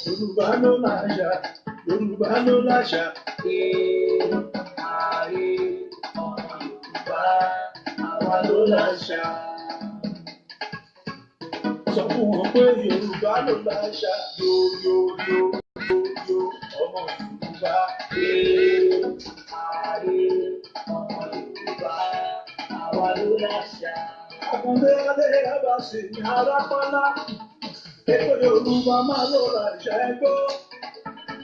Yorùbá ló láṣà, Yorùbá ló láṣà. Ee, ààrẹ ọmọ Yorùbá, àwa ló láṣà. Sọ fún wọn pé Yorùbá ló láṣà. Yo yo yo yo yo ọmọ Yorùbá. Ee, ààrẹ ọmọ Yorùbá, àwa ló láṣà. Àkàndé Adé Abasi ní Arápálá. Ètò Yorùbá máa ló láṣà ẹgbọ́.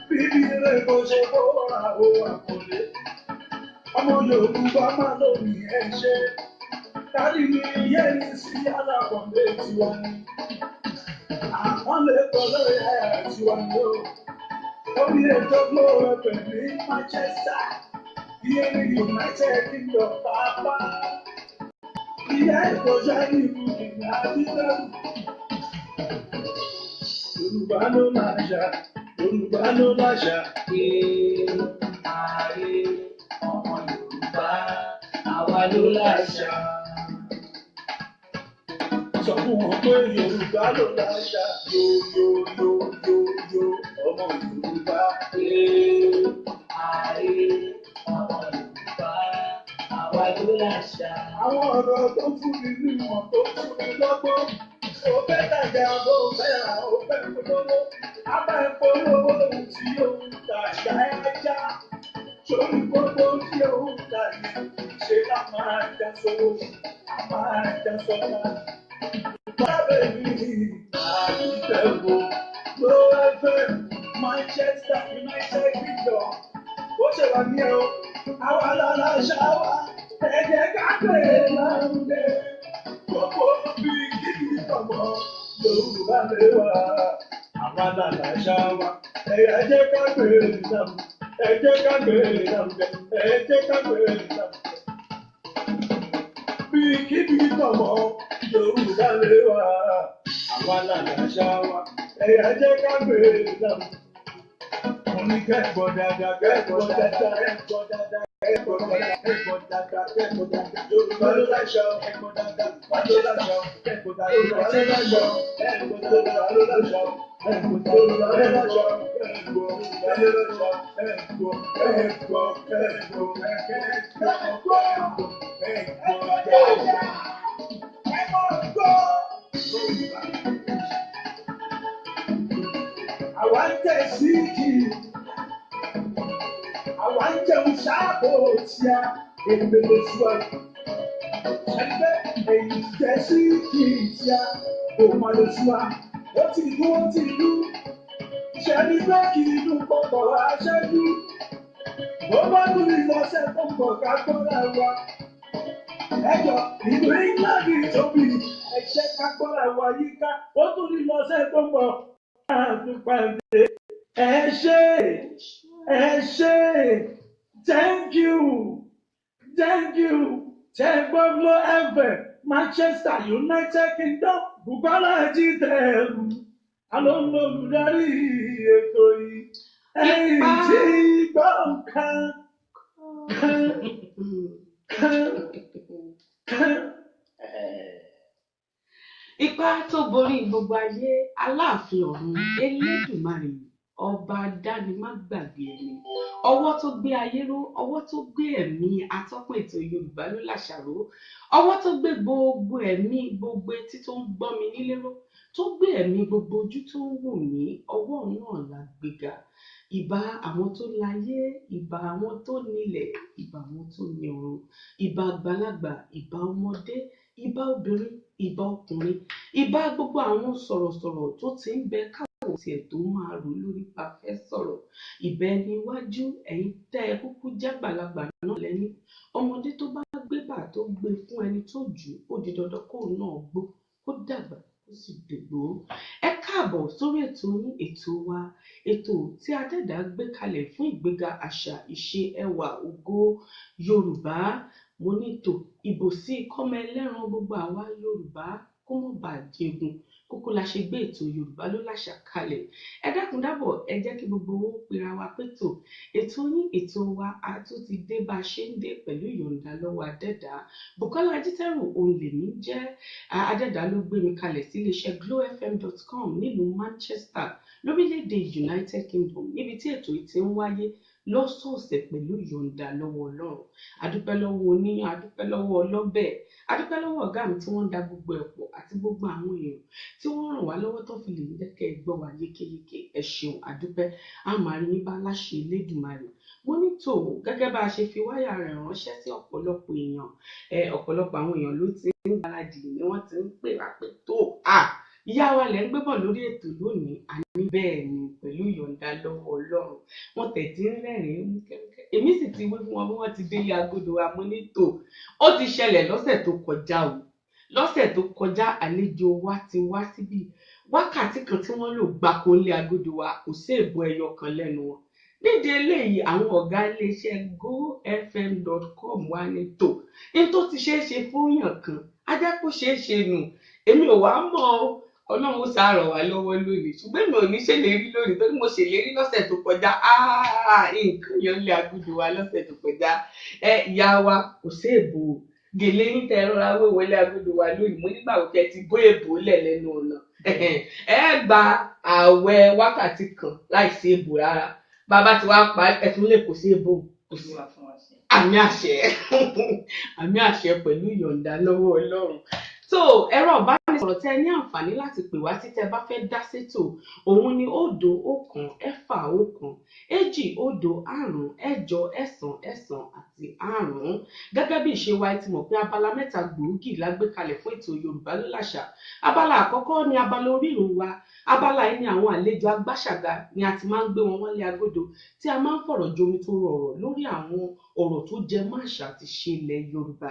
Bíbí rẹ̀ kò ṣe kó ra o àkọlé. Ọmọ Yorùbá máa ló ní ẹ ṣe. Kárí ni yẹ́nì sí alákọ̀ọ́lé tiwa ni. Àpọ́nlé pẹ̀lú ẹ̀ tiwa ni o. Orí ètò Glo FM ní Manchester. Ìyẹn ní United Kingdom pàápàá. Ìyá ìkọjá ní ìlú ìgbà dídẹ́rù. Yorùbá ló láṣà, Yorùbá ló láṣà. Ee, ààrẹ ọmọ Yorùbá, àwa ló láṣà. Sọ fún wọn pé Yorùbá ló láṣà. Yo yo yo yo yo ọmọ Yorùbá. Ee, ààrẹ ọmọ Yorùbá, àwa ló láṣà. Àwọn ọ̀rọ̀ tó fúnni níwọ̀n tó fúnni lọ́gbọ́n. Ó fẹ́ tajà, ó fẹ́ rà, ó fẹ́ polówó. A bá ẹ polówó ohun tí ó ń ta ìyá ẹja. Sórí gbogbo tí ó ń ta yẹn, ṣe lá máa já sówó, a máa já sọ́lá. Bábẹ̀ mi àdìtẹ̀wò ló FM Manchester United Kingdom. Ó ṣe wà ní ẹ o, àwa lára ṣá wa, ẹ jẹ́ ká gbé lárugẹ. Gbogbo bí kíbi tọmọ Yorùbá lè wà, àwa lára ṣá wa, ẹ jẹ́ ká gbé lárugẹ. Ẹ jẹ́ ká gbé lárugẹ, ẹ jẹ́ ká gbé lárugẹ. Bí kíbi tọmọ Yorùbá lè wà, àwa lára ṣá wa, ẹ jẹ́ ká gbé lárugẹ. Mo ní kẹ́kọ̀ọ́ dáadáa, kẹ́kọ̀ọ́ dáadáa, kẹ́kọ̀ọ́ dáadáa, kẹ́kọ̀ọ́ dáadáa, kẹ́kọ̀ọ́ dáadáa, kẹ́kọ̀ọ́ dáadáa. Yorùbá ló láṣà, kẹ́kọ̀ọ́ dáadáa, Yorùbá ló láṣà, kẹ́kọ̀ọ́ dáadáa, Yorùbá ló láṣà, kẹ́kọ̀ọ́ dáadáa, Yorùbá ló láṣà, kẹ́kọ̀ọ́ dáadáa, Yorùbá ló láṣà, kẹ́kọ̀ọ́ Yorùbá ló láṣà, kẹ́kọ̀ọ́, kẹ́kọ̀ọ́, kẹ́kọ̀ọ́, kẹ́kọ̀ọ́, kẹ́kọ̀ọ́ dáadáa. Kẹ́kọ̀ọ́ Yorùbá. Àwa ń tẹ̀ sí kì í, àwa ń jẹun ṣáàbò tí a èmi lè sọ ẹ. Ṣẹ́gbẹ́ èyí jẹ́ sí kì í tí a kò má lè sọ a. Ó ti dún ó ti dún. Ṣẹ́ni pé kì í dún pọ̀pọ̀ aṣẹ́jú. Bó bá dún ìlọsẹ̀ tó ń bọ̀ ká gbọ́ra wa. Ẹjọ́ ìlú England tóbi ẹ jẹ́ ká gbọ́ra wa yíká. Ó tún ìlọsẹ̀ tó ń bọ̀ ká tún pàdé. Ẹ ṣé, ẹ ṣé, thank you, thank you. Tẹ́ gbọ́ Glo FM Manchester United Kingdom Bukola Ajitẹ̀rù alóńlólùdarí ètò yìí. Ẹ̀yin Ipa tí gbọ́ kan kan kan kan. Ipa tó borí gbogbo ayé, Aláàfin ọ̀run, Elédùmarè, ọba dánimágbàgbé ẹni. Ọwọ́ tó gbé ayé ró, ọwọ́ tó gbé ẹ̀mí atọ́kùn ètò Yorùbá ló láṣà ró, ọwọ́ tó gbé gbogbo ẹ̀mí gbogbo etí tó ń gbọ́ mi nílé ró, tó gbé ẹ̀mí gbogbo ojú tó ń wò mí, ọwọ́ náà la gbéga. Ìbà àwọn tó láyé, ìbà àwọn tó nílẹ̀, ìbà àwọn tó ní ọ̀run, ìbà àgbàlagbà, ìbà ọmọdé, ìbà obìnrin, ìbà ọkùnrin, ìbà gbogbo àwọn sọ̀rọ̀sọ̀rọ̀ tó ti ń bẹ káwọn tiẹ̀ tó máa rò lórí pa fẹ́ sọ̀rọ̀. Ìbà ẹni iwájú, ẹ̀yin tẹ́ ẹ kúkú jágbàlagbà náà lẹ́ní. Ọmọdé tó bá gbé bà tó gbé fún ẹni tó jù ú, ó di dandan kóun náà gbó, kó dàgbà, kó sì dògbó. Ẹ káàbọ̀ sórí ètò yín, ètò wa, ètò tí Adẹ́dàá gbé kalẹ̀ fún ìgbéga àṣà, ìṣe, ẹwà, ògo Yorùbá. Mo ní tò ìbò sí kọ́mọ ẹlẹ́ran gbogbo àwa Yorùbá kó mọ̀ bá jẹgun. Kókó la ṣe gbé ètò Yorùbá ló láṣà kalẹ̀. Ẹ dákun dábọ̀, ẹ jẹ́ kí gbogbo owó pera wa pé tò ètò yín ètò wa a tún ti dé bá a ṣe ń dé pẹ̀lú ìyọ̀ǹda lọ́wọ́ Adẹ́dàá. Bùkọ́lá Ajítẹ́rù òun lèmi jẹ́. Adẹ́dàá ló gbé mi kalẹ̀ sí iléeṣẹ́ glowfm.com nílùú Manchester lórílẹ̀‐èdè United Kingdom, níbi tí ètò yìí ti ń wáyé lọ́sọ̀ọ̀sẹ̀ pẹ̀lú ìyọ̀ǹda lọ́wọ́ Ọlọ́run. Adúpẹ́ lọ́wọ́ oníyàn, adúpẹ́ lọ́wọ́ ọlọ́bẹ̀, adúpẹ́ lọ́wọ́ ọ̀gá mi tí wọ́n ń da gbogbo ẹ̀ pọ̀ àti gbogbo àwọn èèyàn tí wọ́n ràn wá lọ́wọ́ tó fi lè ń jẹ́ kẹ́ ẹ gbọ́ wa yékéyéké. Ẹ ṣeun, adúpẹ́. A máa rí yín bá láṣẹ Elédùmarè. Mo ní tò gẹ́gẹ́ bá a ṣe fi wáyà rẹ̀ ránṣẹ́ sí ọ̀pọ̀lọpọ̀ èèyàn, ọ̀pọ̀lọpọ̀ àwọn èèyàn ló ti ń gbáradì ni wọ́n ti ń pè wá pé tó à ìyá wa lẹ̀ ń gbé bọ̀ lórí ètò lónìí. Àní bẹ́ẹ̀ ni, pẹ̀lú ìyọ̀ǹda lọ́wọ́ Ọlọ́run. Wọ́n tẹ̀ tí ń rẹ́rìn-ín múkẹ́múkẹ́. Èmi sì ti wí fún wọn bí wọ́n ti délé agodo wa. Mo ní tò ó ti ṣẹlẹ̀ lọ́sẹ̀ tó kọjá o. Lọ́sẹ̀ tó kọjá, àlejò wa ti wá síbí. Wákàtí kan tí wọ́n lò gbáko nílé agodo wa, kò sí èèbó ẹyọ kan lẹ́nu wọn. Nídìí eléyìí, àwọn ọ̀gá iléeṣẹ́ gofm.com wá ní tò ní tó ti ṣeé ṣe fún yàn kan, á jẹ́ kó ṣeé ṣe nù. Èmi ò wá mọ̀ o, Ọlọ́run ó ṣàrọ̀ wá lọ́wọ́ lónìí, ṣùgbọ́n èmi ò ní ṣèlérí lónìí torí mo ṣèlérí lọ́sẹ̀ tó kọjá. Nǹkan yan lé agudu wa lọ́sẹ̀ tó kọjá. Ẹ ìyá wa, kò sí èbò gèlè yín tẹ rọra wé wọlé agudu wa lónìí. Mo nígbà wo tẹ ti bó èbò lẹ̀ lẹ́nu ọ̀nà. Ẹ gba ààwẹ̀ wákàtí kan láì sí èbò rárá. Bàbá tí wàá pa ẹ tún lè kò sí èbò. Kò sí àmì àṣẹ, àmì àṣẹ pẹ̀lú ìyọ̀ǹda lọ́wọ́ Ọlọ́run. So ẹ̀rọ ìbánisọ̀rọ̀ tẹ́ ẹ ní àǹfààní láti pè wá sí tẹ́ ẹ bá fẹ́ dá sétò òun ni 0 1 6 1 2 0 5 8 9 9 àti 5. Gẹ́gẹ́ bí ìṣe wa, ẹ ti mọ̀ pé abala mẹ́ta gbòógì la gbé kalẹ̀ fún ètò Yorùbá ló láṣà. Abala àkọ́kọ́ ni abala orírun wa. Abala yìí ni àwọn àlejò agbáṣàga ni a ti máa ń gbé wọn wọlé agodo, tí a máa ń fọ̀rọ̀ jomi tó rọrọ̀ lórí àwọn ọ̀rọ̀ tó jẹ mọ́ àṣà àti ìṣe ilẹ̀ Yorùbá.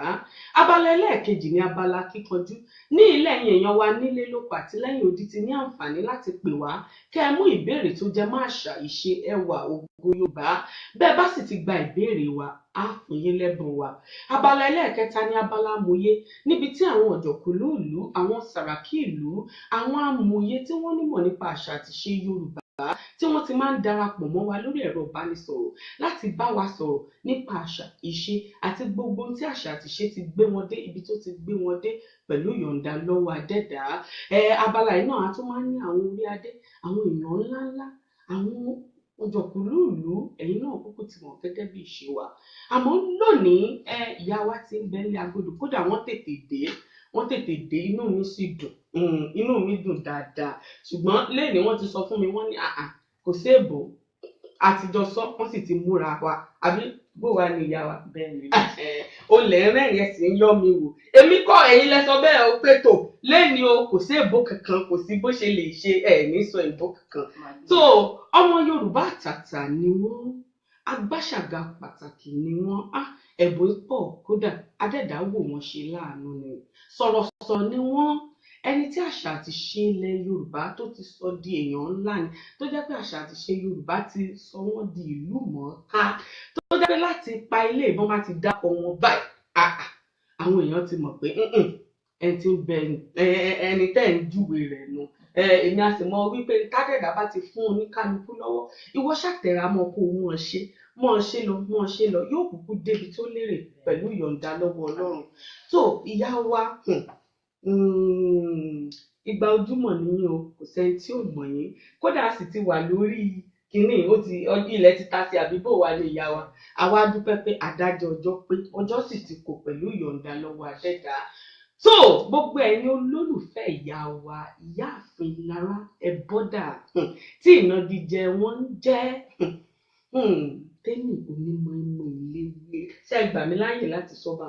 Abala ẹlẹ́ẹ̀kejì ni abala kíkanjú. Ní ilẹ̀ ẹ̀yin èèyàn wa nílé lóko àti lẹ́yìn odi ti ní àǹfààní láti pè wá kẹ́ ẹ mú ìbéèrè tó jẹ mọ́ àṣà, ìṣe, ẹwà, ògo Yorùbá. Bẹ́ẹ̀ bá sì ti gba ìbéèrè wa, á fún yín lẹ́bùn wa. Abala ẹlẹ́ẹ̀kẹta ni abala amòye, níbi tí àwọn ọ̀jọ̀kùlú ìlú, àwọn sàràkí ìlú, àwọn amòye tí wọ́n nímọ̀ nípa àṣà àti ìṣe Yorùbá tí wọ́n ti máa ń darapọ̀ mọ́ wa lórí ẹ̀rọ ìbánisọ̀rọ̀ láti bá wa sọ̀rọ̀ nípa àṣà, ìṣe àti gbogbo ohun tí àṣà àti ìṣe ti gbé wọn dé ibi tó ti gbé wọn dé pẹ̀lú ìyọ̀ǹda lọ́wọ́ Adẹ́dàá. Abala yìí náà a tún máa ń ní àwọn orí adé, àwọn èèyàn ńláńlá, àwọn ọ̀jọ̀kùlú ìlú, ẹ̀yin náà kúkú ti mọ̀ gẹ́gẹ́ bí ìṣe wa. Àmọ́ lónìí, ìyá wa ti ń bẹ nílé agodo, kódà wọ́n tètè dé, wọ́n tètè dé, inú mi sì dùn, inú mi dùn dáadáa. Ṣùgbọ́n lẹ́ẹ̀ni wọ́n ti sọ fún mi, wọ́n ní àà kò sí èbó, àtijọ́ sọ, wọ́n sì ti múra wa. Àbí bó wa ni ìyá wa? Bẹ́ẹ̀ ni. O lẹ̀ ń rẹ́rìn ẹ̀ sì ń yọ́ mi wò. Èmi kọ́ ẹ̀yin lẹ sọ bẹ́ẹ̀ o pé tò lẹ́ni o, kò sí èbó kankan, kò sí bó ṣe lè ṣe ẹ̀ ní sọ èbó kankan. So ọmọ Yorùbá àtàtà ni wọ́n, agbáṣàga pàtàkì ni wọ́n. Ẹ̀bùn pọ̀, kódà Adẹ́dàá wò wọ́n ṣe láàánú ni. Sọ̀rọ̀sọ̀rọ̀ ni wọ́n, ẹni tí àṣà àti ìṣe ilẹ̀ Yorùbá tó ti sọ di èèyàn ńlá ni, tó jẹ́ pé àṣà àti ìṣe Yorùbá ti sọ wọ́n di ìlú mọ̀ọ́ká, tó jẹ́ pé láti pa ilé ìbọn bá ti dákọ̀ wọn báyìí, àwọn èèyàn ti mọ̀ pé ẹni tí ń bẹ ẹni tẹ́ ń júwe rẹ̀ nu. Èmi a sì mọ̀ wípé tádẹ̀dá bá ti fún oníkálukú lọ́wọ́, ìwọ ṣàtẹ̀ra mọ́ kó o mọ̀ ṣe, mọ̀ ṣe lọ, mọ̀ ṣe lọ, yóò kúkú débi tó lérè pẹ̀lú ìyọ̀ǹda lọ́wọ́ Ọlọ́run. So ìyá wa, ìgbà ojúmọ́ nìyí o, kò sẹ́ni tí ò mọ̀ yín. Kódà a sì ti wà lórí kínní, ó ti ilẹ̀ ti ta sí àbíbò wa ní ìyá wa. Àwa dúpẹ́ pé adájọ́ ọjọ́ pé ọjọ́ sì ti kò pẹ̀lú ìyọ̀ǹda lọ́wọ́ Adẹ́dàá. So gbogbo ẹ̀yin olólùfẹ́ ìyá wa, Ìyáàfin Lára Ẹbọ́dà, tí ìnagijẹ wọn ń jẹ́ Tẹ́mi Onímọ̀ọ́mọ̀ Eléwé. Ṣé ẹ gbà mí láàyè láti sọ bá?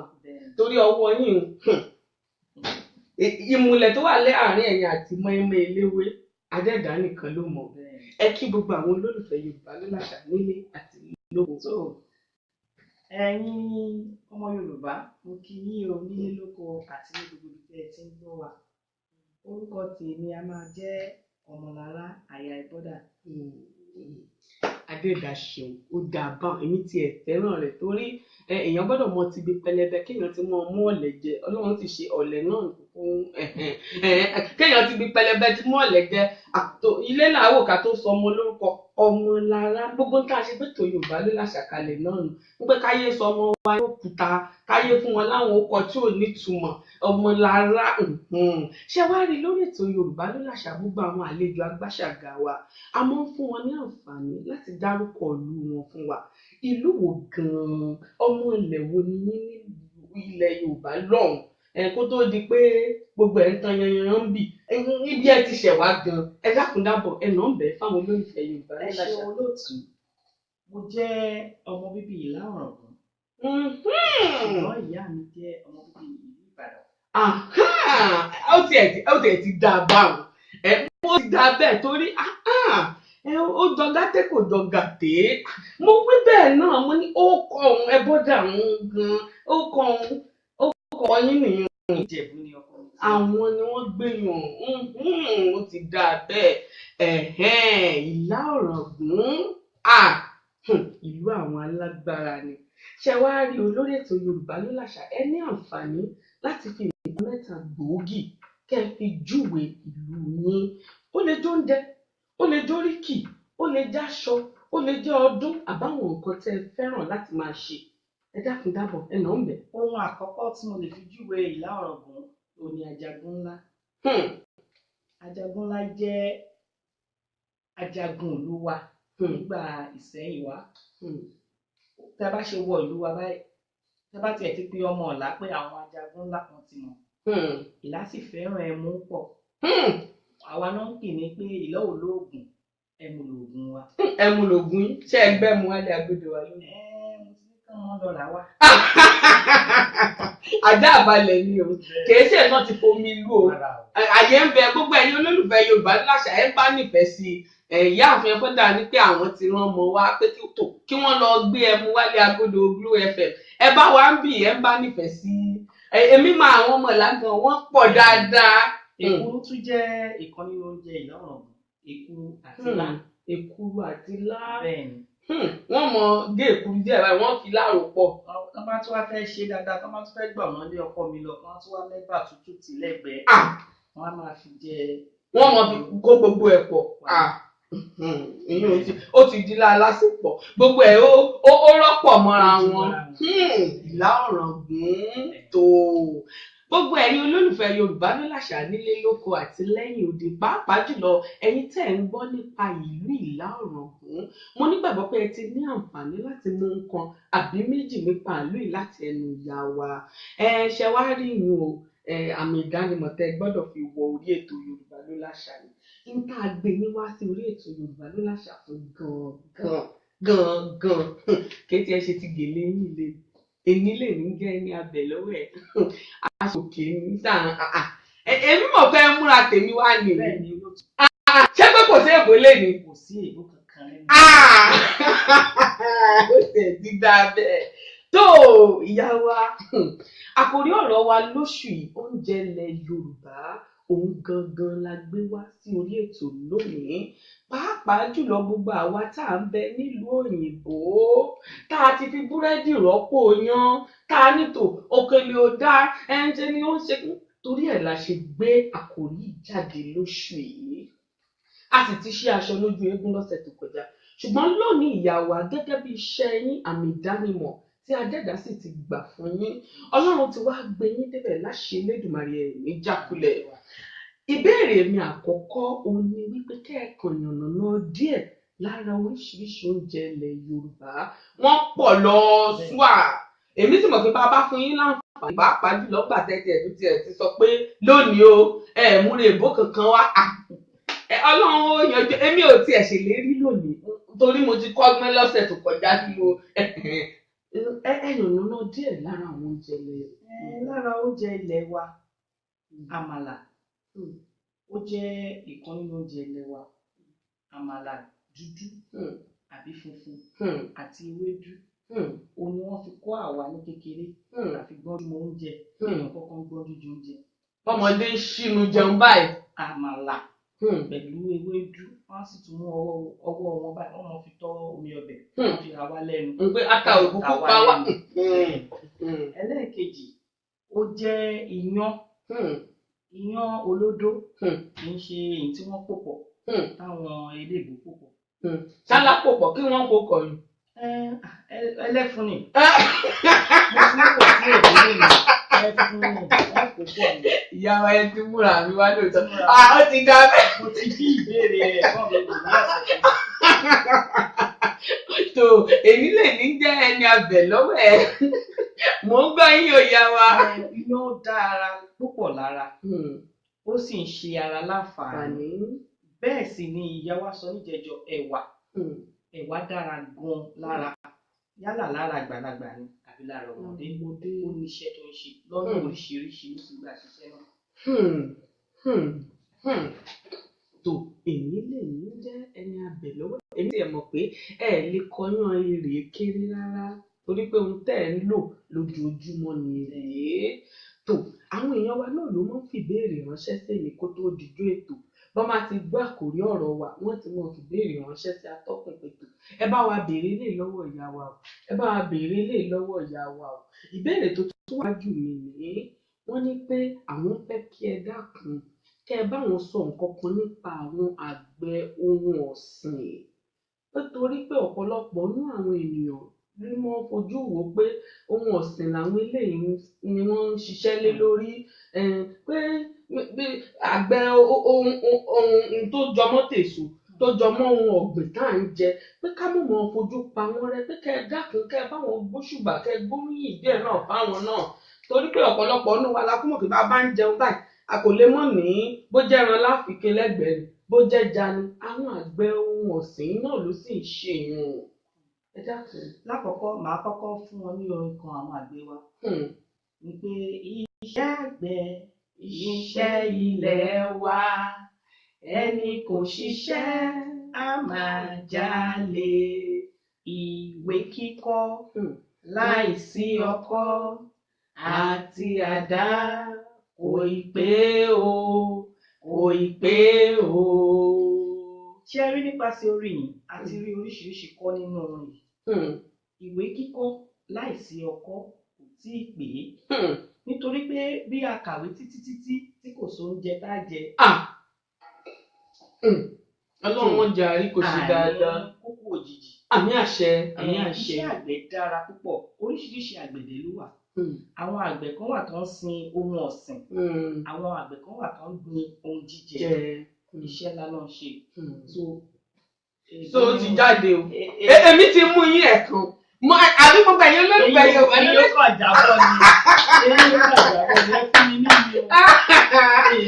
Torí ọwọ́ yín, ìmùlẹ̀ tó wà láàárín ẹ̀yin àti mọ́ẹ́mọ́ eléwé, Adẹ́dàá nìkan ló mọ̀. Ẹ kí gbogbo àwọn olólùfẹ́ Yorùbá ló láṣà nílé àti lóko. So ẹ̀yin ọmọ Yorùbá, mo kí yín o nílé lóko àti ní gbogbo ibi tí ẹ ti ń gbọ́ wa. Orúkọ tèmi a máa jẹ́ Ọmọlára Aya Ẹbọ́dà. Adéda ṣeun, ó dáa bá èmi tiẹ̀ fẹ́ràn rẹ̀ torí èèyàn gbọ́dọ̀ mọ ti ibi pẹlẹbẹ kéèyàn ti mọ mú ọ̀lẹ̀ jẹ. Ọlọ́run ti ṣe ọ̀lẹ̀ náà fún kéèyàn ti ibi pẹlẹbẹ ti mú ọ̀lẹ̀ jẹ. Àtò ilé làwò ká tó sọ ọmọ lórúkọ, ọmọ lára. Gbogbo tá a ṣe pé tó Yorùbá ló láṣàkalẹ̀ náà nù wípé káyé sọ ọmọ wa ní òkúta, káyé fún wọn láwọn ọkọ tí ò nítumọ̀, ọmọ lára. Ṣé wàá rí lórí ètò Yorùbá ló láṣà, gbogbo àwọn àlejò agbáṣàgà wa a máa ń fún wọn ní àǹfààní láti dárúkọ ìlú wọn fún wa. Ìlú wo gan-an, ọmọ ilẹ̀ wo ni yín ní ilẹ̀ Yorùbá lọ́hùn-ún? Kó tó di pé gbogbo ẹ̀ ń tan yanyanyan ń bì níbi ẹ ti ṣẹ̀ wá gan, ẹ dákun dábọ̀ ẹ nà ń bẹ̀ fáwọn olólùfẹ́ Yorùbá Ẹ ló láṣà. ṣeun olóòtú. Mo jẹ́ ọmọ bíbí Ìlá Ọ̀ràngún, ṣùgbọ́n ìyá mi jẹ́ ọmọ bíbí ìlú Ìbàdàn. Ó tiẹ̀ ti dáa báwọn, ẹ ó ti dáa bẹ́ẹ̀ torí ó jọ gàtẹ́ kò jọ gàtẹ́. Mo wí bẹ́ẹ̀ náà, mo ní ó kọ òun, ẹ bọ́dà òun gan, ó kọ òun, ó kọ yín nìyẹn. Ìjẹ̀bú ni ọkọ mi ti. Àwọn ni wọ́n gbé yàn. Ó ti dáa bẹ́ẹ̀. Ẹ̀hẹ́n, Ìlá Ọ̀ràngún, ìlú àwọn alágbára ni. Ṣé wàá rí olórí ètò Yorùbá ló láṣà, ẹ ní àǹfààní láti fi nǹkan mẹ́ta gbòógì kẹ́ ẹ fi júwe ìlú yín. Ó lè jẹ́ oúnjẹ, ó lè jẹ́ oríkì, ó lè jẹ́ aṣọ, ó lè jẹ́ ọdún, àbáwọn nǹkan tẹ́ ẹ fẹ́ràn láti máa ṣe. Ẹ dákun dábọ̀ ẹ nà ń bẹ̀. Ohun àkọ́kọ́ tí mo lè fi júwe Ìlá Ọ̀ràngún òun ni Ajagun Ńlá. Ajagun Ńlá jẹ́ ajagun ìlú wa nígbà ìsẹ́yìnwá. Tá a bá ṣe wọ ìlú wa báyìí, tá a bá tiẹ̀ ti pe ọmọ Ìlá pé àwọn Ajagun Ńlá kan ti mọ̀. Ìlá sì fẹ́ràn ẹmu pọ̀. Àwa náà ń pè ní pé Ìlá ò lóògùn, ẹmu lòògùn wa. Ẹmu lògùn yín. Ṣé ẹgbẹ́ mu wálé agbódò wa lónìí? Ẹ mo ti ní kí wọ́n lọ rà wá. Ajá àbálẹ̀ ni o, kìí ṣe náà ti fomi lú o. Rárá o. Àyè ń bẹ. Gbogbo ẹ̀yin olólùfẹ́ Yorùbá láṣà, ẹ bá nífẹ̀ẹ́ sí i, ìyá àfin ẹfọdà ní pé àwọn ti rán ọmọ wa pé kí wọ́n lọ gbé ẹmu wálé agodo Glo FM. Ẹ bá wa ń bì, ẹ ń bá nífẹ̀ẹ́ sí i, èmi máa àwọn ọmọ ìlàgàn wọn pọ̀ dáadáa. Èkuru tún jẹ́ ìkan nínú oúnjẹ Ìlá Ọ̀ràngún. Èkuru àti ilá. Èkuru àti ilá. Bẹ́ẹ̀ni. Wọ́n mọ gé èkuru díẹ̀ báyìí, wọ́n fi láàrò pọ̀. Tọ́ bá tún wá fẹ́ ṣe dáadáa, tọ́ bá tún fẹ́ gbà wọ́n lé ọkọ mi lọ, wọ́n á tún wá mẹ́bà tútù tì lẹ́gbẹ̀ẹ́. Wọ́n á máa fi jẹ. Wọ́n mọ fi kó gbogbo ẹ̀ pọ̀. Ìyẹn ó ti di lásìpọ̀, gbogbo ẹ̀ ó rọ́pọ̀ mọ́ra Ó di wọn. mọ́ra wọn. Ìlá Ọ̀ràngún tó. Gbogbo ẹ̀yin olólùfẹ́ Yorùbá ló láṣà nílé lóko àti lẹ́yìn odi, pàápàá jùlọ ẹ̀yin tẹ́ ẹ̀ ń gbọ́ nípa ìlú Ìlá Ọ̀ràngún, mo nígbàgbọ́ pé ẹ ti ní àǹfààní láti mú nǹkan àbí méjì nípa ìlú yìí láti ẹnu ìyá wa. Ẹ ṣe wá rí ìyún o, àmì ìdánimọ̀ tẹ́ ẹ gbọ́dọ̀ fi wọ orí ètò Yorùbá ló láṣà ni n tá a gbé yín wá sí orí ètò Yorùbá ló láṣà fún gangan gangan. Kéétì ẹ ṣe ti gèlè yín lè èmi lè ní jẹ́ ní abẹ lọ́wọ́ ẹ̀, aṣọ òkè ní sáà. Èmi mọ̀ fẹ́ múra tèmi wá nìyí. Bẹ́ẹ̀ni olóòtú. Ṣé pé kò sí èbó lé ní? Kò sí èbó kankan lẹ́nu. Ó sì ti dáa bẹ́ẹ̀. Tó ìyá wa, àkòrí ọ̀rọ̀ wa lóṣù yìí, oúnjẹ ilẹ̀ Yorùbá, òun gangan la gbé wá sí orí ètò lónìí. Pàápàá jùlọ gbogbo àwa tá à ń bẹ nílùú òyìnbó, tá a ti fi búrẹ́dì rọ́pò yán, tá a nítò òkèlè ò dáa, ẹnjẹ ni ó ń ṣe. Torí ẹ̀ la ṣe gbé àkòrí yìí jáde lóṣù yìí. A sì ti ṣí aṣọ lójú eégún lọ́sẹ̀ tó kọjá, ṣùgbọ́n lónìí, ìyá wa, gẹ́gẹ́ bí iṣẹ́ yín, àmì ìdánimọ̀ tí Adẹ́dàá sì ti gbà fún yín, Ọlọ́run ti wá gbé yín débẹ̀ láṣẹ Elédùmarè, ẹ̀ ní jákulẹ̀. Ìbéèrè mi àkọ́kọ́ òun ni wípé kẹ́ẹ̀kan yànnàná díẹ̀ lára oríṣiríṣi oúnjẹ ilẹ̀ Yorùbá. Wọ́n pọ̀ lọ ṣùà, èmi sì mọ̀ pé bá a bá fún yín láǹfààní, pàápàá jùlọ gbà tẹ́tí ẹ̀ tó tiẹ̀ ti sọ pé lónìí o, ẹ̀ múre èbó kankan wá, Ọlọ́run ó yanjú. Èmi ò tiẹ̀ ṣèlérí lónìí torí mo ti kọ́gbọ́n lọ́sẹ̀ tó kọjá tí mo ẹ yànnàná díẹ̀ lára àwọn oúnjẹ ilẹ̀. Lára oúnjẹ ilẹ̀ wa, àmàlà ó jẹ́ ìkan nínú oúnjẹ ilẹ̀ wa. Àmàlà dúdú àbí funfun àti ewédú, òun ni wọ́n fi kọ́ àwa ní kékeré la fi gbọ́njú mọ oúnjẹ. Èèyàn kọ́kọ́ ń gbọ́njú jẹ oúnjẹ. Ọmọdé ń ṣínu jẹun báyìí. Àmàlà. Pẹ̀lú ewédú, wọ́n á sì tún mú ọwọ́ wọn báyìí, wọ́n máa fi tọ́ omi ọbẹ̀, wọ́n fi ra wá lẹ́nu. N pé ata òkú Ta wá pa wá. lẹ́nu. Ẹlẹ́ẹ̀kejì, ó jẹ́ iyán, iyán olódó, kì í ṣe èyí tí wọ́n pò pọ̀ táwọn eléèbó pò pọ̀. Sálá pò pọ̀ kí wọ́n kó kọ̀yìn. Ẹlẹ́fun ni. Mo ti ń pọ̀ sí èdè lónìí. Ẹfun ni wọ́n kó pọ̀ ni. Ìyá wa, ẹ ti múra mi wá lóòótọ́. Ó ti dá bẹ́ẹ̀. Mo ti bí ìbéèrè ẹ̀gbọ́n mi wò ní ọ̀sẹ̀ tó lọ. Tó èmi lè ní jẹ́ ẹni abẹ̀ lọ́wọ́ ẹ̀. Mò ń gbọ́ yín o, ìyá wa. Iyán dára púpọ̀ lára, ó sì ń ṣe ara láǹfààní. Bẹ́ẹ̀ sì ni ìyá wa sọ níjẹjọ, ẹ̀wà. Ẹ̀wà dára gan lára, yálà lára àgbàlagbà ni àbí lára ọmọdé. Ó ní iṣẹ́ tó ń ṣe lọ́nà oríṣiríṣi, ló sì gbà ṣiṣẹ́ náà. Tó èmi lè ní jẹ́ ẹni abẹ̀ lọ́wọ́. Èmi tiẹ̀ mọ̀ pé ẹ lè kọyán èrè kéré rárá, torí pé ohun tẹ́ ẹ̀ ń lò lójoojúmọ́ ni rèé. Tó àwọn èèyàn wa náà ló máa ń fìbéèrè ránṣẹ́ sí èmi kó tó dijú ètò. Bọ́n bá ti gbọ́ àkòrí ọ̀rọ̀ wa, wọ́n ti máa fìbéèrè ránṣẹ́ sí atọ́kùn ètò. Ẹ bá wa béèrè lè lọ́wọ́ ìyá wa o. Ẹ bá wa béèrè lè lọ́wọ́ ìyá wa o. Ìbéèrè tó tún wájú mi nìyí. Wọ́n ní pé àwọn fẹ́ kí ẹ dákun, kẹ́ ẹ bá wọn sọ nǹkan kan nípa àwọn àgbẹ̀ ohun ọ̀sìn. Nítorí pé ọ̀pọ̀lọpọ̀ nínú àwọn ènìyàn ló máa ń fojú wò pé ohun ọ̀sìn làwọn eléyìí ni wọ́n ń ṣiṣẹ́ lé lórí. Pé àgbẹ̀ ohun tó jọmọ́ tèso, tó jọmọ́ ohun ọ̀gbìn tá à ń jẹ, pé ká mọ̀ mọ́ fojú pa wọ́n rẹ́, pé kẹ́ ẹ dákun, kẹ́ ẹ bá wọn gbóṣùbà, kẹ́ ẹ gbóríyìn díẹ̀ náà fáwọn náà. Torí pé ọ̀pọ̀lọpọ̀ nínú wa la kú mọ̀ pé bá a bá ń jẹun báyìí, a kò lè mọ̀ ní bó jẹ́ ẹran láfikún lẹ́gbẹ̀ẹ́ ni, bó jẹ́ ẹja ni. Àwọn àgbẹ̀ ohun ọ̀sìn náà ló sì ń ṣe ìyún. Ẹ dákun. Lákọ̀ọ́kọ́, màá kọ́kọ́ fún wọn ní orin kan àwọn àgbẹ̀ wa. Ní pé iṣẹ́ àgbẹ̀, iṣẹ́ ilẹ̀ wa, ẹni kò ṣiṣẹ́ á máa jalè. Ìwé kíkọ́ láìsí ọkọ́ àti àdá kò ì pé o, kò ì pé o. Ṣé ẹ rí nípasẹ̀ orin yìí, a ti rí oríṣiríṣi kọ́ nínú orin yìí. Ìwé kíkọ́ láìsí ọkọ́ kò tíì pé. Nítorí pé bí a kàwé títí títí tí kò sóúnjẹ tá a jẹ. Ọlọ́run wọn jẹ́ àrí kò ṣe dáadáa. Àní kókó òjijì. Àmì àṣẹ, àmì àṣẹ. Iṣẹ́ àgbẹ̀ dára púpọ̀, oríṣiríṣi àgbẹ̀dẹ ló wà. Àwọn àgbẹ̀ kan wà tó ń sin ohun ọ̀sìn. Àwọn àgbẹ̀ kan wà tó ń gbin ohun jíjẹ. Iṣẹ́ ńlá ló ń ṣe. So ó ti jáde o. Èmi ti mú yín ẹ̀kan. Àbí gbogbo ẹ̀yin olólùfẹ́ Yorùbá Èyí ló kàn jábọ̀ ni. Èyí ló kàn jábọ̀ ni. Ẹ fún mi ní mi o.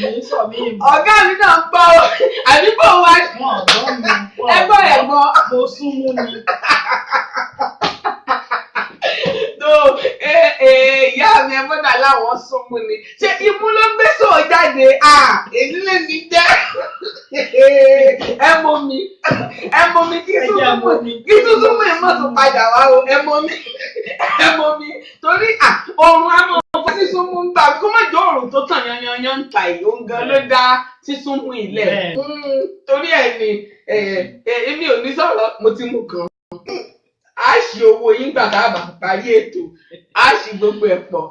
Èyí sọ mí mọ̀. Ọ̀gá mi náà ń gbọ́ o. Àbí bò wá. Wọ́n gbọ́ mi. Ẹgbọ́n ẹ̀gbọ́n. Mo sún mú ni. Tó ìyá mi ẹ mọ́dà láwọn sún mú ni. Ṣé imú ló gbé sóò jáde? Èyí lè ní jẹ́. Ẹ mọ mi. Ẹ mọ mi kí tuntun mú ìmọ̀ tó padà wá o. Ẹ mọ mi. Ẹ mọ mi. Torí oorun á máa fọ́ sísún mú ń gbà kó má jọ oorun tó tàn yanyanyan ń ta ìyó ń gan ló dá sísún mú ilẹ̀. Torí ẹ̀ ni èmi ò ní sọ̀rọ̀, mo ti mú kan. A ṣì owó yín gbà tá a bá parí ètò, a ṣì gbogbo ẹ̀ pọ̀.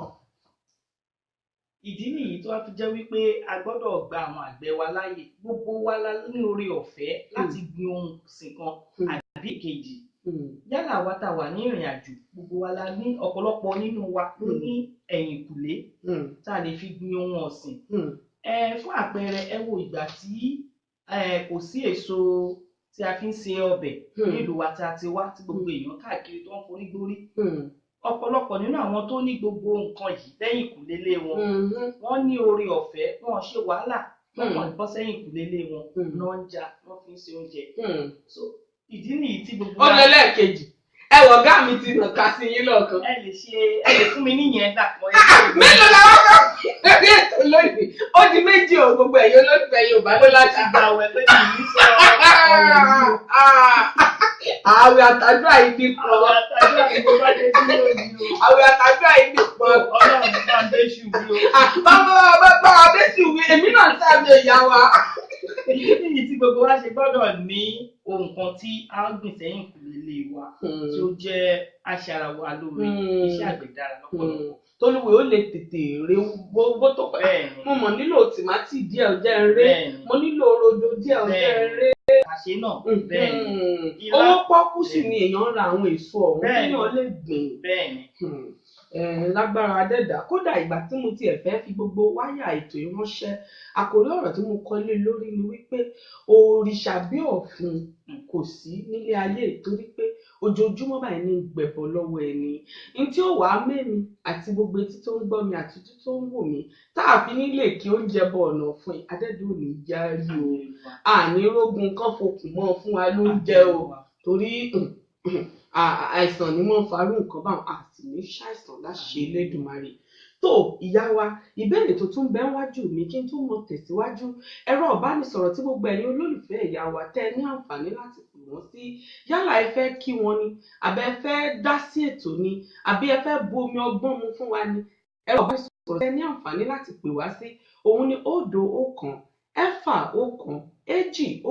Ìdí nìyí tó wá fi jẹ́ wípé a gbọ́dọ̀ gba àwọn àgbẹ̀ wa láàyè. Gbogbo wa la ní oore ọ̀fẹ́ láti gbin ohun ọ̀sìn kan àbí èkejì. Yálà wa tá wà ní ìrìn àjò, gbogbo wa la ní, ọ̀pọ̀lọpọ̀ nínú wa ló ní ẹ̀yìnkùlé tá a lè fi gbin ohun ọ̀sìn. Fún àpẹẹrẹ, ẹ wo ìgbà tí kò sí èso tí a fi ń ṣe ọbẹ̀ nílùú wa tí a ti wá, tí gbogbo èèyàn káàkiri tó ń forí gbórí. Ọ̀pọ̀lọpọ̀ nínú àwọn tó ní gbogbo nǹkan yìí lẹ́yìnkùlé lé wọn, wọ́n ní oore ọ̀fẹ́, wọ́n ṣe wàhálà, wọ́n kàn bọ́ sẹ́yìnkùlé lé wọn, náà ń ja, wọ́n fi ń ṣe oúnjẹ. So ìdí nìyí tí gbogbo Ó lọ lẹ́ẹ̀kejì. Ẹ wọ̀ ọ̀gá mi ti nàka sí yín lọ́ọ̀kan. Ẹ lè ṣe, ẹ lè fún mi níyẹn dàpọ̀. Mélòó la wá kọ́ lórí ètò lónìí? Ó di méjì o, gbogbo ẹ̀yin olólùfẹ́ Yorùbá ló láti gbà wẹ̀ pé kì í sọ ọ̀rọ̀ yìí o. Àwẹ̀ àtàdúrà yìí ní pọ̀. Àwẹ̀ àtàdúrà yìí ló bá dé dúró ni o. Àwẹ̀ àtàdúrà yìí ní pọ̀. Ọlọ́run bá ń bẹ́ṣù wí o. Bàbá bàbá bẹ́ṣù wí, èmi náà sábẹ́ ìyá wa. Ìdí nìyí tí gbogbo wa ṣe gbọ́dọ̀ ní ohun kan tí a ń gbìn sẹ́yìn kùlé ilé wa tí ó jẹ́ aṣara wa lóore. Iṣẹ́ àgbẹ̀ dára lọ́pọ̀lọpọ̀. Tolúwe ó lè tètè re bó tó pẹ́. Bẹ́ẹ̀ni. Mo mọ̀ nílò tìmátì díẹ̀ ó jẹ́ ń ré. Bẹ́ẹ̀ni. Mo nílò rodo díẹ̀ ó jẹ́ ń ré. Àṣé náà. Bẹ́ẹ̀ni. Ilá. Owó pọ́kú sì ni èèyàn ń ra àwọn èso ọ̀hún Bẹ́ẹ̀ni. téèyàn lè gbìn. Bẹ́ẹ̀ni. Lágbára adẹ́dà. Kódà ìgbà tí mo tiẹ̀ fẹ́ fi gbogbo wáyà ètò yìí ránṣẹ́, àkòrí ọ̀rọ̀ tí mo kọ lé lórí ni wípé òrìṣà bí ọ̀fun kò sí nílé ayé, torí pé ojoojúmọ́ báyìí ní gbẹ̀bọ̀ lọ́wọ́ ẹni. N tí ó wàá mẹ́mi àti gbogbo etí tó ń gbọ́ mi àti ojú tó ń wò mí tá a fi nílé kí oúnjẹ bọ ọ̀nà fún ẹ, adẹ́dà ò ní já rí o. Àní rógun kán fokùn mọ́ fún wa lóúnjẹ o, torí àìsàn ni wọ́n farú nǹkan báwọn, a sì ní ṣàìsàn láṣẹ Elédùmarè. Tó ìyá wa, ìbéèrè tó tún bẹ wájú mi kí n tó mọ tẹ̀síwájú, ẹ̀rọ ìbánisọ̀rọ̀ tí gbogbo ẹ̀yin olólùfẹ́ ìyá wa tẹ́ ní àǹfààní láti pè wọ́n sí, yálà ẹ fẹ́ kí wọn ni, àbẹ ẹ fẹ́ dá sí ètò ni, àbí ẹ fẹ́ bu omi ọgbọ́n mu fún wa ni, ẹ̀rọ ìbánisọ̀rọ̀ tẹ́ ní àǹfààní láti pè wá sí òun ni 0 1 6 1 2 0 5 8 9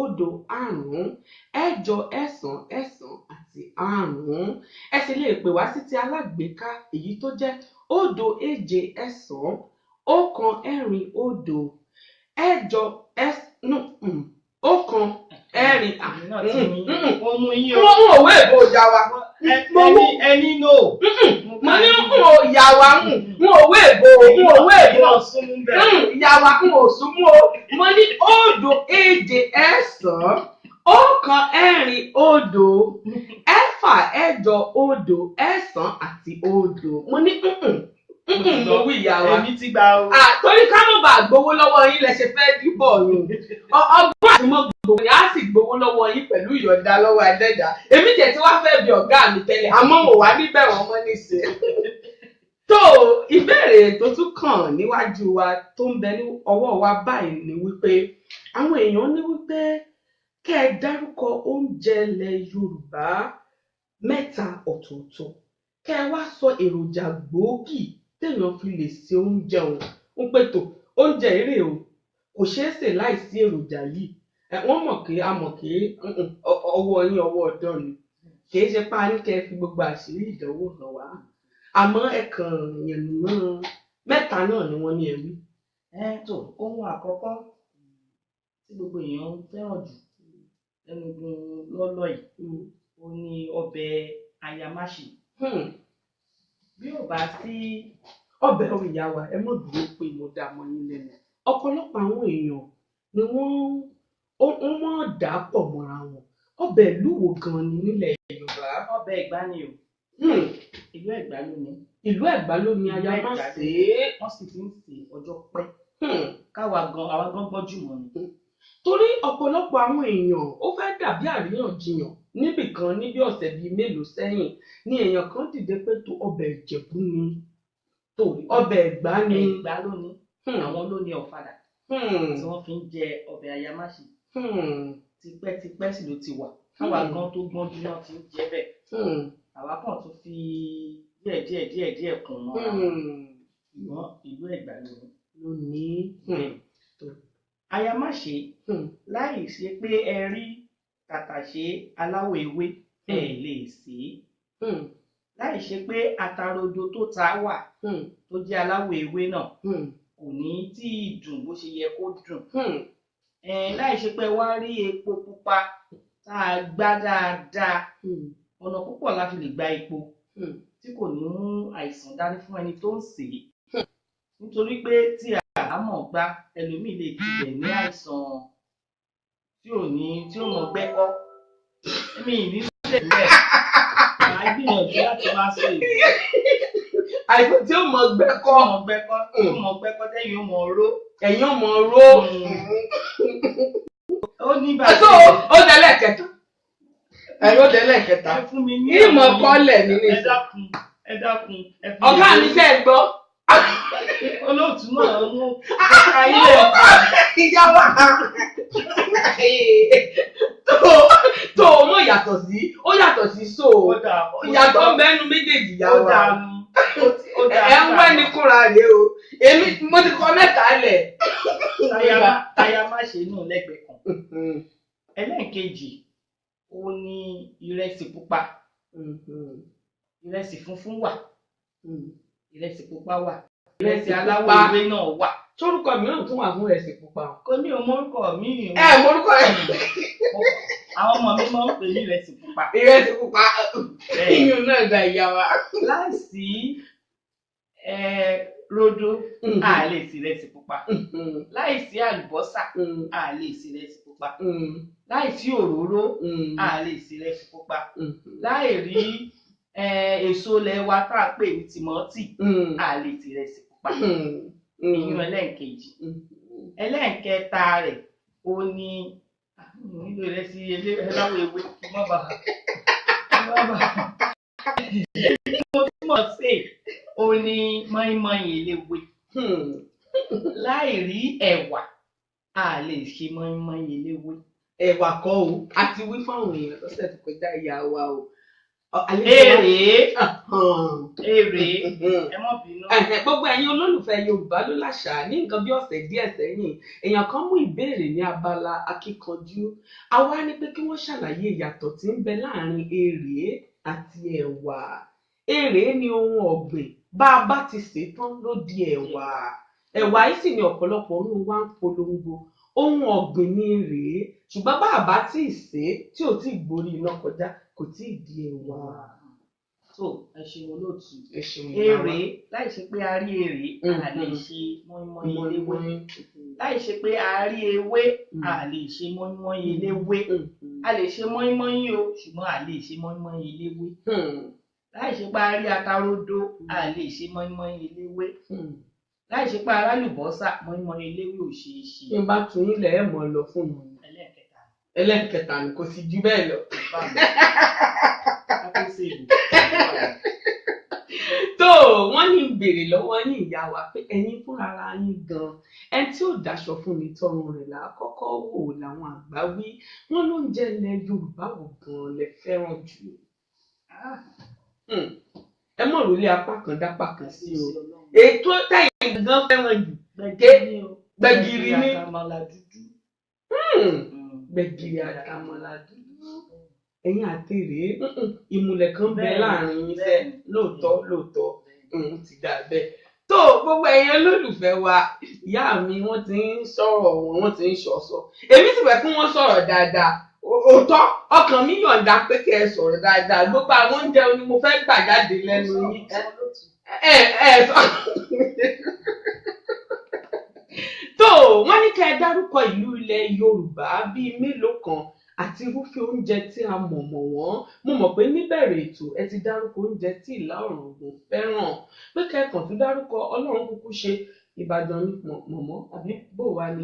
9 5. Ẹ sì lè pè wá sí ti alágbèéká èyí tó jẹ́ 0 7 9 1 4 0 8 S no 1 4. Èmi náà ti ní ó mú yín o. Mo ń òwe èbó ìyá wa. Ẹni no. Mo ní ń ò ìyá wa ń òwe èbó ń òwe Èmi èbó náà súnmú bẹ́ẹ̀. Ìyá wa ń ò súnmú o. Mo ní 0 7 9 1 4 0 6 8 0 9 0. Mo ní mo wí ìyá wa. Èmi ti gbà o. Torí ká má bàa gbowó lọ́wọ́ yín lẹ ṣe fẹ́ díbọ̀ yín. Ọgbọ́n àti mọ́ gbowó ni a sì gbowó lọ́wọ́ yín pẹ̀lú ìyọ̀ǹda lọ́wọ́ ẹlẹ́dàá. Èmi tẹ̀ tí wá fẹ́ bí ọ̀gá mi tẹ́lẹ̀, àmọ́ mo wà níbẹ̀ wọ́n mọ́ níṣẹ́. Tó ìbéèrè tó tún kàn níwájú wa tó ń bẹ ní ọwọ́ wa báyìí ni wípé àwọn èèyàn ní wípé kẹ́ ẹ dárúkọ oúnjẹ ilẹ̀ Yorùbá mẹ́ta ọ̀tọ̀ọ̀tọ̀, kẹ́ ẹ wá sọ èròjà gbòógì téèyàn fi lè ṣe oúnjẹ òun. Ń pè tó oúnjẹ eré o, kò ṣeé sè láìsí èròjà yìí. Wọ́n mọ̀ pé a mọ̀ pé ọwọ́ yín ọwọ́ ọ̀dọ́ ni, kì í ṣe pa ní kẹ́ ẹ fi gbogbo àṣírí ìdánwò hàn wá, àmọ́ ẹ kàn yànnà mẹ́ta náà ni wọ́n ní ẹ wí. Tó ohun àkọ́kọ́ tí gbogbo èèyàn fẹ́ràn jù lẹ́nu lọ́lọ́ yìí, ó ní ọbẹ̀ ayamáṣe. Bí ò bá sí ọbẹ̀ o ìyá wa, ẹ mọ̀ dúró pé mo dá mọ́ yín lẹ́nu. Ọ̀pọ̀lọpọ̀ àwọn èèyàn ni wọ́n mọ̀ dà pọ̀ mọ́ra wọn. Ọbẹ̀ ìlú wo gan ni nílẹ̀ Yorùbá? Ọbẹ̀ Ẹ̀gbá ni o. Ìlú Ẹ̀gbá ló ní. Ìlú Ẹ̀gbá ló ní ayamáṣe. Wọ́n sì ti ń sè ọjọ́ pẹ́. Káwa gan, àwa gan gbọ́n jù mọ́ ni. Torí ọ̀pọ̀lọpọ̀ àwọn èèyàn ó fẹ́ dàbí àríyànjiyàn níbìkan níbi ọ̀sẹ̀ bíi mélòó sẹ́yìn ni èèyàn kan dìde pé tó ọbẹ̀ Ìjẹ̀bú ni, tó ọbẹ̀ Ẹ̀gbá ni. Ẹ̀gbá ló ní. Àwọn ló ní ọ̀fadà tí wọ́n fi ń jẹ ọbẹ̀ ayamáṣe. Tipẹ́tipẹ́ sì ló ti wà. Káwa gan tó gbọ́n jù náà ti ń jẹ bẹ́ẹ̀. Àwa kàn tún fi díẹ̀ díẹ̀ díẹ̀ díẹ̀ kùn mọ́ra. Ṣùgbọ́n ìlú Ẹ̀gbá ló ní. Ló ní. Ayamáṣe láì ṣe pé ẹ rí tàtàṣé aláwọ̀ ewé ẹ lè sè é. Láì ṣe pé atarodo tó ta wà tó jẹ́ aláwọ̀ ewé náà kò ní tí ì dùn bó ṣe yẹ kó dùn. Láì ṣe pé wá rí epo pupa tá a gbá dáadáa. Ọ̀nà púpọ̀ la fi lè gba epo tí kò ní mú àìsàn dání fún ẹni tó ń sè é. Nítorí pé tí a mọ̀ gbá, ẹlòmíì lè tibẹ̀ ní àìsàn tí ò ní tí ó mọ̀ gbẹ́kọ́. Mi ní lè bẹ́ẹ̀. Màá gbìyànjú láti máa sọ èyí. Àìsàn tí ó mọ̀ gbẹ́kọ́. Tí ó mọ̀ gbẹ́kọ́ tẹ́yìn ó mọ̀ ró. Ẹ̀yin ó mọ̀ ró. Ó ní bàtí. Ó dẹ́lẹ̀ kẹta. Ẹ̀yin ó dẹ́lẹ̀ kẹta. Ẹ fún mi ní ìmọ̀ kọ́lẹ̀ mi ní. Ẹ dákun, ẹ dákun. Ọ̀gá mi ṣe é gbọ́. Olóòtú náà mú ayé ìyá wa tó o mọ̀ yàtọ̀ sí ó yàtọ̀ sí so yàtọ̀ mẹ́nu méjèèjì yá wa ẹ ń wẹ́ ní kúnra rè o, èmi mo ti kọ mẹ́ta lẹ̀. Táyà má ṣe nù lẹ́gbẹ̀ẹ́ kan. Ẹlẹ́ẹ̀kejì ó ní ìrẹsì pupa. Ìrẹsì funfun wà, ìrẹsì pupa wà, ìrẹsì aláwọ̀ ewé náà wà. Sórúkọ mìíràn tún wà fún ìrẹsì pupa. Kò ní o mórúkọ mi o. Ẹ mórúkọ rẹ. Àwọn ọmọ mi máa ń pè ní ìrẹsì pupa. Ìrẹsì pupa iyùn náà da ìyá wa. Láìsí rodo a lè sí ìrẹsì pupa. Láìsí àlùbọ́sà a lè sí ìrẹsì pupa. Láìsí òróró a lè sí ìrẹsì pupa. Láì rí èso ilẹ̀ wa tá a pè ní tìmọ́tì a lè sí ìrẹsì pupa. Ìyún ẹlẹ́ǹkejì. Ẹlẹ́ǹkẹta rẹ̀ ó ní nílò ìrẹsì aláwọ̀ ewé kí má bàa mo túmọ̀ sí ó ní mọ́ínmọ́ín eléwé. Láì rí ẹ̀wà a lè ṣe mọ́ínmọ́ín eléwé. Ẹ̀wà kọ́ o, a ti wí fáwọn èèyàn lọ́sẹ̀ tó kọjá ìyá wa o. Èrè èrè ẹ má bínú. Gbogbo ẹ̀yin olólùfẹ́ Yorùbá ló láṣà ní nǹkan bí ọ̀sẹ̀ díẹ̀ sẹ́yìn èèyàn kan mú ìbéèrè ní abala akíkanjú. A wá ní pé kí wọ́n ṣàlàyé ìyàtọ̀ tí ń bẹ láàrin èrè àti ẹ̀wà. Èrè ni ohun ọ̀gbìn, bá a bá ti sè é tán ló di ẹ̀wà. Ẹ̀wà yìí sì ni ọ̀pọ̀lọpọ̀ ohun wa ń polongo. Ohun ọ̀gbìn ni èrè, ṣùgbọ́n bá a bá tí ì sè é tí ò tí ì gborí iná kọjá kò tí ì di ẹ̀wà. So ẹ ṣeun olóòtú. Ẹ ṣeun ìyá wa. Èrè, láì ṣe pé a rí èrè a lè ṣe mọ́ínmọ́ín eléwé. Láì ṣe pé a rí ewé a lè ṣe mọ́ínmọ́ín eléwé. A lè ṣe mọ́ínmọ́ín o, ṣùgbọ́n a lè ṣe mọ́ínmọ́ín eléwé. Láì ṣe pé a rí atarodo a lè ṣe mọ́ínmọ́ín eléwé. Láì ṣe pé a rálùbọ́sà mọ́ínmọ́ín eléwé ò ṣeé ṣe. Bí n bá tún ilẹ̀ ẹ̀ mọ́ lọ fún mi. Ẹlẹ́ẹ̀kẹta. Ẹlẹ́ẹ̀kẹta ni kò sì ju bẹ́ẹ̀ lọ. Tó wọ́n ní béèrè lọ́wọ́ yín ìyá wa pé ẹ̀yin fúnra yín gan-an ẹni tí ò dáṣọ fún mi tọrùn rẹ̀ là á kọ́kọ́ wò làwọn àgbà wí. Wọ́n ló ń jẹ́ ilẹ̀ Yorùbá wò gan-an lẹ fẹ́ràn jù. Ẹ mọ̀ rólé apá kan dápá kan sí o. Ètò tẹ̀yìn gan fẹ́ràn jù. Gbẹ̀gìrì ni. Gbẹ̀gìrì àtàmàlà dúdú. Ẹ̀yin àti rèé ìmùlẹ̀ kan bẹ láàrin yín sẹ́ lóòótọ́ lóòótọ́ òun ti dà bẹ́ẹ̀. Tó gbogbo ẹ̀yin olólùfẹ́ wa ìyá mi wọ́n ti ń sọ̀rọ̀ wọn wọ́n ti ń ṣọ̀sọ̀. Èmi sì fẹ́ kí wọ́n sọ̀rọ̀ dáadáa. Òótọ́ ọkàn mi yọ̀ǹda pé kí ẹ sọ̀rọ̀ dáadáa. Gbogbo àwọn oúnjẹ ni mo fẹ́ gbà jáde lẹ́nu yín. Ẹ ẹ sọ. Tó wọ́n ní kẹ́ ẹ dárúkọ ìlú ilẹ̀ Yorùbá bíi mélòó kan àti irúfẹ́ oúnjẹ tí a mọ̀ mọ̀ wọ́n. Mo mọ̀ pé níbẹ̀rẹ̀ ètò ẹ ti dárúkọ oúnjẹ tí Ìlá Ọ̀ràngún fẹ́ràn. Pé kẹ́kàn tún dárúkọ Ọlọ́run kúkú ṣe Ìbàdàn ní mọ̀mọ́ àbí bò wá ni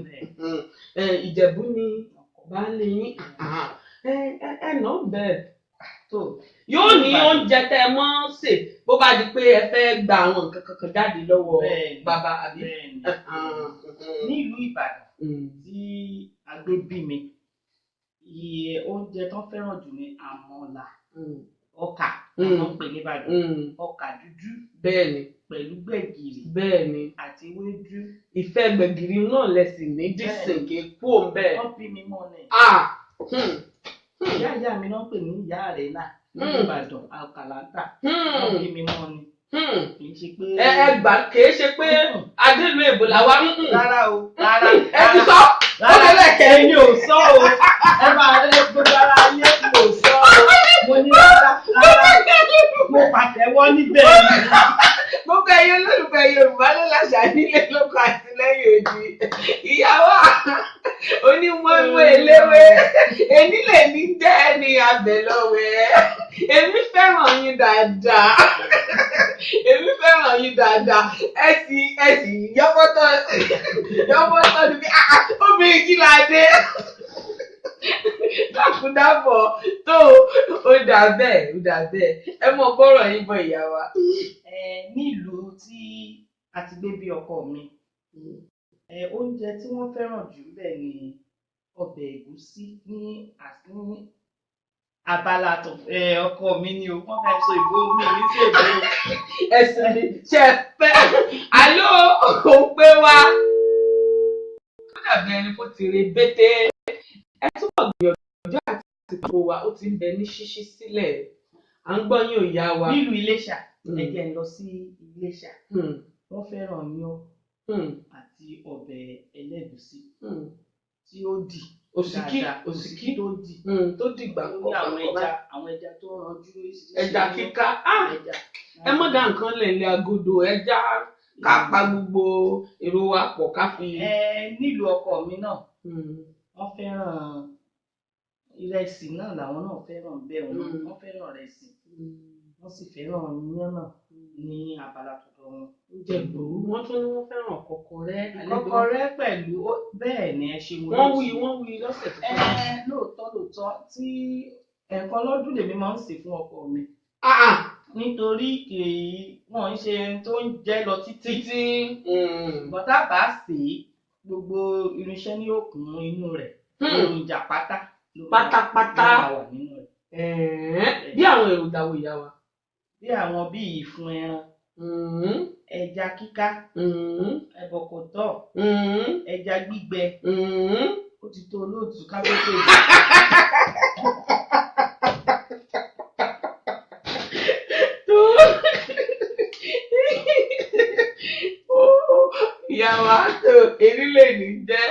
Ìjẹ̀bú ni baálé yín ẹ nà bẹ́ẹ̀. Yóò ní oúnjẹ tẹ́ ẹ mọ́ sè bó bá di pé ẹ fẹ́ gba àwọn nǹkan kankan jáde lọ́wọ́ bàbá àbí. Ní ìlú Ìbàdàn tí a gbé bí mi, iye oúnjẹ tó fẹ́ràn jù ni àmàlà, ọkà àwọn ń pè ní Ìbàdàn, ọkà dúdú. Bẹ́ẹ̀ni. Pẹ̀lú gbẹ̀gìrì. Bẹ́ẹ̀ni. Àti ewédú. Ìfẹ́ gbẹ̀gìrì náà lẹ̀sìn ní dísìn kì í kú òun bẹ́ẹ̀. Wọ́n bí mi mọ́ ni. Ìyá ìyá mi náà pè ní ìyá rẹ̀ náà ní Ìbàdàn àkàlàntà. Wọ́n bí mi mọ́ ni. Kì í ṣe pé. Ẹ gbà kì í ṣe pé adélu èbò làwa ń. Rárá o, rárá. Ẹ ti sọ. Rárá èmi ò sọ o. Ẹ máa rẹ gbogbo ara ayé mi ò sọ o. Mo ní rárá rárá. Mo pàtẹ́wọ́ níbẹ̀ ni. Gbogbo ẹ̀yin olólùfẹ́ Yorùbá ló láṣà nílé lóko àti lẹ́yìn odi. Ìyàwó onímọ̀ọ́mọ́ eléwé. Èmi lè ní jẹ́ ẹni abẹ̀lọ́wẹ̀. Èmi fẹ́ràn yín dáadáa. Èmi fẹ́ràn yín dáadáa. Ẹ sì yọ́bọ́tọ̀ yọ́bọ́tọ̀ níbi obìnrin kí la dé. Dákúdábọ̀ tó ó dà bẹ́ẹ̀ ó dà bẹ́ẹ̀. Ẹ mọ bọ́rọ̀ yín bọ̀ ìyá wa. Nílùú tí a ti gbé bí ọkọ mi, oúnjẹ tí wọ́n fẹ́ràn jù bẹ́ẹ̀ ni ọbẹ̀ ẹ̀gúsí ní abala ọkọ mi ni o, wọ́n fẹ́ sọ ìbò mi ní sí ìbò. Ẹ̀sìn mi ṣe fẹ́ àlọ́ òun pé wá. Ó dàbí ẹni kó ti re bété. Ẹ túbọ̀ gbìyànjú àti pò wa, ó ti ń bẹ ní ṣíṣí sílẹ̀. À ń gbọ́ yín, ò yá wa. Nílùú Iléṣà, ẹ jẹ́ n lọ sí Iléṣà. Wọ́n fẹ́ràn iyán àti ọbẹ̀ ẹlẹ́gùsí tí ó dì Òsìkí, dáadáa. òsìkí. Tó dì. Tó dìgbà Ó ní àwọn ẹja, àwọn ẹja tó ranjú lóríṣiríṣi. Ẹja kíká. Ẹja. Ẹ mọ̀ dá nǹkan lẹ̀ ní agodo ẹja, ká pa gbogbo èrò wa pọ̀ ká fi. Ẹ nílùú ọkọ mi náà, wọ́n fẹ́ràn ìrẹsì náà, làwọn náà fẹ́ràn bẹ́ẹ̀. Wọ́n fẹ́ràn ìrẹsì, wọ́n sì fẹ́ràn iyán náà ní abala tọ̀dọ̀ wọn. Jẹ̀bú, wọ́n tún ní wọ́n fẹ́ràn kọ́kọ́rẹ́. Ìkọ́kọrẹ́ pẹ̀lú bẹ́ẹ̀ ni, ẹ ṣe mo Wọ́n lóòtú. wí, wọ́n wí lọ́sẹ̀ tó Ẹ kọjá. lóòótọ́ lóòótọ́, tí ẹ̀ẹ̀kan lọ́dún lèmi máa ń sè fún ọkọ mi, nítorí kìí wọ́n ń ṣe tó ń jẹ́ lọ títí. Títí. Ṣùgbọ́n tá a bá sè é, gbogbo irinṣẹ́ ní òkun inú rẹ̀, èròjà pátá ló Pátápátá. ló máa wà nínú rẹ̀. Ẹ̀ẹ́, bí àwọn èròjà wo, ìyá wa? Bí àwọn bíi ìfun ẹran, ẹja kíká, ẹ̀bọ̀kọ̀tọ̀, ẹja gbígbẹ. Ó ti tó olóòtú kábíyèsí. Ìyá wa, tó èrí lè ní jẹ́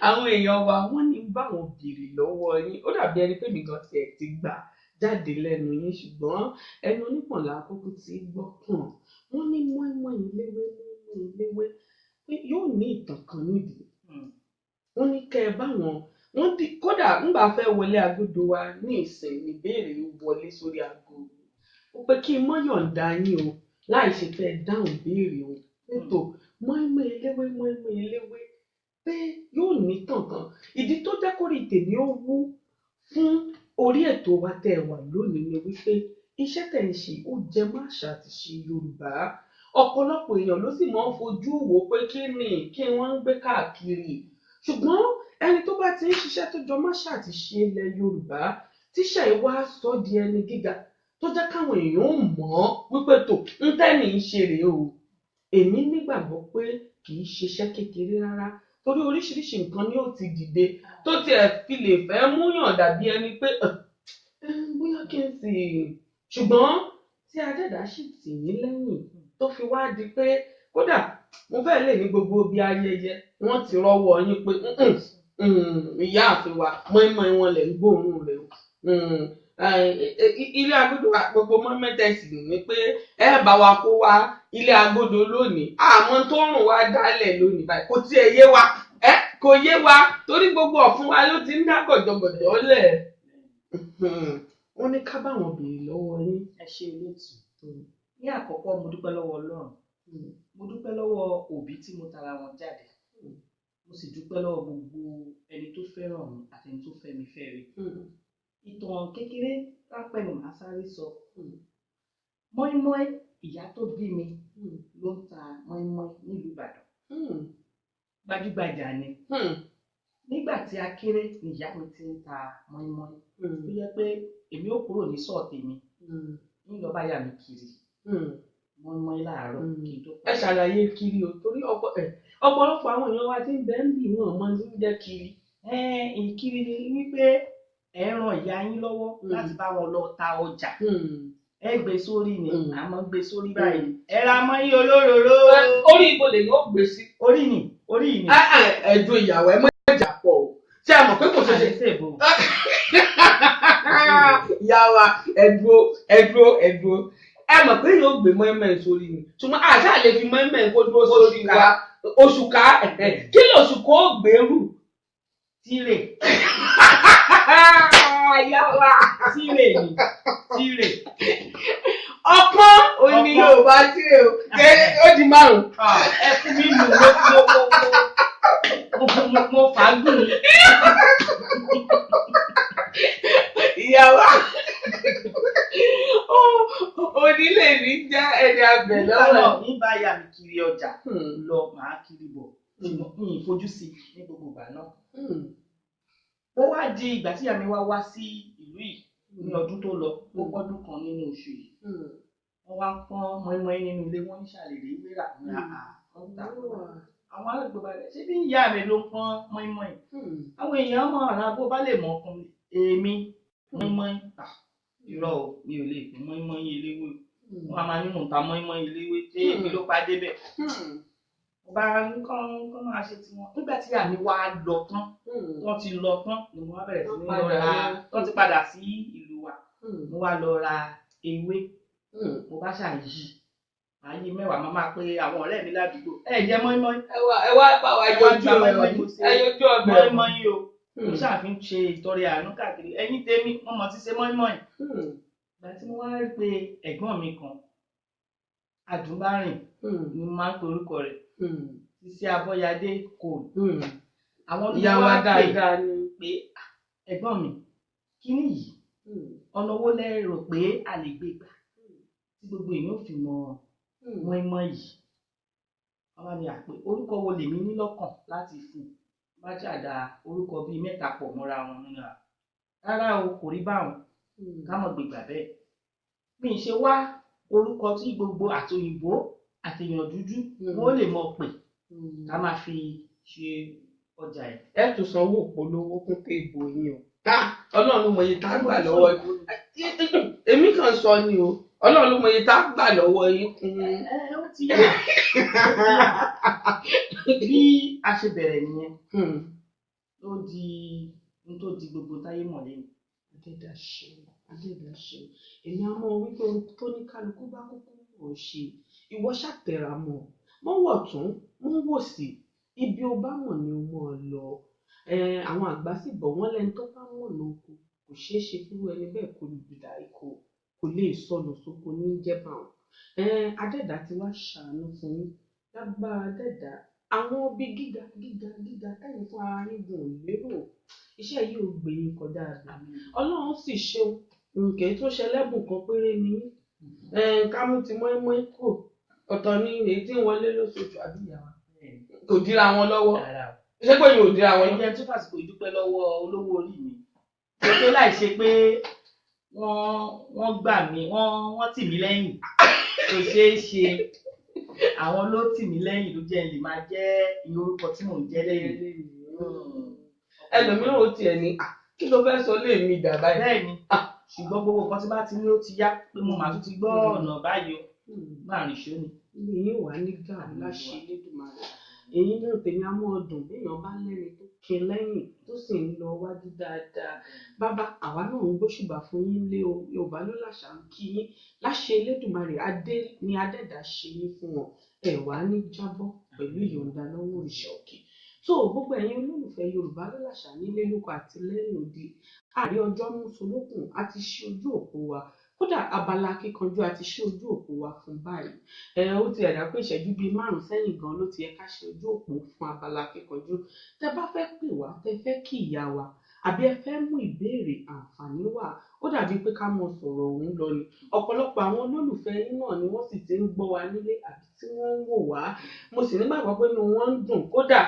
àwọn èèyàn wa, wọ́n ní báwọn béèrè lọ́wọ́ yín. Ó dàbí ẹni pé mi gan tiẹ̀ ti gbà jáde lẹ́nu yín, ṣùgbọ́n ẹnu onípọ̀nlá àkókò tí gbọ́ kàn. Wọ́n ní mọ́ínmọ́ín eléwé, mọ́ínmọ́ín eléwé pé yóò ní ìtàn kan nídìí. Wọ́n ní kẹ́ ẹ báwọn wọ́n di kódà ńgbà fẹ́ wọlé agodo wa ní ìsìn, ìbéèrè wọlé sórí aago, ó pé kí n mọ́ yọ̀ǹda yín o láì ṣe fẹ́ dáhùn béèrè o nítò mọ́ínmọ́ín eléwé, mọ́ínmọ́ín eléwé pé yóò ní tàn kan. Ìdí tó jẹ́ kórè tèmi ó wú fún orí ètò wa tẹ́ ẹ wà lónìí ni wípé iṣẹ́ tẹ̀ ń ṣe, ó jẹ mọ́ àṣà àti ṣe Yorùbá. Ọ̀pọ̀lọpọ̀ èèyàn ló sì máa ń fojú wò pé kí ni kí wọ́n ń gbé káàkiri, ṣùgbọ́n ẹni tó bá ti ń ṣiṣẹ́ tó jọ mọ́ àṣà àti ṣe ilẹ̀ Yorùbá, tíṣà ẹ̀ wá sọ di ẹni gíga tó jẹ́ káwọn èèyàn ó mọ̀ ọ́ wípé tó ń tẹ́ni ń ṣe rèé o, èmi nígbàgbọ́ pé kì í ṣiṣẹ́ kékeré rárá, torí oríṣiríṣi nǹkan ni ó ti dìde tó tiẹ̀ fi lè fẹ́ múyàn dàbí ẹni pé "Ẹ̀, bóyá kí n sì", ṣùgbọ́n tí Adẹ́dàá sì tì yín lẹ́yìn tó fi wá di pé kódà mo fẹ́ lè ní gbogbo ibi ayẹyẹ wọ́n ti rọ́wọ́ yín pé "Mm-mm, ìyáàfin wa, mọ́ínmọ́ín wọn lẹ̀ ń gbóòórùn rẹ̀ o." Ilé agodo wa gbogbo mọ́mẹ́tẹ̀sì ni pé ẹ bá wa kó wa ilé agodo lónìí, àmọ́ tó rùn wá dálẹ̀ lónìí báyìí kò tiẹ̀ yé wa, ẹ kò yé wa, torí gbogbo ọ̀fun wa ló ti ń dá gọ̀jọ̀gọ̀jọ̀ lẹ̀. Wọ́n ní ká bá wọn béèrè lọ́wọ́ yín. Ẹ ṣe olóòtú. Ní àkọ́kọ́, mo dúpẹ́ lọ́wọ́ Ọlọ́run, mo dúpẹ́ lọ́wọ́ òbí tí mo tara wọn jáde, mo sì dúpẹ́ lọ́wọ́ gbogbo ẹni tó fẹ́ràn mi àti ẹni tó fẹ́ mi fẹ́ rí. Ìtàn kékeré ráńpẹ́ ni màá sáré sọ. Mọ́ínmọ́ín, ìyá tó bí mi ló ń ta mọ́ínmọ́ín nílùú Ìbàdàn. Gbajúgbajà ni. Nígbà tí a kéré ni ìyá mi ti ń ta mọ́ínmọ́ín, tó yẹ pé èmi ò kúrò ní sọ́ọ̀ tèmi, ń lọ bá ìyá mi kiri mọ́ínmọ́ín láàárọ̀ kí n tó Ẹ ṣàlàyé kiri o, torí ọ̀pọ̀lọpọ̀ àwọn èèyàn wa ti ń bẹ ń bì, wọn mọ tí ń jẹ́ kiri. Ìkiri ni wípé ẹ ń ran ìyá yín lọ́wọ́ láti bá wọn lọ ta ọjà. Ẹ gbé sórí ni, àmọ́ gbé sórí báyìí, ẹ ra mọ́yìn olóróró. Orí ibo lè yóò gbé sí? Orí ni, orí ni. Ẹ̀dùn ìyàwó ẹ mọ̀ ìjà pọ̀ o, ṣé ẹ mọ̀ pé kò ṣeé ṣe? Àṣìṣe ìbò. Ìyá wa, ẹ̀dùn ẹ̀dùn ẹ̀dùn, ẹ mọ̀ pé yóò gbé mọ́ẹ́mọ́ sórí ni, ṣùgbọ́n àṣà lè fi mọ́ẹ́mọ́ kó dúró sórí wa. Oṣù ká kí lóṣù kó gbèrú? Tírè. Ìyá wa. Tírè ni, tírè. Ọpọ́n òní Yorùbá tírè o, ó di 5. Ẹ fún mi nù, mo fàágùn. Ìyá wa, onílé mi jẹ́ ẹni abẹ Nígbà lọ́wọ́. náà, ní bá ìyá mi kiri ọjà lọ, màá kiri bọ̀, ṣùgbọ́n mi ì fojú sí ní gbogbo ìgbà náà. Ó wá di ìgbà tí ìyá mi wá wá sí ìlú yìí ní ọdún tó lọ, ó pọ́dún kan nínú oṣù yìí. Wọ́n wá ń pọ́n mọ́ínmọ́ín nínú ilé, wọ́n ń ṣàlèrè wéra ní àhà wọ́n ta. Àwọn Àwọn aládùúgbò bá rẹ̀ ṣé bí ìyá mi ló ń pọ́n mọ́ínmọ́ín. Àwọn èèyàn mọ̀ ọ̀rá bó bá lè mọ̀ ọkùnrin èmi mọ́ínmọ́ín. Irọ́ o, mi ò lè pín mọ́ínmọ́ín eléwé. Wọ́n á máa ní mò ń ta mọ́ínmọ́ín eléwé tí èmi ló pa débẹ̀. Mo bá ń kọ́ kọ́ máa ṣe tiwọn. Nígbà tí ìyá mi wá lọ tán, wọ́n ti lọ tán ni mo wá bẹ̀rẹ̀ sí ní lọ ra, wọ́n ti padà sí ìlú wa. Mo wá lọ ra ewé, mo bá ṣàyí ayé mẹ́wàá, máa máa pe àwọn ọ̀rẹ́ mi ládùúgbò, ẹ jẹ mọ́ínmọ́ín. Ẹ wá bá wa yọjú ẹ yọjú ọbẹ̀ mọ́ínmọ́ín o. Mo ṣàfihàn ṣe ìtọrẹ àánú káàkiri, ẹ̀yin tèmi wọ́n mọ̀ sí ṣe mọ́ínmọ́ín. Ìgbà tí mo wá rí pé ẹ̀gbọ́n mi kan, Adùnbárìn ni mo máa ń pe orúkọ rẹ̀, Sisi Abọ́yadé kò àwọn ìyá wa dáadáa ni pé ẹ̀gbọ́n mi kíní yìí, ọ̀nà owó lẹ rò pé a lè gbé gbà tí gbogbo èèyàn ò fi mọ mọ́ínmọ́ín yìí. Wọ́n bá ní àpè orúkọ wo lèmi ní lọ́kàn láti fún un, bá ṣàdá orúkọ bíi mẹ́ta pọ̀ mọ́ra wọn nínú à. Rárá o, kò rí báwọn, ká mọ̀ gbègbà bẹ́ẹ̀. Mi ì ṣe wá orúkọ tí gbogbo àtòyìnbó àtèèyàn dúdú wọ́n lè mọ̀ pè ká máa fi ṣe ọjà ẹ̀. Ẹ tún sanwó ìpolówó kún téèbù yín o. Ọlọ́run ló mọ iye tá a gbà lọ́wọ́ yín. Èmi kàn sọ ni o, Ọlọ́run ló mọ iye tá a gbà lọ́wọ́ yín kún. Ẹ ó ti yà bí a ṣe bẹ̀rẹ̀ nìyẹn, ó di n tó di gbogbo táyé mọ̀ lẹ́nu. Adẹ́dà ṣeun, Adẹ́dà ṣeun. Èmi á mọ̀ wípé ohun tó ní kálukú bá kúkú mọ̀ ṣe, ìwọ ṣàtẹ̀rà mọ̀, mọ́ wọ̀ tún, mọ́ wò sí, ibi o bá mọ̀ ni o mọ̀ ọ́ lọ. Àwọn àgbà sì bọ̀ wọ́n lẹ́ni tó bá mọ̀ lóko, kò ṣeé ṣe fún ẹni bẹ́ẹ̀ kó lùdà ikọ̀, kò lè sọnù sóko ní jẹ́bà wọn. Adẹ́dà ti wá ṣàánú fún yín. Lágbára Adẹ́dà, àwọn ibi gíga gíga gíga tẹ́yìn fún ara yín gùn lérò. Iṣẹ́ yìí ò gbé yín kọjá àgbà. Ọlọ́run sì ṣeun, nkè tó ṣẹlẹ́bùn kan péré ni yín. Ká mú ti mọ́ínmọ́ín kù, ọ̀tọ̀ ni èyí tí ń wọlé lóṣooṣù àbí ìyá wa. Kò dira wọn lọ́wọ́. Ṣé pé yóò dira wọn lọ́wọ́? Ẹgbẹ́ tó fàsìkò ìdúpẹ́ lọ́wọ́ olówó orí mi. Pé láì ṣe pé wọ́n gbà mí, wọ́n tì mí lẹ́yìn. Kò ṣeé ṣe. Àwọn ló tì mí lẹ́yìn ló jẹ́ lè máa jẹ́ iye orúkọ tí mò ń jẹ́ lẹ́yìn. Ẹlòmíràn ó tiẹ̀ ní, kí ló fẹ́ sọ lé mi dà báyìí? Bẹ́ẹ̀ni, ṣùgbọ́n gbogbo nǹkan tí bá ti ní ó ti yá pé mo màá tún ti gbọ́ ọ̀nà báyìí o, máa rìn ṣó ni. Ilé yín wà ní gàrú láṣẹ Elédùmarè. Èyí náà tèmi á mọ́ ọdún béèyàn bá lẹ́ni tó kin lẹ́yìn tó sì ń lọ wájú dáadáa. Bàbá, àwa náà ń gbóṣùbà fún yín lé o, Yorùbá ló láṣà ń kí yín. Láṣẹ Elédùmarè, adé ni Adẹ́dà ṣe yín fún wọn. Ẹ wá ní jábọ́ pẹ̀lú ìyọ̀ǹda lọ́wọ́ òrìṣà òkè. Tó gbogbo ẹ̀yin olólùfẹ́ Yorùbá ló láṣà nílé lóko àti lẹ́yìn odi. Àárí ọjọ́ mú solókùn a ti ṣí ojú òpó wa. Kódà abala kíkanjú a ti ṣí ojú òpó wa fún báyìí. Ó ti ẹ̀dá pé ìṣẹ́jú bíi márùn-ún sẹ́yìn gan ló ti yẹ ká ṣe ojú òpó fún abala kíkanjú. Tẹ bá fẹ́ pè wá, tẹ fẹ́ kí ìyá wa, àbí ẹ fẹ́ mú ìbéèrè àǹfààní wá, ó dàbí pé ká mọ sọ̀rọ̀ òun lọ ni. Ọ̀pọ̀lọpọ̀ àwọn olólùfẹ́ yín náà ni wọ́n sì ti ń gbọ́ wa nílé àbí tí wọ́n ń wò wá. Mo sì nígbàgbọ́ pé inú wọn ń dùn, kódà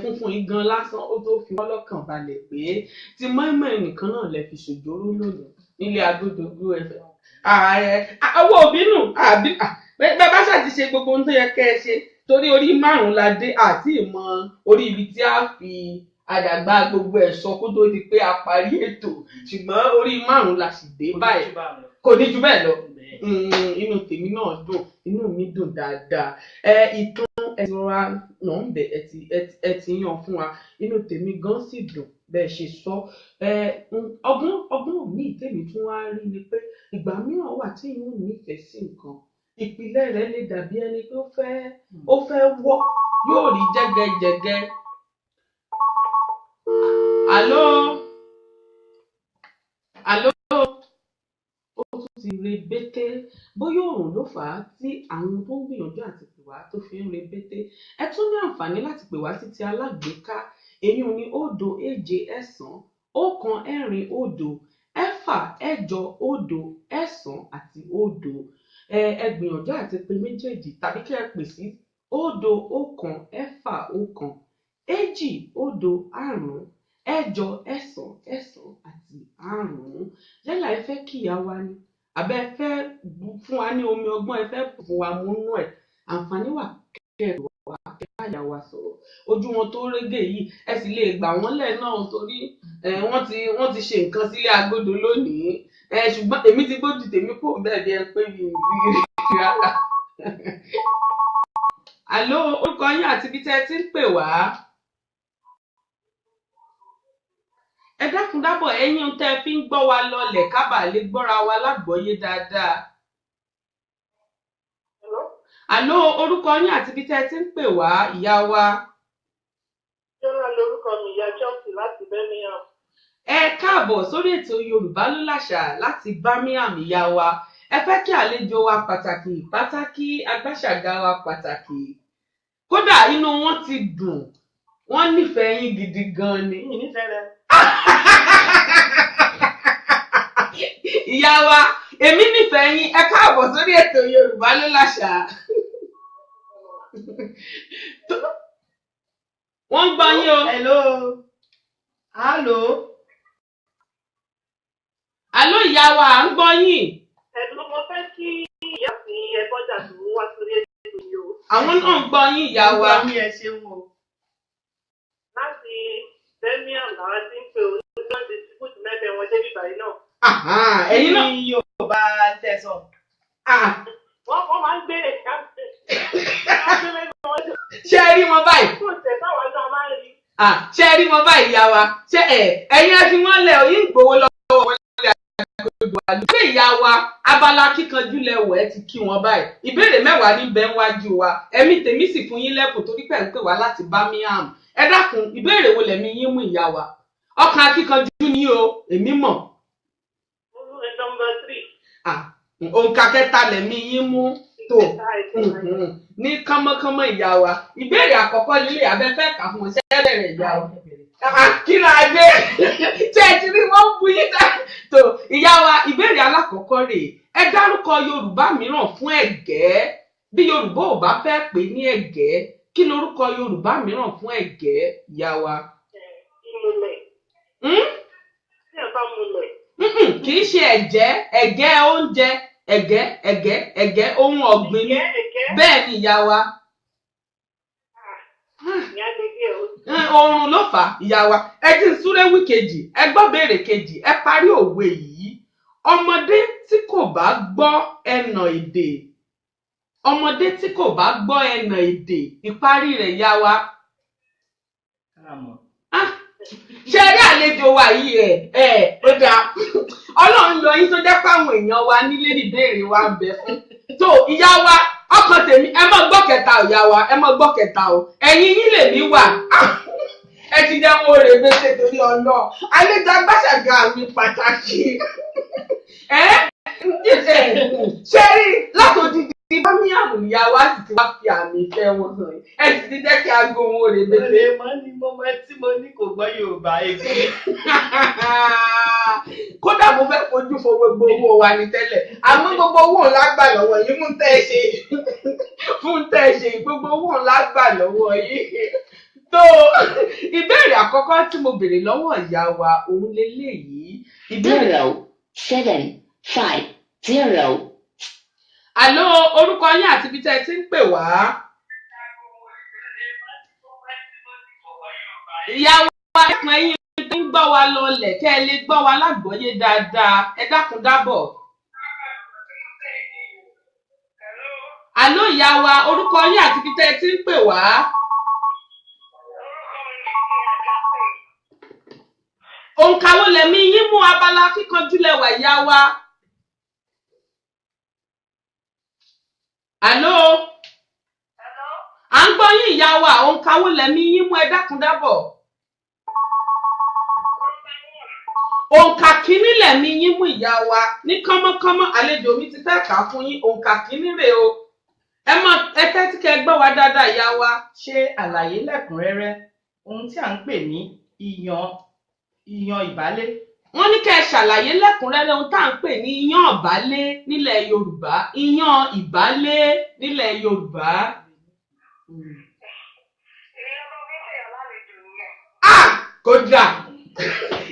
funfun yìí gan lásán ó tó fi wọ́n lọ́kàn balẹ̀ pé ti mọ́ínmọ́ín nìkan náà lẹ fi ṣòjóró lónìí nílé agodo Glo FM. Àwọn òbí nù àbí bàbá ṣáà ti ṣe gbogbo ohun tó yẹ kẹ́ ẹ ṣe torí orí márùn-ún la dé àti ìmọ̀ orí ibi tí a fi àdàgbà gbogbo ẹ̀ sọ kó tó di pé a parí ètò, ṣùgbọ́n orí márùn-ún la sì dé báyìí, kò ní ju bẹ́ẹ̀ lọ. Inú tèmi náà dùn, inú mi dùn dáadáa. Ìtàn ẹ ti rọra nà ń bẹ, ẹ ti yan fún wa, inú tèmi gan sì dùn bẹ́ẹ̀ ṣe sọ. Ọgbọ́n míì tèmi tún wá rí ni pé ìgbà mìíràn wà tí èèyàn ò nífẹ̀ẹ́ sí nǹkan, ìpìlẹ̀ rẹ̀ lè dàbí ẹni pé ó fẹ́ wọ́, yóò rí jẹ́gẹ́jẹ́gẹ́. Àló, àló, ó tún ti rebété. Bóyá òòrùn ló fà á tí àwọn tó ń gbìyànjú àti pè wá tó fi ń rebété. Ẹ tún ní àǹfààní láti pè wá sí ti alágbèéká, èyí ni 0 7 1 4 0 6 8 0 9 àti 0. Ẹ gbìyànjú àti pè méjèèjì tàbí kí ẹ pè sí 0 1 6 1 2 0 5 8 9 9 àti 5. Yálà ẹ fẹ́ kí ìyá wa ni àbẹ́ ẹ fẹ́ fún wa ní omi ọgbọ́n, ẹ fẹ́ fún wa múnú ẹ̀, àǹfààní wà kẹ́ ẹ pè wá. wá kẹ́ bá ìyá wa sọ̀rọ̀. Ojú wọn tó régè yìí, ẹ sì lè gbà wọ́n lẹ̀ náà torí wọ́n ti ṣe nǹkan sílé agodo lónìí. Ṣùgbọ́n èmi ti gbójú tèmi kò bẹ́ẹ̀ bí ẹ pé mi ò rí rí rárá. Àló, orúkọ yín àti ibi tẹ́ ẹ ti ń pè wá. Ẹ dákun dábọ̀, ẹ̀yin ohun tẹ́ ẹ fi ń gbọ́ wa lọlẹ̀ ká bàa lè gbọ́ra wa lágbọ́yé dáadáa. Àló, orúkọ yín àti ibi tẹ́ ẹ ti ń pè wá, ìyá wa. Jọ́lá lorúkọ mi, ìyá Chelsea láti Birmingham. Ẹ káàbọ̀ sórí ètò Yorùbá ló láṣà láti Birmingham, ìyá wa. Ẹ fẹ́ kí àlejò wa pàtàkì pàtàkì, agbáṣàgà wa pàtàkì. Kódà inú wọn ti dùn, wọ́n nífẹ̀ẹ́ yín gidi gan ni. Mi nífẹ̀ẹ́ rẹ. Ìyá wa, èmi nífẹ̀ẹ́ yín, ẹ káàbọ̀ sórí ètò Yorùbá ló láṣà. Wọ́n ń gbọ́ yín o. Hello. Hello. Àló ìyá wa, à ń gbọ́ yín. Ẹ̀dùn, mo fẹ́ kí ìyá mi ẹ̀bọ́jà tó wá sórí ètò yìí o. Àwọn náà ń gbọ́ yín, ìyá wa. Ń gbọ́ yín, ẹ ṣeun o. Láti Birmingham làwọn ti ń pè ó ní wọ́n ti distribute mẹ́fẹ̀ẹ́ wọn débi báyìí náà. Ẹ̀yin náà. Ní Yorùbá tẹ̀sán. Wọ́n máa ń gbé Ṣé ẹ rí wọn báyìí? Kò tẹ̀ táwa náà máa ń rí. Ṣé ẹ rí wọn báyìí, ìyá wa? Ṣé ẹ̀yin ẹ fi wọ́n lẹ̀ òyìn gbowó lọ́wọ́ wọn lé agodo àlù. Ṣé ìyá wa, abala kíkanjú lẹwọ̀ ẹ ti kí wọn báyìí? Ìbéèrè mẹ́wàá ní bẹ́ẹ̀ wájú wa. Ẹ̀mí tèmi sì fún yín lẹ́kùn torí pẹ̀ ń pè wá láti Birmingham. Ẹ dákun, ìbéèrè wo lẹ̀mí yín mú, ìyá wa? Ọkàn akíkanjú ni o, èmi mọ̀. Number 3. Òǹkà kẹta lẹ̀mí yín mú tó ní kánmọ́kánmọ́, ìyá wa. Ìbéèrè àkọ́kọ́ lílé abẹ́fẹ́ kà fún wọn, ṣẹ́ bẹ̀rẹ̀ ìyá wa? Kí la dé? Ṣé ẹ ti rí wọn bu yín dá? Tó ìyá wa, ìbéèrè alákọ̀ọ́kọ́ rèé. Ẹ dárúkọ Yorùbá mìíràn fún ẹ̀gẹ́. Bí Yorùbá ò bá fẹ́ pè ní ẹ̀gẹ́, kí lorúkọ Yorùbá mìíràn fún ẹ̀gẹ́, ìyá wa? Ìmùlẹ̀. Tí ẹ bá múlẹ̀. Kì í ṣe ẹ̀jẹ́, ẹ̀gẹ́ oúnjẹ, ẹ̀gẹ́ ẹ̀gẹ́ ẹ̀gẹ́ ohun ọ̀gbìn ni. Bẹ́ẹ̀ ni, ìyá wa. Oorun ló fà á, ìyá wa. Ẹ ti ń súré wí kejì, ẹ gbọ́ béèrè kejì, ẹ parí òwe yìí. Ọmọdé tí kò bá gbọ́ ẹnà èdè. Ọmọdé tí kò bá gbọ́ ẹnà èdè, ìparí rẹ̀, ìyá wa. Ṣe rí àlejò wa yìí ẹ ó dáa. Ọlọ́run yọ yín tó jẹ́ fáwọn èèyàn wa nílé ìbéèrè wa ń bẹ fún. Tó ìyá wa, ọkàn tèmi, ẹ má gbọ́ kẹta o, ìyá wa, ẹ má gbọ́ kẹta o. Ẹ̀yin yín lèmi wà. Ẹ ti jẹ́ wọn rè gbèsè torí ọ̀nà. Àlejò agbáṣàgà mi pàtàkì. Ṣe rí látòdìdí Birmingham, ìyá wa sì ti wá fi àmì ìfẹ́ wọn hàn. Ẹ sì ti jẹ́ kí aago wọn rè gbèsè. Olè mọ́ ni mo mọ tí mo ní kò gbọ́ Yorùbá èdè. Kódà mo fẹ́ fojú fo gbogbo owó wa ní tẹ́lẹ̀. Àmọ́ gbogbo owó ńlá gbà lọ́wọ́ yín fún tẹ́ ẹ ṣe. Fún tẹ́ ẹ ṣe gbogbo owó ńlá gbà lọ́wọ́ yín. Tó ìbéèrè àkọ́kọ́ tí mo béèrè lọ́wọ́ ìyá wa òun leléyìí. 0 7 5 0. Àló, orúkọ yín àti ibi tẹ́ ẹ ti ń pè wá. Ìyá wa, ẹ̀pọ̀n ẹ̀yin tó ń gbọ́ wa lọlẹ̀ kẹ́ ẹ lè gbọ́ wa lágbọ́yé dáadáa. Ẹ dákun dábọ̀. Àló ìyá wa, orúkọ yín àti ibi tẹ́ ẹ ti ń pè wá. Òǹkà wo lẹ̀mí yín mú, abala kíkanjú lẹwà, ìyá wa? Àló. À ń gbọ́ yín, ìyá wa, òǹkà wo lẹ̀mí yín mú, ẹ dákun dábọ̀. Òǹkà kínní lẹ̀mí yín mú, ìyá wa, ní kánmọ́kánmọ́. Àlejò mi ti fẹ́ kà á fún yín, òǹkà kínní rèé o. Ẹ mọ ẹ tẹ́tí kẹ́ ẹ gbọ́ wa dáadáa, ìyá wa. Ṣe àlàyé lẹ́kùnrẹ́rẹ́ ohun tí à ń pè ní ìyàn ìbálé. Wọ́n ní kẹ́ ẹ ṣàlàyé lẹ́kùnrẹ́rẹ́ ohun tá à ń pè ní iyán ìbálé nílẹ̀ Yorùbá. Iyán ìbálé nílẹ̀ Yorùbá. Kódà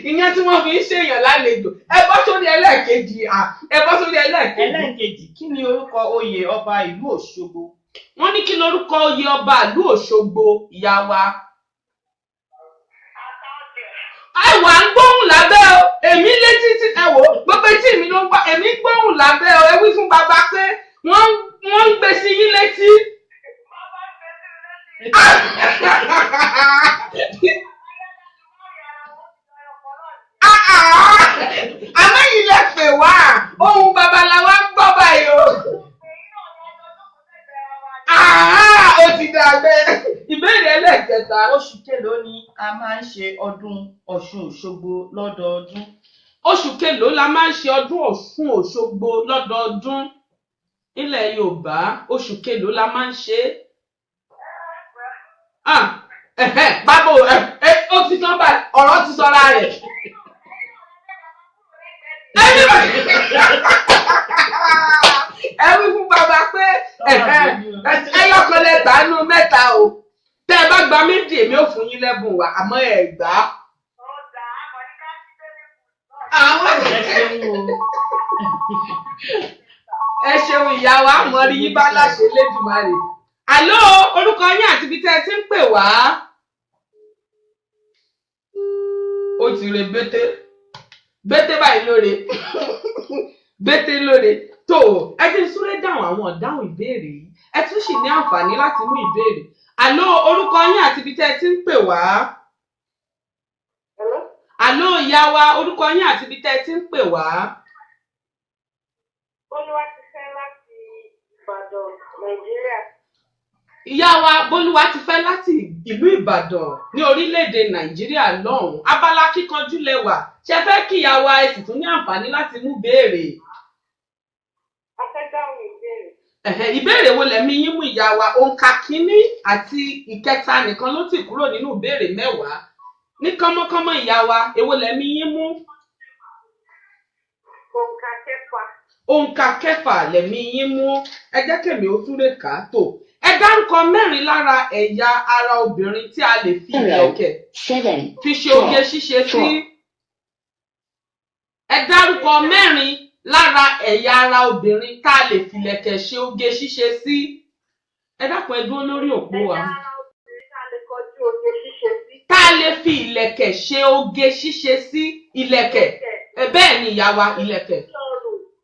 ìyẹn tí wọ́n fi ń ṣèyàn lálejò. Ẹ bọ́ sórí ẹlẹ́ẹ̀kejì. Ẹ bọ́ sórí ẹlẹ́ẹ̀kejì. Ẹlẹ́ẹ̀kejì, kí ni orúkọ oyè ọba ìlú Òṣogbo? Wọ́n ní kí lorúkọ oyè ọba ìlú Òṣogbo, ìyá wa. Ẹ wà ń gbóhùn lábẹ́ o, èmi létí tí ẹ wò ó, gbogbo etí mi ló ń gbọ́, èmi ń gbóhùn lábẹ́ o. Ẹ wí fún bàbá pé wọ́n ń gbé sí yín létí. Àmọ́ yìí lẹ pè wá, ohun babaláwa ń gbọ́ báyìí o. Ó ti dà bẹ́ẹ̀. Ìbéèrè ẹlẹ́ẹ̀kẹta. Oṣù kélòó ni a máa ń ṣe ọdún Ọ̀ṣun Òṣogbo lọ́dọọdún? Oṣù kélòó la máa ń ṣe ọdún Ọ̀ṣun Òṣogbo lọ́dọọdún nílẹ̀ Yorùbá? Oṣù kélòó la máa ń ṣe é? Bábò ó ti tán báyìí, ọ̀rọ̀ ti sọra rẹ̀. Ẹ wí fún bàbá pé ẹyọkan lẹ́tà nú mẹ́ta o. Tẹ́ ẹ bá gba méjì, èmi ò fún yín lẹ́bùn wa, àmọ́ ẹ gbà á. Ẹ ṣeun o. Ẹ ṣeun ìyá wa, mọ rí yín bá láṣẹ Elédùmarè. Àló, orúkọ yín àti ibi tẹ́ ẹ ti ń pè wá. Ó ti re bété bété báyìí lóore, bété lóore. Tó ẹ ti ń súré dáhùn àwọn ọ̀dáhùn ìbéèrè yìí, ẹ tún sì ní àǹfààní láti mú ìbéèrè. Àló, orúkọ yín àti ibi tẹ́ ẹ ti ń pè wá. Àló ìyá wa, orúkọ yín àti ibi tẹ́ ẹ ti ń pè wá. Bólúwatifẹ́ láti Ìbàdàn, Nàìjíríà. Ìyá wa Bólúwatifẹ́ láti ìlú Ìbàdàn ní orílẹ̀-èdè Nàìjíríà lọ́hùn-ún. Abala kíkanjú lẹwà, ṣe fẹ́ kí ìyá wa, ẹ sì tún ní àǹfààní láti mú béèrè. A fẹ́ dáhùn ìbéèrè. Ìbéèrè wo lẹ̀mí yín mú, ìyá wa? Òǹkà kínní àti ìkẹta nìkan ló ti kúrò nínú ìbéèrè mẹ́wàá. Ní kánmọ́kánmọ́ ìyá wa, èwo lẹ̀mí yín mú? Òǹkà kẹfà. Òǹkà kẹfà lẹ̀mí yín mú. Ẹ jẹ́ kèmí ó túnlé kà á tò. Ẹ dárúkọ mẹ́rin lára ẹ̀yà ara obìnrin tí a lè fi ìlẹ̀kẹ̀ 0, 7, fi ṣe oge ṣíṣe sí. Ẹ dárúkọ mẹ́rin lára ẹ̀yà ara obìnrin tá a lè fìlẹ̀kẹ̀ ṣe oge ṣíṣe sí. Ẹ dákun, ẹ dúró lórí òpó wa. Ẹ̀yà ara obìnrin tá a lè kọjú oge ṣíṣe sí. Tá a lè fi ìlẹ̀kẹ̀ ṣe oge ṣíṣe sí. Ìlẹ̀kẹ̀. Bẹ́ẹ̀ ni ìyá wa, ìlẹ̀kẹ̀.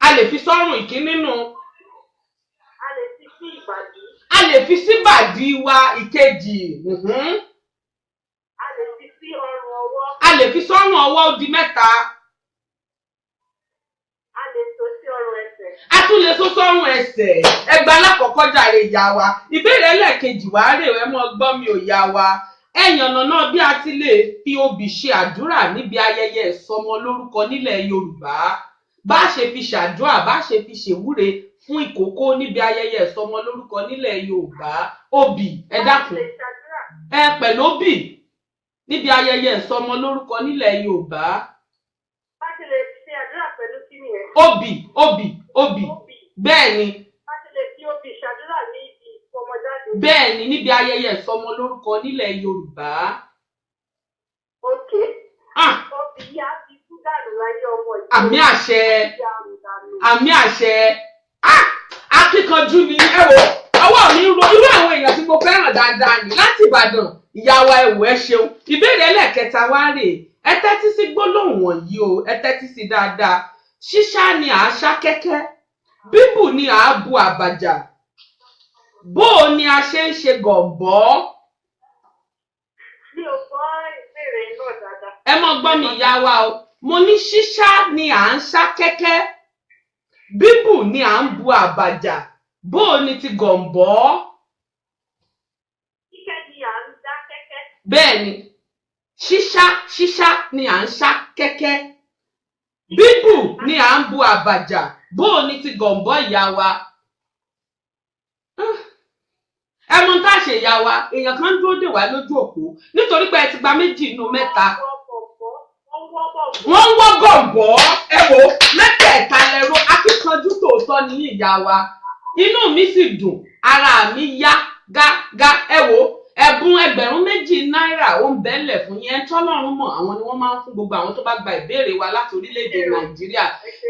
A lè fi sọ́rùn, ìkíní nù. A lè fi sí ìbàdí. A lè fi síbàdí wa, ìkejì. A lè fi sí ọrùn ọwọ́. A lè fi sọ́rùn ọwọ́, ó di mẹ́ta. A lè tò sí ọrùn ẹsẹ̀. A tún lè so sọ́rùn ẹsẹ̀. Ẹgbẹ́ alákọ̀ọ́kọ́ jàre ìyá wa. Ìbéèrè ẹlẹ́ẹ̀kejì wàá rè é, mọ́ gbọ́ mi ò yá wa. Ẹ yànnàná bí a ti lè fi obì ṣe àdúrà níbi ayẹyẹ ìsọmọlórúkọ nílẹ̀ Yorùbá. Bá a ṣe fi ṣàdúrà, bá a ṣe fi ṣèwúre fún ìkókó níbi ayẹyẹ ìsọmọlórúkọ nílẹ̀ Yorùbá. Obì, ẹ dákun. Ẹ pẹ̀lú obì níbi ayẹyẹ ìsọmọlórúkọ nílẹ̀ Yorùbá. Bá a ṣe lè ṣe àdúrà pẹ̀lú kí ni ẹ? Obì, obì, obì. Bẹ́ẹ̀ ni. Bá a ṣe lè fi obì ṣàdúrà ní ibi ìkómọjáde. Bẹ́ẹ̀ ni, níbi ayẹyẹ ìsọmọlórúkọ nílẹ̀ Yorùbá. Òkè. Obì yá ti kú dànù láyé ọmọ yìí. Àmì àṣẹ. Àmì àṣẹ. Akíkanjú ni ẹ wò, ọwọ́ mi ń ro irú àwọn èèyàn tí mo fẹ́ràn dáadáa ní láti Ìbàdàn. Ìyá wa, ẹ̀wọ̀ ẹ ṣeun. Ìbéèrè ẹlẹ́ẹ̀kẹta wá rèé. Ẹ tẹ́tí sí gbólóhùn wọ̀nyí o, ẹ tẹ́tí sí dáadáa. Ṣíṣá ni à á ṣá kẹ́kẹ́, bíbù ni à á bu àbàjá, bó o ni a ṣe ń ṣe gọ̀m̀bọ́. Mi ò gbọ́ ìbéèrè náà dáadáa. Ẹ mọ gbọ́ mi ìyá wa o. Mo ní ṣíṣá ni à ń ṣá kẹ́kẹ́, bíbù ni à ń bu àbàjá, bó o ni ti gọ̀m̀bọ́. Kíkẹ́ ni à ń dá kẹ́kẹ́. Bẹ́ẹ̀ ni, ṣíṣá ṣíṣá ni à ń ṣá kẹ́kẹ́, bíbù ni à ń bu àbàjá, bó o ní ti gọ̀m̀bọ́ ìyá wa. Ẹ mọ tá a ṣe ìyá wa, èèyàn kan ń dúró dè wá lójú òpó nítorí pé ẹ ti gba méjì nínú mẹ́ta. Wọ́n ń wọ́ gọ̀m̀bọ́. Ẹ wò mẹ́tẹ̀ẹ̀ta lẹ́rọ, akíkanjú tòótọ́ ní ìyá wa. Inú mi sì dùn, ara mi yá gágá. Ẹ wò Ẹ̀bùn 2,000 náírà ó ń bẹ́lẹ̀ fún yẹn. Tọ́lọ́run mọ̀, àwọn ni wọ́n máa ń fún gbogbo àwọn tó bá gba ìbéèrè wa láti orílẹ̀-èdè Nàìjíríà.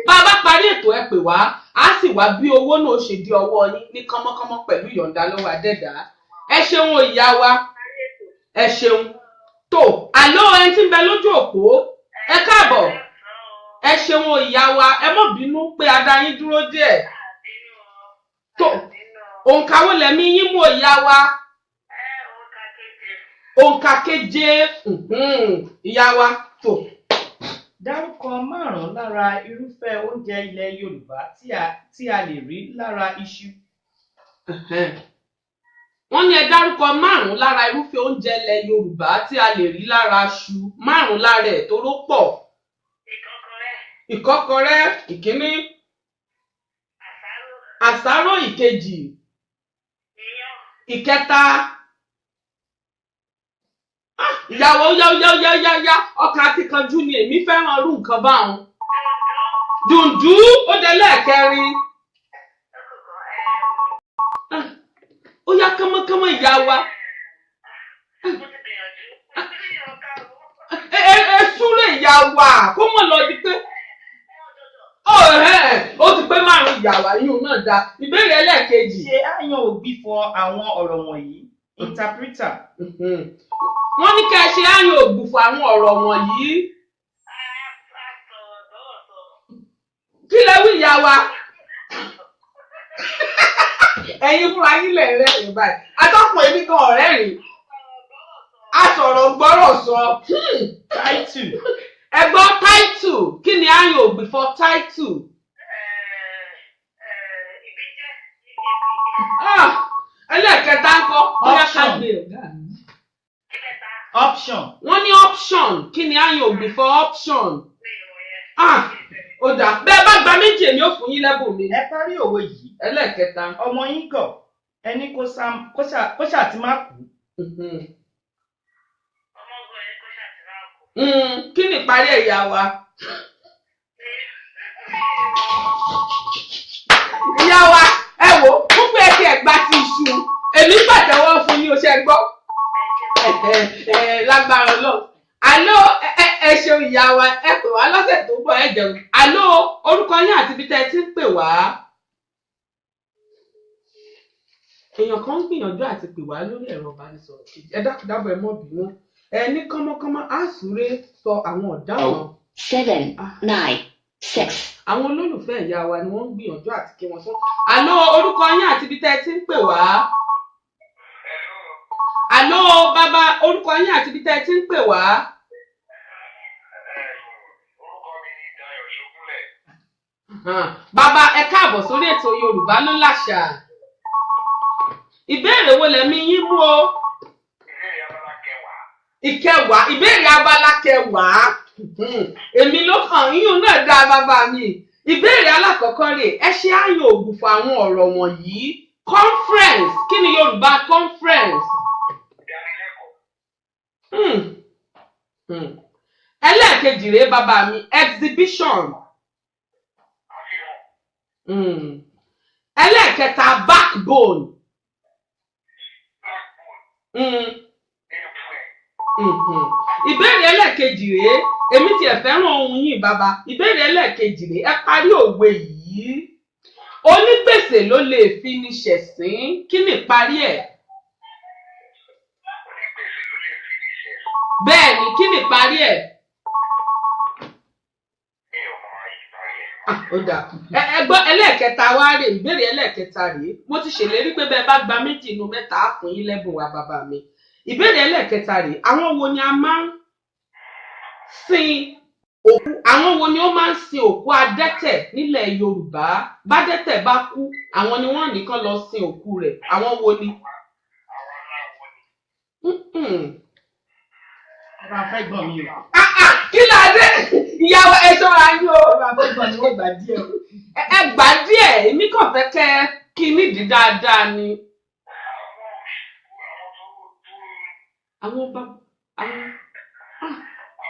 Bá a bá parí ètò, ẹ pè wá, á sì wá bí owó náà ṣe di ọwọ́ yín ní kánmọ́kánmọ́ pẹ̀lú ìyọ̀ǹda lọ́wọ́ Adẹ́dàá. Ẹ ṣeun o, ìyá wa, ẹ ṣeun. Tó àlọ́, ẹni tí ń bẹ lójú òpó, ẹ káàbọ̀. Ẹ ṣeun o, ìyá wa. Ẹ má bínú pé a dá yín dúró díẹ̀. Tó, òǹkà wo lẹ̀mí yín mú o, ìyá wa? Òǹkà keje. Ìyá wa, tó. Dárúkọ márùn-ún lára irúfẹ́ oúnjẹ ilẹ̀ Yorùbá tí a lè rí lára iṣu. Wọ́n ní ẹ dárúkọ márùn-ún lára irúfẹ́ oúnjẹ ilẹ̀ Yorùbá tí a lè rí lára iṣu. Márùn-ún lára ẹ̀ tó ró pọ̀. Ìkọ́kọrẹ́ ìkíní, àsáró ìkejì, ìkẹta. Ah, ìyàwó, yá yá yá yá yá, ọkà àti kanjú ni èmi fẹ́ràn irú nǹkan báwọn. Dùndú, ó dé lẹ́ẹ̀kẹrin. Ah, ó yá kánmọ́kánmọ́, ìyá wa. Ẹ ẹ ẹ súré, ìyá wa, kó mọ̀ lọ di pé ó ẹ ó ti pé márùn-ún. Ìyá wa, yíyún náà dá. Ìbéèrè ẹlẹ́ẹ̀kejì. Ṣe àyàn ògbìfọ̀ àwọn ọ̀rọ̀ wọ̀nyí: interpreter. Wọ́n ní kẹ́ ẹ ṣe àyàn ògbùfọ̀ àwọn ọ̀rọ̀ wọ̀nyí. Kí lẹ wí, ìyá wa? Ẹ̀yin fúnra yín lẹ̀ rẹ́rìn báyìí. Atọ́kùn, èmi gan ọ̀rẹ́ rìn. Asọ̀rọ̀ gbọ́rọ̀ sọ. Title. Ẹ gbọ́, title, kí ni àyàn ògbìfọ̀ title? Ah, ẹlẹ́ẹ̀kẹta ń kọ́ bóyá ká Option. gbé ọ̀gá mi. Option. Wọ́n ní option, kí ni àyàn ògbìfọ̀ option? Ah, ó dà bẹ́ẹ̀ bá gba méjì, èmi ò fún yín lẹ́bùn mi. Ẹ parí òwe yìí. Ẹlẹ́ẹ̀kẹta. Ọmọ yín gọ̀, ẹni kó ṣáà ti má kú. Kí ni ìparí ẹ̀yà wa? Ìyá wa, ẹ wò ó pé ẹ ti ẹ̀gbá ti iṣu. Èmi pàtẹ́wọ́ fún yín o, ṣe gbọ́? Ẹ lágbára Ọlọ́run. Àló, ẹ ṣeun, ìyá wa, ẹ pè wá lọ́sẹ̀ tó ń bọ̀, ẹ jẹun. Àló, orúkọ yín àti ibi tẹ́ ẹ ti ń pè wá. Èèyàn kan ń gbìyànjú àti pè wá lórí ẹ̀rọ ìbánisọ̀rọ̀ kejì. Ẹ dákun dábọ̀, ẹ mọ́ bínú. Ẹ ní kánmọ́kánmọ́, á súré sọ àwọn ọ̀daràn. 7, 9, 6. Àwọn olólùfẹ́ ìyá wa ni wọ́n ń gbìyànjú àti kí wọ́n sọ. Àló, orúkọ yín àti ibi tẹ́ ẹ ti ń pè wá. Àló, bàbá, orúkọ yín àti ibi tẹ́ ẹ ti ń pè wá. Orúkọ mi ni Dayọ̀ Ṣógúnlẹ̀. Bàbá, ẹ káàbọ̀ sórí ètò Yorùbá Ló Láṣà. Ìbéèrè wo lẹ̀mí yín mú o? Ìbéèrè abala kẹwàá. Ìkẹwàá, ìbéèrè abala kẹwàá. Èmi ló kàn, yíyún náà dá, bàbá mi. Ìbéèrè alákọ̀ọ́kọ́ rè: ẹ ṣe àyàn ògbùfọ̀ àwọn ọ̀rọ̀ wọ̀nyí. Conference, kí ni Yorùbá conference? Ìdánilẹ́kọ̀ọ́. Ẹlẹ́ẹ̀kejì rèé, bàbá mi: exhibition. Àfihàn. Ẹlẹ́ẹ̀kẹta, backbone. Backbone. Epo ẹ̀. Ìbéèrè ẹlẹ́ẹ̀kejì rèé. Èmi tiẹ̀ fẹ́ràn ohun yìí, bàbá. Ìbéèrè ẹlẹ́ẹ̀kejì rèé: ẹ parí òwe yìí. Onígbèsè ló lè fi ni ṣẹ̀sín. Kí ni ìparí ẹ̀? Onígbèsè ló lè fi ní ṣe. Bẹ́ẹ̀ ni, kí ni ìparí ẹ̀? Mi ò mọ ìparí ẹ̀. Ah, ó dáa. Ẹ gbọ́, ẹlẹ́ẹ̀kẹta wá rè. Ìbéèrè ẹlẹ́ẹ̀kẹta rèé. Mo ti ṣèlérí pé bẹ́ẹ̀ bá gba méjì inú mẹ́ta, á fún yín lẹ́bùn wa, bàbá mi. Ìbéèrè ẹlẹ́ẹ̀kẹta rèé: àwọn wo ni a máa ń sin òkú, àwọn wo ni ó máa ń sin òkú adẹ́tẹ̀ nílẹ̀ Yorùbá? Bádẹ́tẹ̀ bá kú, àwọn ni wọ́n nìkan lọ sin òkú rẹ̀. Àwọn wo ni? Àwọn aláwo ni. Ẹ bá fẹ́ gbọ̀n mi o. Ah, ah, kí la dé? Ìyàwó, ẹ ṣọ́ra yín o. Ẹ bá fẹ́ gbọ̀n mi, ó gbà díẹ̀ o. Ẹ gbà díẹ̀, èmi kàn fẹ́ kẹ́ ẹ kí nídìí dáadáa ni. Àwọn òṣìkú, àwọn tó tó Àwọn bá àwọn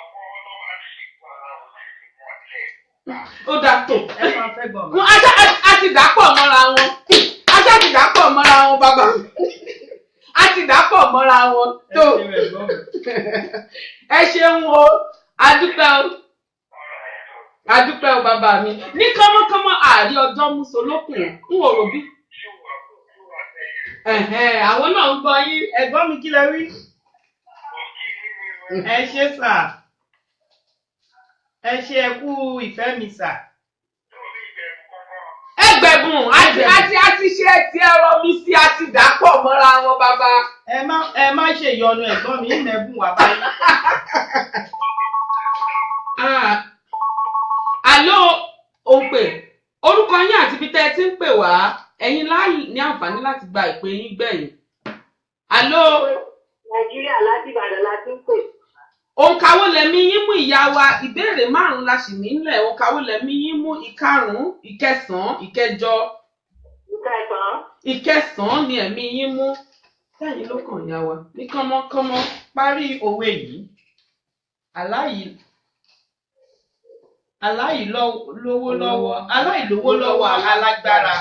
àwọn ọlọ́wà ń sìnkú aláwo ti sìnkú wọn nílẹ̀ Yorùbá. Ó dáa tó. Ẹ bá fẹ́ gbọ̀n mi. A ti dà pọ̀ mọ́ra wọn. A ti dà pọ̀ mọ́ra wọn, bàbá. A ti dà pọ̀ mọ́ra wọn tó. Ẹ ṣeun ẹ̀gbọ́n mi. Ẹ ṣeun o, adúpẹ́ o, adúpẹ́ o bàbá mi. Ní kánmọ́kánmọ́ àárí ọjọ́ musolókun n ò rò bí. Ẹ̀hẹ́n, àwọn náà ń gbọ́ yín. Ẹ̀gbọ́n mi, kí lẹ wí? Ẹ ṣé sà, ẹ ṣé, ẹ kú ìfẹ́ mi sà. Ẹgbẹ̀bùn àti ṣe ti ẹ̀rọ mi sí àti dàpọ̀ mọ́ra wọn bàbá. Ẹ má ṣe ìyọnu ẹ̀gbọ́n mi, ìmẹ̀bùn wà báyìí. Ah, àló òǹpè, orúkọ yín àti ibi tẹ́ ẹ ti ń pè wá. Ẹ̀yin láì ní àǹfààní láti gba ìpè yín gbẹ̀yìn. Àló. Nàìjíríà, láti Ìbàdàn la ti ń pè. Òǹkàwó lẹ̀mí yín mú, ìyá wa? Ìbéèrè márùn-ún la sì nílẹ̀. Òǹkàwó lẹ̀mí yín mú? Ìkarùn-ún, ìkẹsàn-án, ìkẹjọ? Ìkẹsàn-án. Ìkẹsàn-án ni ẹ̀mí yín mú. Sẹ́yìn ló kàn, ìyá wa, ní kánmọ́kánmọ́. Parí òwe yìí: aláìlówó lọ́wọ́, aláìlówó lọ́wọ́ alágbára.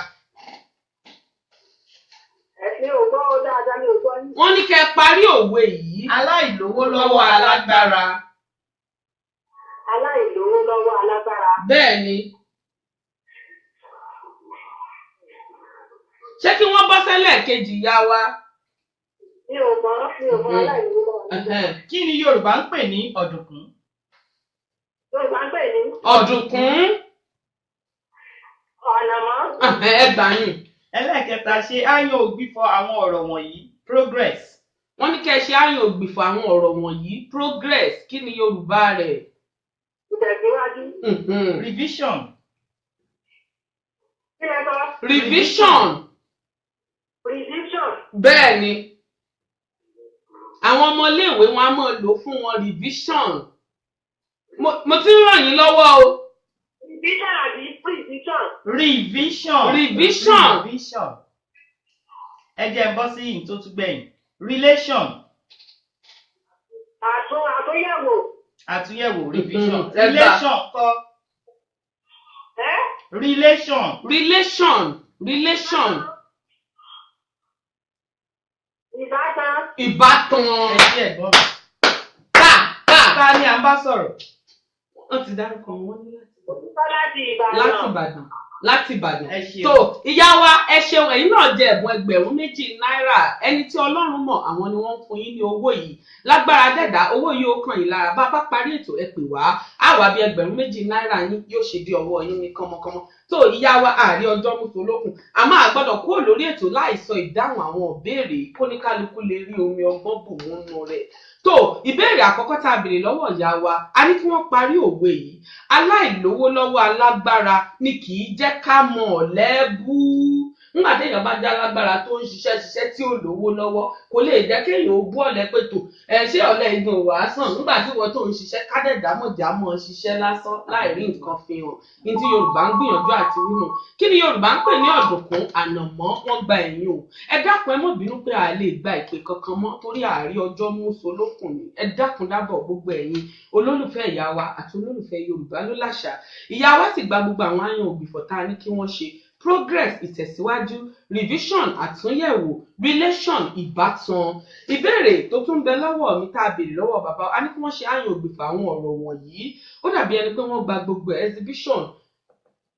Ẹ̀sìn ò gbọ́ ó dáadáa, mi ò gbọ́ yín. Wọ́n ní kẹ́ ẹ parí òwe yìí. Aláìlówó lọ́wọ́ alágbára. Aláìlówó lọ́wọ́ alágbára. Bẹ́ẹ̀ ni. Ṣé kí wọ́n bọ́ sẹ́lẹ̀ kejì, ìyá wa? Mi ò mọ̀, mi ò mọ̀ aláìlówó lọ́wọ́ alágbára. Ẹ̀hẹ́n. Kí ni Yorùbá ń pè ní ọ̀dùnkún? Yorùbá ń pè ní Ọ̀dùnkún. ọ̀nàmọ́. Ẹ̀hẹ́n, ẹ gbà yín. Ẹlẹ́ẹ̀kẹta, ṣe áyán ògbìfọ̀ àwọn ọ̀rọ̀ wọ̀nyí: progress. Wọ́n ní kẹ́ ẹ ṣe àyàn ògbìfọ̀ àwọn ọ̀rọ̀ wọ̀nyí: progress, kí ni Yorùbá rẹ̀? Ìtẹ̀síwájú. Revision. Kí lẹ sọ? Revision. Revision. Bẹ́ẹ̀ ni, àwọn ọmọléèwé wọn á máa lò fún wọn, revision. Mo ti ń ràn yín lọ́wọ́ o. Revision àbí precision? Revision. Revision. Revision. Ẹ jẹ́ n bọ́ sí yìí tó tún gbẹ̀yìn: relation. Àtúnyẹ̀wò. Àtúnyẹ̀wò, revision. Ẹ gbà. Relation kọ́. Ẹ́. Relation. Relation, relation. Ìbátan. Ìbátan. Ẹ ṣé ẹ̀gbọ́n mi. Ká ká. Ta ni à ń bá sọ̀rọ̀? Wọ́n ti dárúkọ wọn ní láti Òtítọ́ láti Ìbàdàn. Láti Ìbàdàn, láti Ìbàdàn. Ẹ ṣeun. Tó ìyá wa, ẹ ṣeun. Ẹ̀yin náà jẹ ẹ̀bùn 2,000 náírà. Ẹni tí Ọlọ́run mọ̀, àwọn ni wọ́n ń fún yín ní owó yìí. Lágbára dẹ̀dá, owó yìí ó kàn yín lára. Bá a bá parí ètò, ẹ pè wá, á wà bí 2,000 náírà yín yóò ṣe dé ọwọ́ yín ní kánmọ́kánmọ́. Tó ìyá wa, àárí ọjọ́ mùsùlùkùn, a máa gbọ́dọ̀ kúrò lórí ètò láì sọ ìdáhùn àwọn ìbéèrè yìí, kóníkálukú lè rí omi ọgbọ́n bù múnú rẹ̀. Tó ìbéèrè àkọ́kọ́ tá a béèrè lọ́wọ́ ìyá wa, a ní kí wọ́n parí òwe yìí: aláìlówó lọ́wọ́ alágbára ni kì í jẹ́ ká mọ̀ ọ̀lẹ bú. Nígbà téèyàn bá jẹ́ alágbára tó ń ṣiṣẹ́ ṣiṣẹ́ tí ò lówó lọ́wọ́, kò lè jẹ́ kéèyàn ó bú ọ̀lẹ pé tò ẹ ṣé ọ̀lẹ igan ò wá sàn nígbà tí wọ́n tó ń ṣiṣẹ́ kádẹ̀dámọ̀jámọ̀ ṣiṣẹ́ lásán láì rí nǹkan fi hàn ní tí Yorùbá ń gbìyànjú àti wínú. Kí ni Yorùbá ń pè ní ọ̀dùnkún? Ànàmọ́. Wọ́n gba ẹ̀yìn o. Ẹ dákun, ẹ má bínú pé a lè gba ìpè kankan mọ́ torí àárí ọjọ́ mú solókùn ni. Ẹ dákun dábọ̀, gbogbo ẹ̀yin olólùfẹ́ ìyá wa àti olólùfẹ́ Yorùbá ló láṣà. Ìyá wa sì gba gbogbo àwọn aáyan ògbìfọ̀ tá a ní kí wọ́n ṣe: progress, ìtẹ̀síwájú; revision, àtúnyẹ̀wò; relation, ìbátan. Ìbéèrè tó tún bẹ lọ́wọ́ mi tá a béèrè lọ́wọ́ bàbá, a ní kí wọ́n ṣe aáyan ògbìfọ̀ àwọn ọ̀rọ̀ wọ̀nyí. Ó dàbí ẹni pé wọ́n gba gbogbo ẹ̀. Exhibition,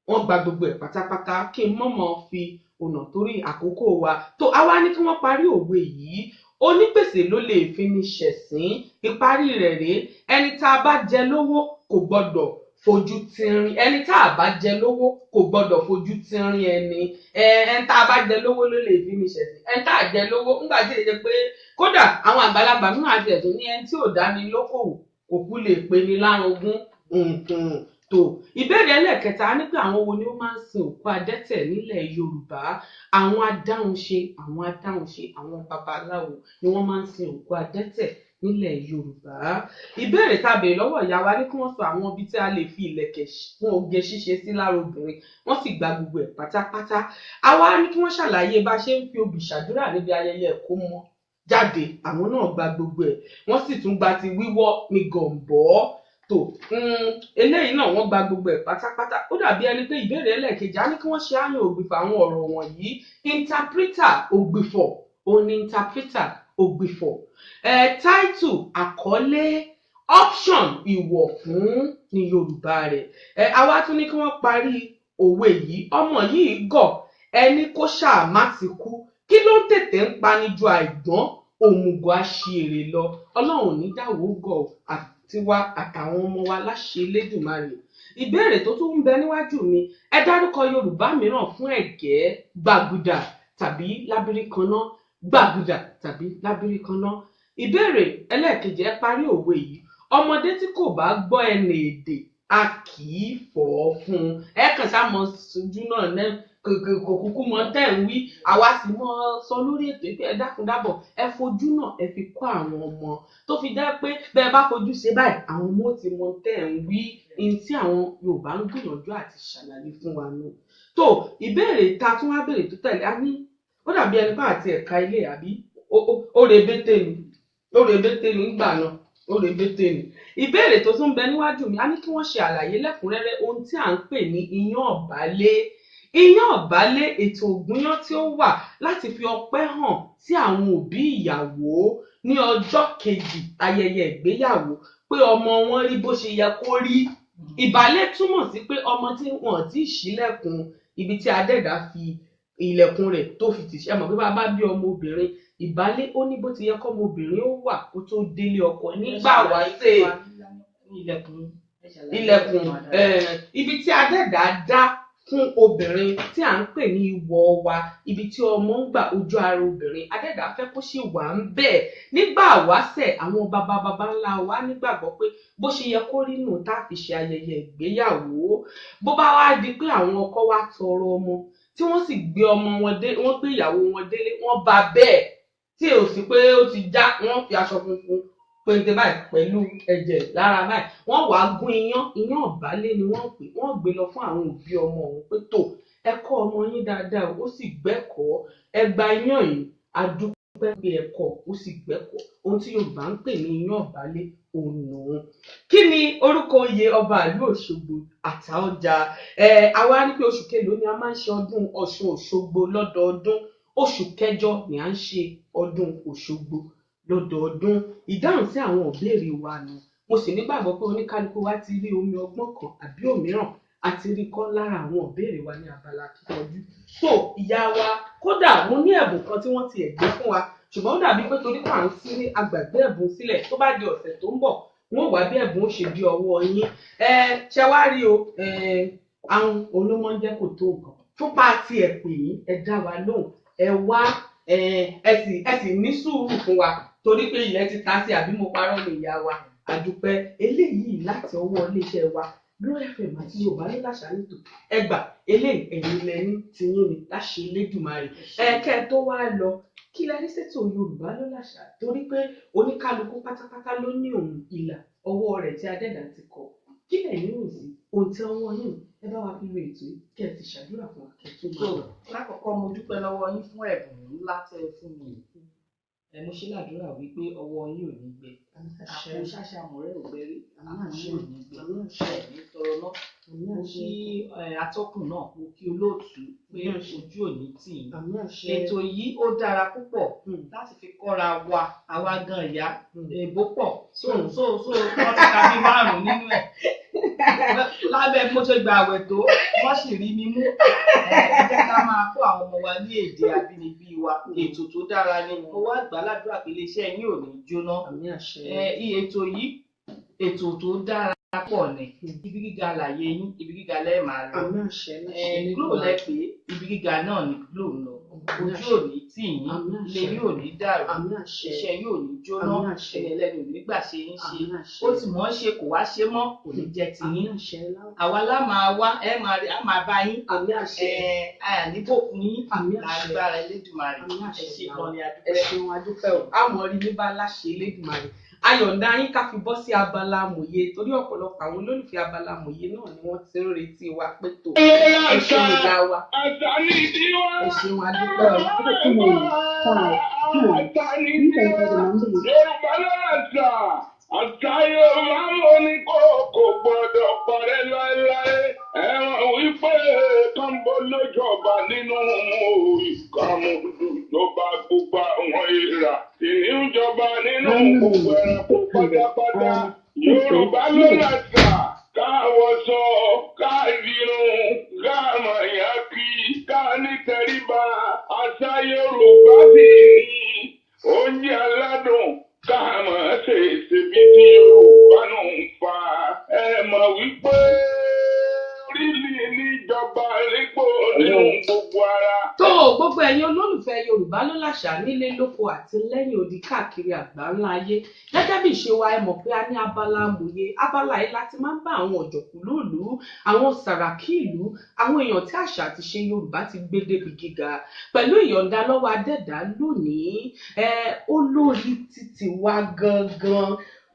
wọ́n gba gbogbo ẹ̀ pátápátá. Kí n mọ̀mọ́ fi ọ̀nà torí àkókò wa tó a wá ní kí wọ́n parí òwe yìí: onígbèsè ló lè fi ní ṣẹ̀sín. Ìparí rẹ̀ rèé: ẹni tá a bá jẹ lówó kò gbọ́dọ̀ fojú tínrín. Ẹni tá a bá jẹ lówó kò gbọ́dọ̀ fojú tínrín ẹni. Ẹni tá a bá jẹ lówó ló lè fi ní ṣẹ̀sín. Ẹni tá a jẹ lówó ńgbà tí èyí pé kódà àwọn àgbàlagbà mìíràn àti ẹ̀tún ní ẹni tí ò dání lókòwò kò kú lè pe ní lárugún nǹkan. Tó ìbéèrè ẹlẹ́ẹ̀kẹta ní pé àwọn wo ni ó máa ń sin òkú adẹ́tẹ̀ nílẹ̀ Yorùbá? Àwọn adáhunṣe, àwọn adáhunṣe, àwọn babaláwo ni wọ́n máa ń sin òkú adẹ́tẹ̀ nílẹ̀ Yorùbá. Ìbéèrè tá a béèrè lọ́wọ́ ìyá wa ní kí wọ́n sọ àwọn ibi tí a lè fi ìlẹ̀kẹ̀ fún oge ṣíṣe sí lára obìnrin. Wọ́n sì gba gbogbo ẹ̀ pátápátá. Àwa ní kí wọ́n ṣàlàyé bá a ṣe ń fi obì ṣàdúrà níbi ayẹyẹ ìkómọ jáde. Àwọn náà gba gbogbo ẹ̀. Wọ́n sì tún gba ti wíwọ́ ní gọ̀m̀bọ́. Tó eléyìí náà, wọ́n gba gbogbo ẹ̀ pátápátá. Ó dàbí ẹni pé ìbéèrè ẹlẹ́ẹ̀kejì, á ní kí wọ́n ṣe àyàn ògbìfọ̀ àwọn ọ̀rọ̀ wọ̀nyí: interpreter, ògbìfọ̀ òun ni interpreter. ògbìfọ̀. Title àkọlé, option ìwọ̀ fún ní Yorùbá rẹ̀. Àwa tún ní kí wọ́n parí òwe yìí. Ọmọ yìí gọ̀, ẹni kó ṣáà má ti kú. Kí ló ń tètè ń pani ju àìgbọ́n òmùgọ̀ aṣièrè lọ? Ọlọ́run ò ní dáwọ́ gọ̀ àtiwá àtàwọn ọmọ wa láṣẹ Elédùmarè. Ìbéèrè tó tún ń bẹ níwájú mi, ẹ dárúkọ Yorùbá mìíràn fún ẹ̀gẹ́, gbàgùdà tàbí lábíríkaná, gbàgùdà tàbí lábíríkaná. Ìbéèrè ẹlẹ́ẹ̀kejì, ẹ parí òwe yìí. Ọmọdé tí kò bá gbọ́ ẹnì èdè, a kì í fọ̀ ọ́ fún un. Ẹ kàn sá mọ sojú náà náà kò kúkú mọ tẹ́ ń wí. Àwa sì mọ sọ lórí ètò pé ẹ dákun dábọ̀, ẹ fojú náà ẹ fi kọ́ àwọn ọmọ tó fi jẹ́ pé bẹ́ẹ̀ bá fojú ṣe báyìí, àwọn ọmọ ó ti mọ tẹ́ ń wí. Ihun tí àwọn Yorùbá ń gbìyànjú àti ṣàlàyé fún wa nù. Tó ìbéèrè ta tún wá béèrè tó tẹ̀lé, a ní ó dàbí ẹni pé àti ẹ̀ka ilé àbí ó rebété ni, ó rebété ni ńgbà náà, ó rebété ni. Ìbéèrè tó tún ń bẹ níwájú mi, a ní kí wọ́n ṣe àlàyé lẹ́kùnrẹ́rẹ́ ohun tí à ń pè ní iyán ọ̀bálé. Iyán ọ̀bálé, ètò ògúnyán tí ó wà láti fi ọpẹ́ hàn sí àwọn òbí ìyàwó ní ọjọ́ kejì ayẹyẹ ìgbéyàwó pé ọmọ wọn rí bó ṣe yẹ kó rí. Ìbálé túmọ̀ sí pé ọmọ tí wọn ò tí ì ṣílẹ̀kùn ibi tí Adẹ́dàá fi ilẹ̀kùn rẹ̀ tó fi tì. Ṣé ẹ mọ̀ pé bá a bá bí ọmọ obìnrin, ìbálé ó ní bó ti yẹ kọ́mọ obìnrin ó wà kó tó délé ọkọ nígbà wáṣẹ̀. Ilẹ̀kùn ibi tí Adẹ́dàá dá fún obìnrin tí à ń pè ní ìwọ̀ wa, ibi tí ọmọ ń gbà ojú ara obìnrin, Adẹ́dàá fẹ́ kó ṣì wà ń bẹ̀. Nígbà wáṣẹ̀, àwọn baba baba ńlá wa nígbàgbọ́ pé bó ṣe yẹ kó rí nù tá a fi ṣe ayẹyẹ ìgbéyàwó. Bó bá wá di pé àwọn ọkọ wa tọrọ ọmọ tí wọ́n sì gbé ọmọ wọn dé, wọ́n gbé ìyàwó wọn délé, wọ́n bá bẹ́ẹ̀ tí ò sí pé ó ti já, wọ́n fi aṣọ funfun péńté báyìí pẹ̀lú ẹ̀jẹ̀ lára báyìí, wọ́n wàá gún iyán, iyán ọ̀bálé ni wọ́n pè, wọ́n gbé lọ fún àwọn òbí ọmọ ọ̀hún pé tó ẹ kọ́ ọmọ yín dáadáa, ó sì gbẹ́kọ̀ọ́, ẹ gba iyán yìí, a dúpẹ́ pé ẹ kọ́, ó sì gbẹ́kọ̀ọ́. Ohun tí Yorùbá ń pè ní iyán ọ̀bálé òun nù. Kí ni orúkọ oyè ọba ìlú Òṣogbo? Àtaọ́jà. Àwa rí pé oṣù kelòó ni a máa ń ṣe ọdún Ọ̀ṣun Òṣogbo lọ́dọọdún? Oṣù kẹjọ ni à ń ṣe ọdún Òṣogbo lọ́dọọdún. Ìdáhùn sí àwọn ìbéèrè wa nù. Mo sì nígbàgbọ́ pé oníkálukú wa ti rí omi ọgbọ́n kan àbí òmíràn àti rí kọ́ lára àwọn ìbéèrè wa ní abala kíkanjú. Tó ìyá wa, kódà mo ní ẹ̀bùn kan tí wọ́n ti ẹ̀ gbé fún wa, ṣùgbọ́n ó dàbí pé torí pà ń sí ní agbàgbé ẹ̀bùn sílẹ̀, tó bá di ọ̀sẹ̀ tó ń bọ̀, wọ́n wá bí ẹ̀bùn ó ṣe di ọwọ́ yín. Ṣe wá rí o, àwọn olómọ ń jẹ́ kò tó nǹkan. Fún pàtí ẹ̀ pè yín, ẹ dá wa lóhùn, ẹ wá, ẹ sì ní sùúrù fún wa torí pé ilẹ̀ ti ta sí, àbí mo parọ́ ní ìyá wa? Àdúpẹ́. Eléyìí láti ọwọ́ iléeṣẹ́ wa Glo FM àti Yorùbá ló láṣà nítò. Ẹ gbà eléyìí, ẹ̀yin lẹ́ni tiyín ni láṣẹ Elédùmarè. Ẹ kẹ́ ẹ tó wá lọ, kí la rí sétò Yorùbá ló láṣà? Torí pé oníkálukú pátápátá ló ní òun ìlà ọwọ́ rẹ̀ tí Adẹ́dàá ti kọ. Kí lẹ̀yin rò sí ohun tí ọwọ́ yín? Ẹ bá wa fi lo ètò yìí kẹ́ ẹ sì ṣàdúrà fún wa kẹ́ ẹ tó máa lọ. Lákọ̀ọ́kọ́ mo dúpẹ́ lọ́wọ́ yín fún ẹ̀bùn ńlá tẹ́ ẹ fún mi. Mo ṣe ládùúrà wípé ọwọ́ yín ò ní gbẹ. Àpò ṣáṣá mọ̀rẹ́ ò gbẹ rí, àpò yín ò ní gbẹ. Ẹ ní tọrọ náà. Mo kí atọ́kùn náà, mo kí olóòtú pé ojú ò ní tì yín. Ètò yìí ó dára púpọ̀ láti fi kọ́ra wa, àwa gan ìyá, èbó pọ̀. So wọ́n ti ka bí márùn-ún nínú ẹ̀. Lábẹ́ mo ṣe gba àwẹ̀ tó, wọ́n sì rí mi mú. Ẹ jẹ́ ká máa kó àwọn ọmọ wa ní èdè àbínibí wa. Ètò tó dára ni. Mo wá gbà ládùúrà pé iléeṣẹ́ yín ò ní jóná. Ètò yìí, ètò tó dára pọ̀ ni. Ibi gíga làyè yín, ibi gíga lẹ́ẹ̀ máa lọ. Glo lẹ pé ibi gíga náà ni Glo ń lọ. Ojú ò ní tì yín, ilé yín ò ní dàrú, iṣẹ́ yín ò ní jóná, ẹni ẹlẹ́ni ò ní gbà ṣe yín ṣe. Ó ti mọ̀ ọ́n ṣe kò wá ṣe mọ́, kò ní jẹ́ ti yín. Àwa lá máa wá, ẹ máa rí, á máa bá yín. Àníbòkun yín, lágbára Elédùmarè. Ẹ ṣé gan ni a dúpẹ́. Ẹ ṣeun, a dúpẹ́ o. A mọ̀ rí yín bá láṣẹ Elédùmarè. Ayọ̀ǹda yín ká fi bọ́ sí abala amòye torí ọ̀pọ̀lọpọ̀ àwọn olólùfẹ́ abala amòye náà ni wọ́n ti ń retí wa pé tó. Ẹ ṣeun ìyá wa. Ẹ ṣeun, a dúpẹ́ o. Yorùbá lọ́la àṣà Yorùbá mo ní kó kò gbọ́dọ̀ parẹ́ láéláé. Ẹ̀wọ̀n wípé kánbó lójọba nínú ìkàmùdù ìjọba gbogbo àwọn ìrà. Ìní gbogbo ẹranko pátápátá. Yorùbá ló làṣà ká wọṣọ, ká dirun, ká mọ̀yá kí, ká nítẹríba. Àṣà Yorùbá sì ní oúnjẹ aládùn ká mọ̀ ṣe ṣèbí tí Yorùbá nù ń fa. Ẹ mọ̀ wípé orílẹ̀ níjọba nípò nínú gbogbo ara. Tó gbogbo ẹ̀yin olólùfẹ́ Yorùbá ló láṣà nílé lóko àti lẹ́yìn odi káàkiri àgbáńlá ayé, gẹ́gẹ́ bí ìṣe wa, ẹ mọ̀ pé a ní abala amòye. Abala yìí láti máa ń bá àwọn ọ̀jọ̀kùlú ìlú, àwọn sàràkí ìlú, àwọn èèyàn tí àṣà àti ṣe Yorùbá ti gbé débi gíga pẹ̀lú ìyọ̀ǹda lọ́wọ́ adẹ́dàá lónìí. Ẹ olórí títí wa gangan,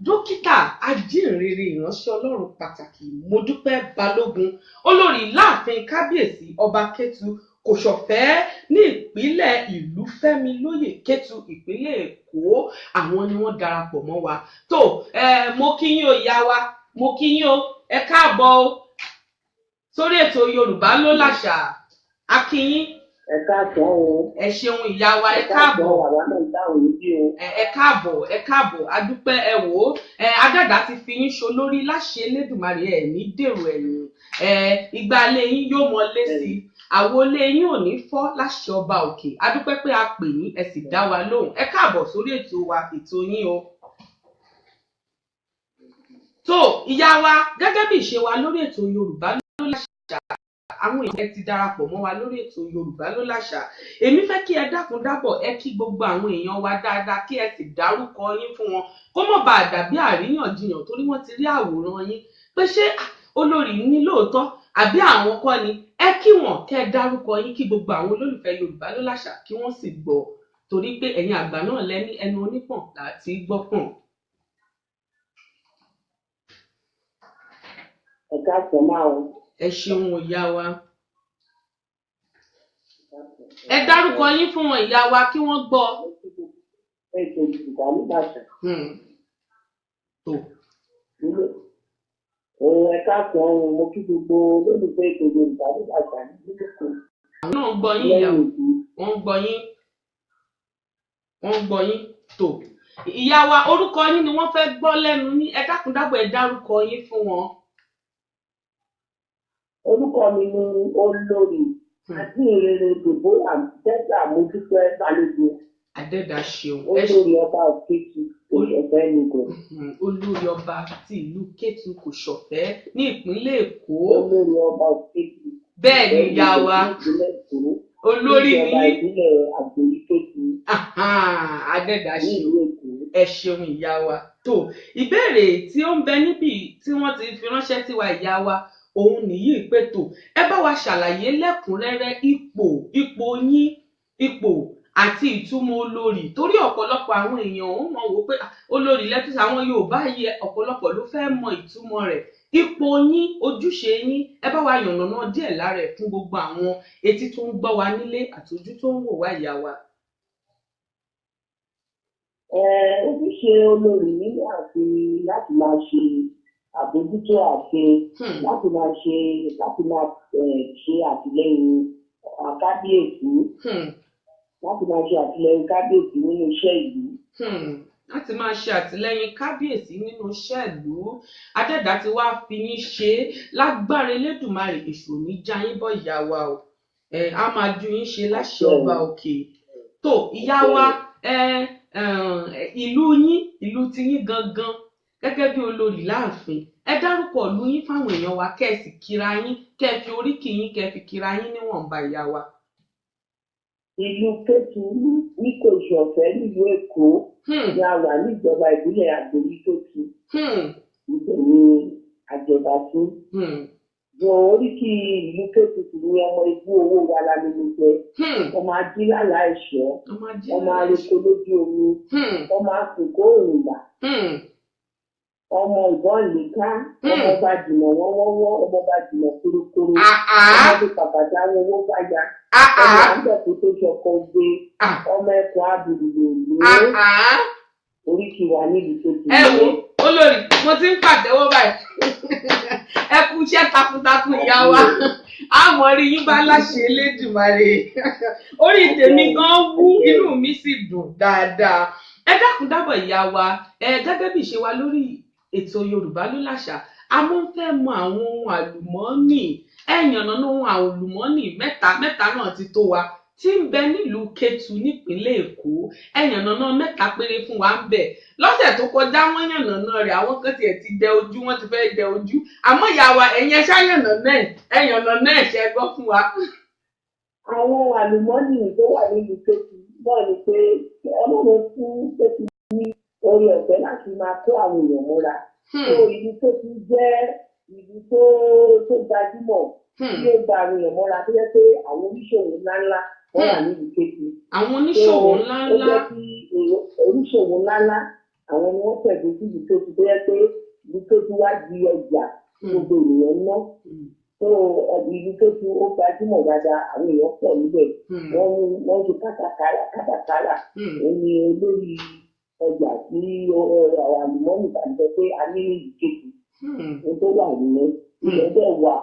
dókítà ajínrere ìránṣẹ́ Ọlọ́run pàtàkì Modúpẹ́ Balógun, olórí láàfin kábíyèsí ọba Kétu Kòsọ̀fẹ́ ní ìpínlẹ̀ Ìlúfẹ́milóyè Kétu, ìpínlẹ̀ Èkó, àwọn ni wọ́n darapọ̀ mọ́ wa. Tó mo kí yín o ìyá wa, mo kí yín o, ẹ káàbọ̀ o sórí ètò Yorùbá ló láṣà. A kí yín. Ẹ káàsán o. Ẹ ṣeun ìyá wa, ẹ káàbọ̀. Àwa náà dáhùn níbí o. Ẹ káàbọ̀, ẹ káàbọ̀, adúpẹ́. Ẹ wò ó, adàdá ti fi yín ṣolórí láṣẹ Elédùmarè, ẹ ní dèrò ẹ̀yìn, ìgbà ilé yín yóò mọ lé sí i, àwo ilé yín ò ní fọ́ láṣẹ ọba òkè. Adúpẹ́ pé a pè yín, ẹ sì dá wa lóhùn. Ẹ káàbọ̀ sórí ètò wa, ètò yín o. Tó ìyá wa, gẹ́gẹ́ bí ìṣe wa lórí ètò Yorùbá ló láṣà, àwọn èèyàn ti darapọ̀ mọ́ wa lórí ètò Yorùbá ló láṣà. Èmi fẹ́ kí ẹ dákun dábọ̀, ẹ kí gbogbo àwọn èèyàn wa dáadáa, kí ẹ sì dárúkọ yín fún wọn, kó mọ̀ bá dàbí àríyànjiyàn, torí wọ́n ti rí àwòrán yín pé ṣé olórí ní lóòótọ́ àbí àwọn kọ́ ni. Ẹ kí wọn, kẹ́ ẹ dárúkọ yín, kí gbogbo àwọn olólùfẹ́ Yorùbá ló láṣà kí wọ́n sì gbọ́, torí pé ẹ̀yin àgbà náà lẹ́ní ẹnu onípọ̀n láti gbọ́pọ̀n. Ẹ káàsán máa o. Ẹ ṣeun ìyá wa. Ẹ dárúkọ yín fún wọn ìyá wa kí wọ́n gbọ́. Ètò Yorùbá ló láṣà. Tó. Ẹ káàsán o, mo kí gbogbo olólùfẹ́ ètò Yorùbá ló láṣà nílé lóko. Àwọn náà ń gbọ́ yín ìyá, wọ́n ń gbọ́ yín, wọ́n ń gbọ́ yín. Tó ìyá wa, orúkọ yín ni wọ́n fẹ́ gbọ́ lẹ́nu yín. Ẹ dákun dábọ̀, ẹ dárúkọ yín fún wọn. Orúkọ mi ni olórí ajínrere Deborah Tẹ́sà Modúpẹ́ Balógun. Adẹ́dà ṣeun. Olórí ọba Kétu Kòsọ̀fẹ́ nìkan. Olórí ọba ti ìlú Kétu Kòsọ̀fẹ́ ní ìpínlẹ̀ Èkó. Olórí ọba Kétu. Bẹ́ẹ̀ ni ìyá wa, olórí ni ìpínlẹ̀ Àgbòrí Kétu. Adẹ́dà ṣeun, ẹ ṣeun ìyá wa. Tó ìbéèrè tí ó ń bẹ níbí tí wọ́n ti fi ránṣẹ́ sí wa ìyá wa, òun nìyí pé tó ẹ bá wa ṣàlàyé lẹ́kùnrẹ́rẹ́ ipò yín, ipò àti ìtumọ̀ olórí, torí ọ̀pọ̀lọpọ̀ àwọn èèyàn ó mọ̀ wò pé olórí lẹ́tọ́sí àwọn Yorùbá yìí, ọ̀pọ̀lọpọ̀ ló fẹ́ mọ ìtumọ̀ rẹ̀. Ipò yín, ojúṣe yín, ẹ bá wa yànnàná díẹ̀ lára ẹ̀ fún gbogbo àwọn etí tó ń gbọ́ wa nílé àtojú tó ń wò wá ìyá wa. Ojúṣe olórí ní àti láti máa ṣe àbójútó ààfin, láti máa ṣe àtìlẹ́yìn kábíyèsí, láti máa ṣe àtìlẹ́yìn kábíyèsí nínú iṣẹ́ ìlú. Láti máa ṣe àtìlẹ́yìn kábíyèsí nínú iṣẹ́ ìlú. Adẹ́dàá ti wá fi yín ṣe lágbára Elédùmarè, èṣù ní já yín bọ́ ìyá wa o. Á máa ju yín ṣe láṣẹ ọba òkè. Tó ìyá wa, ìlú yín, ìlú tiyín gangan gẹ́gẹ́ bí olórí láàfin, ẹ dárúkọ ìlú yín fáwọn èèyàn wa, kẹ́ ẹ sì kíra yín, kẹ́ ẹ fi oríkì yín, kẹ́ ẹ fi kíra yín níwọ̀nba ìyá wa. Ìlú Kétu ní Kòsọ̀fẹ́ nílùú Èkó ni a wà níjọba ìbílẹ̀ Àgbòrí Kétu. Ibẹ̀ ni àjọba sí. Jọ oríkì ìlú Kétu sì ni ọmọ ibú owó wa lálẹ́ jẹ. Ọmọ ajílàlá ẹ̀ṣọ́, ọmọ areko lójú omi, ọmọ àsìkò òrìlà, ọmọ ìbọn nìka, ọmọ bá jìnà wọ́wọ́wọ́, ọmọ bá jìnà kúrúkúrú, ọmọ bí pàpàdà owó bá ya, ọmọ àgbẹ̀kú tó ṣọkọ gbé, ọmọ ẹ̀kọ́ abìrìlò ló oríkì wa nílùú tó ti. Ẹ wo olórí, mo ti ń pàtẹ́wọ́ báyìí. Ẹ kú iṣẹ́ takuntakun ìyá wa, àmọ́ rí yín bá láṣẹ Elédùmarè. Orí tèmi gan wú, inú mi sì dùn dáadáa. Ẹ dákun dábọ̀ ìyá wa, ẹ gẹ́gẹ́ bí ìṣe wa lórí ètò Yorùbá ló láṣà, a mọ́ ń fẹ́ mọ àwọn ohun àlùmọ́ọ́nì. Ẹ yànnàná ohun àlùmọ́ọ́nì mẹ́ta mẹ́ta náà ti tó wa tí ń bẹ nílùú Kétu nípínlẹ̀ Èkó. Ẹ yànnàná mẹ́ta péré fún wa ń bẹ. Lọ́sẹ̀ tó kọjá wọ́n yànnàná rẹ̀, àwọn kan tiẹ̀ ti dẹ ojú, wọ́n ti fẹ́ dẹ ojú. Àmọ́ ìyá wa, ẹ̀yin ẹ ṣá yànnàná ẹ̀, ẹ yànnàná ẹ̀ ṣe gbọ́ fún wa. Àwọn àlùmọ́ọ́nì tó wà nílùú Kétu náà ni pé Ọlọ́run fún Kétu ní oore ọ̀fẹ́ láti máa kó àwọn èèyàn mọ́ra. So ìlú Kétu jẹ́ ìlú tó gbajúmọ̀ tí ó gba àwọn èèyàn mọ́ra, tó jẹ́ pé àwọn oníṣòwò ńláńlá wọ́n wà nílùú Kétu. Àwọn oníṣòwò ńláńlá. Ó jẹ́ kí oníṣòwò ńláńlá àwọn ni wọ́n pẹ̀lú sí ìlú Kétu, tó jẹ́ pé ìlú Kétu wá di ọjà gbogbo ènìyàn ná. So ìlú Kétu ó gbajúmọ̀ dáadáa, àwọn èèyàn pọ̀ níbẹ̀. Wọ́n ṣe kátàkárà. Òun ni olórí ọjà tí àlùmọ́ọ́nì tàbí sọ pé a ní ìlú Kétu. Ohun tó wà nìyẹn. Ilẹ̀ bẹ́ẹ̀ wà,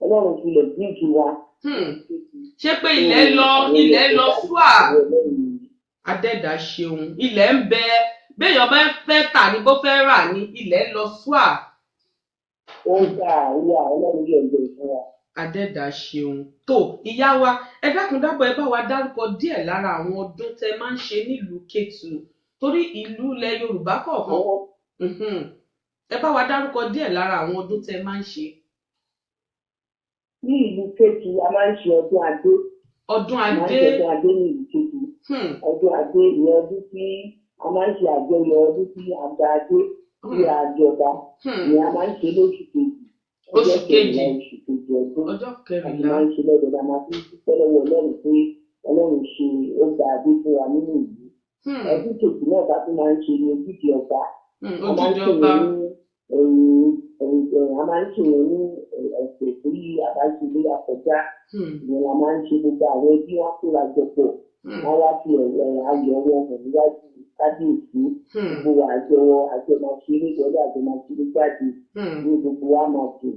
Ọlọ́run ti lè dínkì wa. Ṣé pé ilẹ̀ lọ ṣúà? Adẹ́dà ṣeun, ilẹ̀ ń bẹ, béèyàn bá fẹ́ tà ní bó fẹ́ rà ní, ilẹ̀ lọ ṣúà. Ó ń gbà wá, Ọlọ́run yóò gbé fún wa. Adẹ́dà ṣeun. Tó ìyá wa, ẹ dákun dábọ̀, ẹ bá wa dárúkọ díẹ̀ lára àwọn ọdún tẹ máa ń ṣe nílùú Kétu, torí ìlú ilẹ̀ Yorùbá kọ̀ọ̀kan. Ẹ bá wa dárúkọ díẹ̀ lára àwọn ọdún tẹ máa ń ṣe. Ní ìlú Kétu, a máa ń ṣe ọdún Adé. Ọdún Adé. A máa ń ṣe ọdún Adé ní ìlú Kétu. Ọdún Adé ìyẹn ọdún tí a máa ń ṣe àjọyọ̀ ọdún tí a gba Adé tí a jọba. Ìyẹn a máa ń ṣe lóṣù kejì. Oṣù kejì. Oṣù kejì ọdún. Ọjọ́ kẹrìnlá. A máa ń ṣe lọ́dọọdún, a máa fi dúpẹ́ lọ́wọ́ Ọlọ́run pé Ọlọ́run ṣe ó gba Adé fún wa nínú ìlú. Ọdún kejì náà bá tún máa ń ṣe ní ojúde ọba. Ojúde ọba. A máa ń ṣe yẹn ní ọ̀sẹ̀ tí a bá ṣe lé àkọjá. Ìyẹn la máa ń ṣe, gbogbo àwọn ẹbí wọn kóra jọ pọ̀. Wọ́n wá fi ayọ̀ wọn hàn níwájú kábíyèsí. Gbogbo àjọ máa ṣeré wọlé, àjọ máa ṣeré jáde. Ní gbogbo wa máa dùn.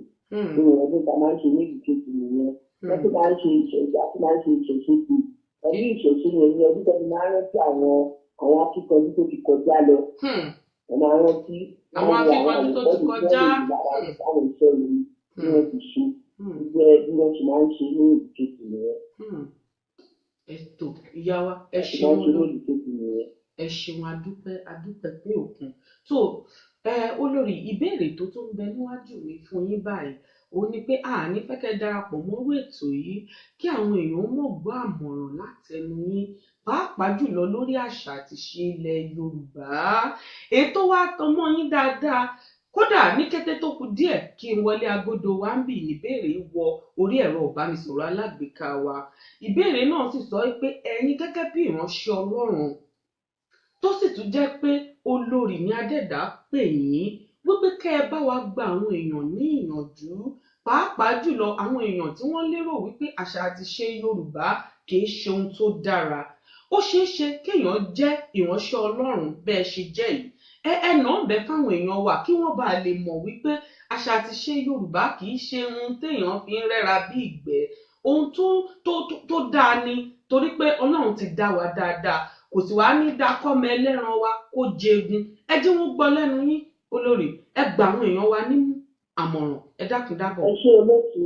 Ní ọdún tá a máa ń ṣe ní ìlú Kétu nìyẹn. Wọ́n tún máa ń ṣe ìṣẹ̀ṣe, a tún máa ń ṣe ìṣẹ̀ṣe kù. Ọdún ìṣẹ̀ṣe yẹn ní ọdún tó ti máa ń rántí àwọn akíkanjú tó ti kọjá lọ. Wọ́n máa ń rántí àwọn akíkanjú tó ti kọjá. Àwọn iṣẹ́ yìí tí wọ́n ti ṣe. Gbogbo bí wọ́n ṣe máa ń ṣe ní ìlú Kétu nìyẹn. Ètò ìyá wa, ẹ ṣeun lórí. Ẹ ṣeun, adúpẹ́ adúpẹ́ pé òkun. Tó olórí, ìbéèrè tó tún ń bẹ níwájú mi fún yín báyìí òun ni pé a ní fẹ́ kẹ́ darapọ̀ mọ́rú ètò yìí kí àwọn èèyàn mọ̀ gbọ́ àmọ̀ràn látẹnu yín, pàápàá jùlọ lórí àṣà àti ìṣe ilẹ̀ Yorùbá. Ètò wa tan mọ́ yín dáadáa, kódà ní kété tó kù díẹ̀ kí n wọlé agodo wa ń bì níbèrè wọ orí ẹ̀rọ ìbánisọ̀rọ̀ alágbèéká wa. Ìbéèrè náà sì sọ pé ẹ̀yin gẹ́gẹ́ bí ìránṣẹ́ Ọlọ́run tó sì tún jẹ́ pé olórí ní Adẹ́dà pè yín wípé kẹ́ ẹ bá wa gba àwọn èèyàn ní ìyànjú, pàápàá jùlọ àwọn èèyàn tí wọ́n lérò wípé àṣà àti ìṣe Yorùbá kì í ṣe ohun tó dára. Ó ṣeé ṣe kéèyàn jẹ́ ìránṣẹ́ Ọlọ́run bẹ́ẹ̀ ṣe jẹ́ yìí. Ẹ nà ń bẹ fáwọn èèyàn wa kí wọ́n bá lè mọ̀ wípé àṣà àti ìṣe Yorùbá kì í ṣe ohun téèyàn fi ń rẹ́ra bí ìgbẹ́. Ohun tó dáa ni, torí pé Ọlọ́run ti dá wa dáadáa, kò sì wá ní dá kọ́mọ ẹlẹ́ran wa kó jẹgun. Ẹ jẹ́ wọ́n gbọ́ lẹ́nu yín olórí, ẹ gba àwọn èèyàn wa ní àmọ̀ràn, ẹ dákun dábọ̀. Ẹ ṣé olóòtú.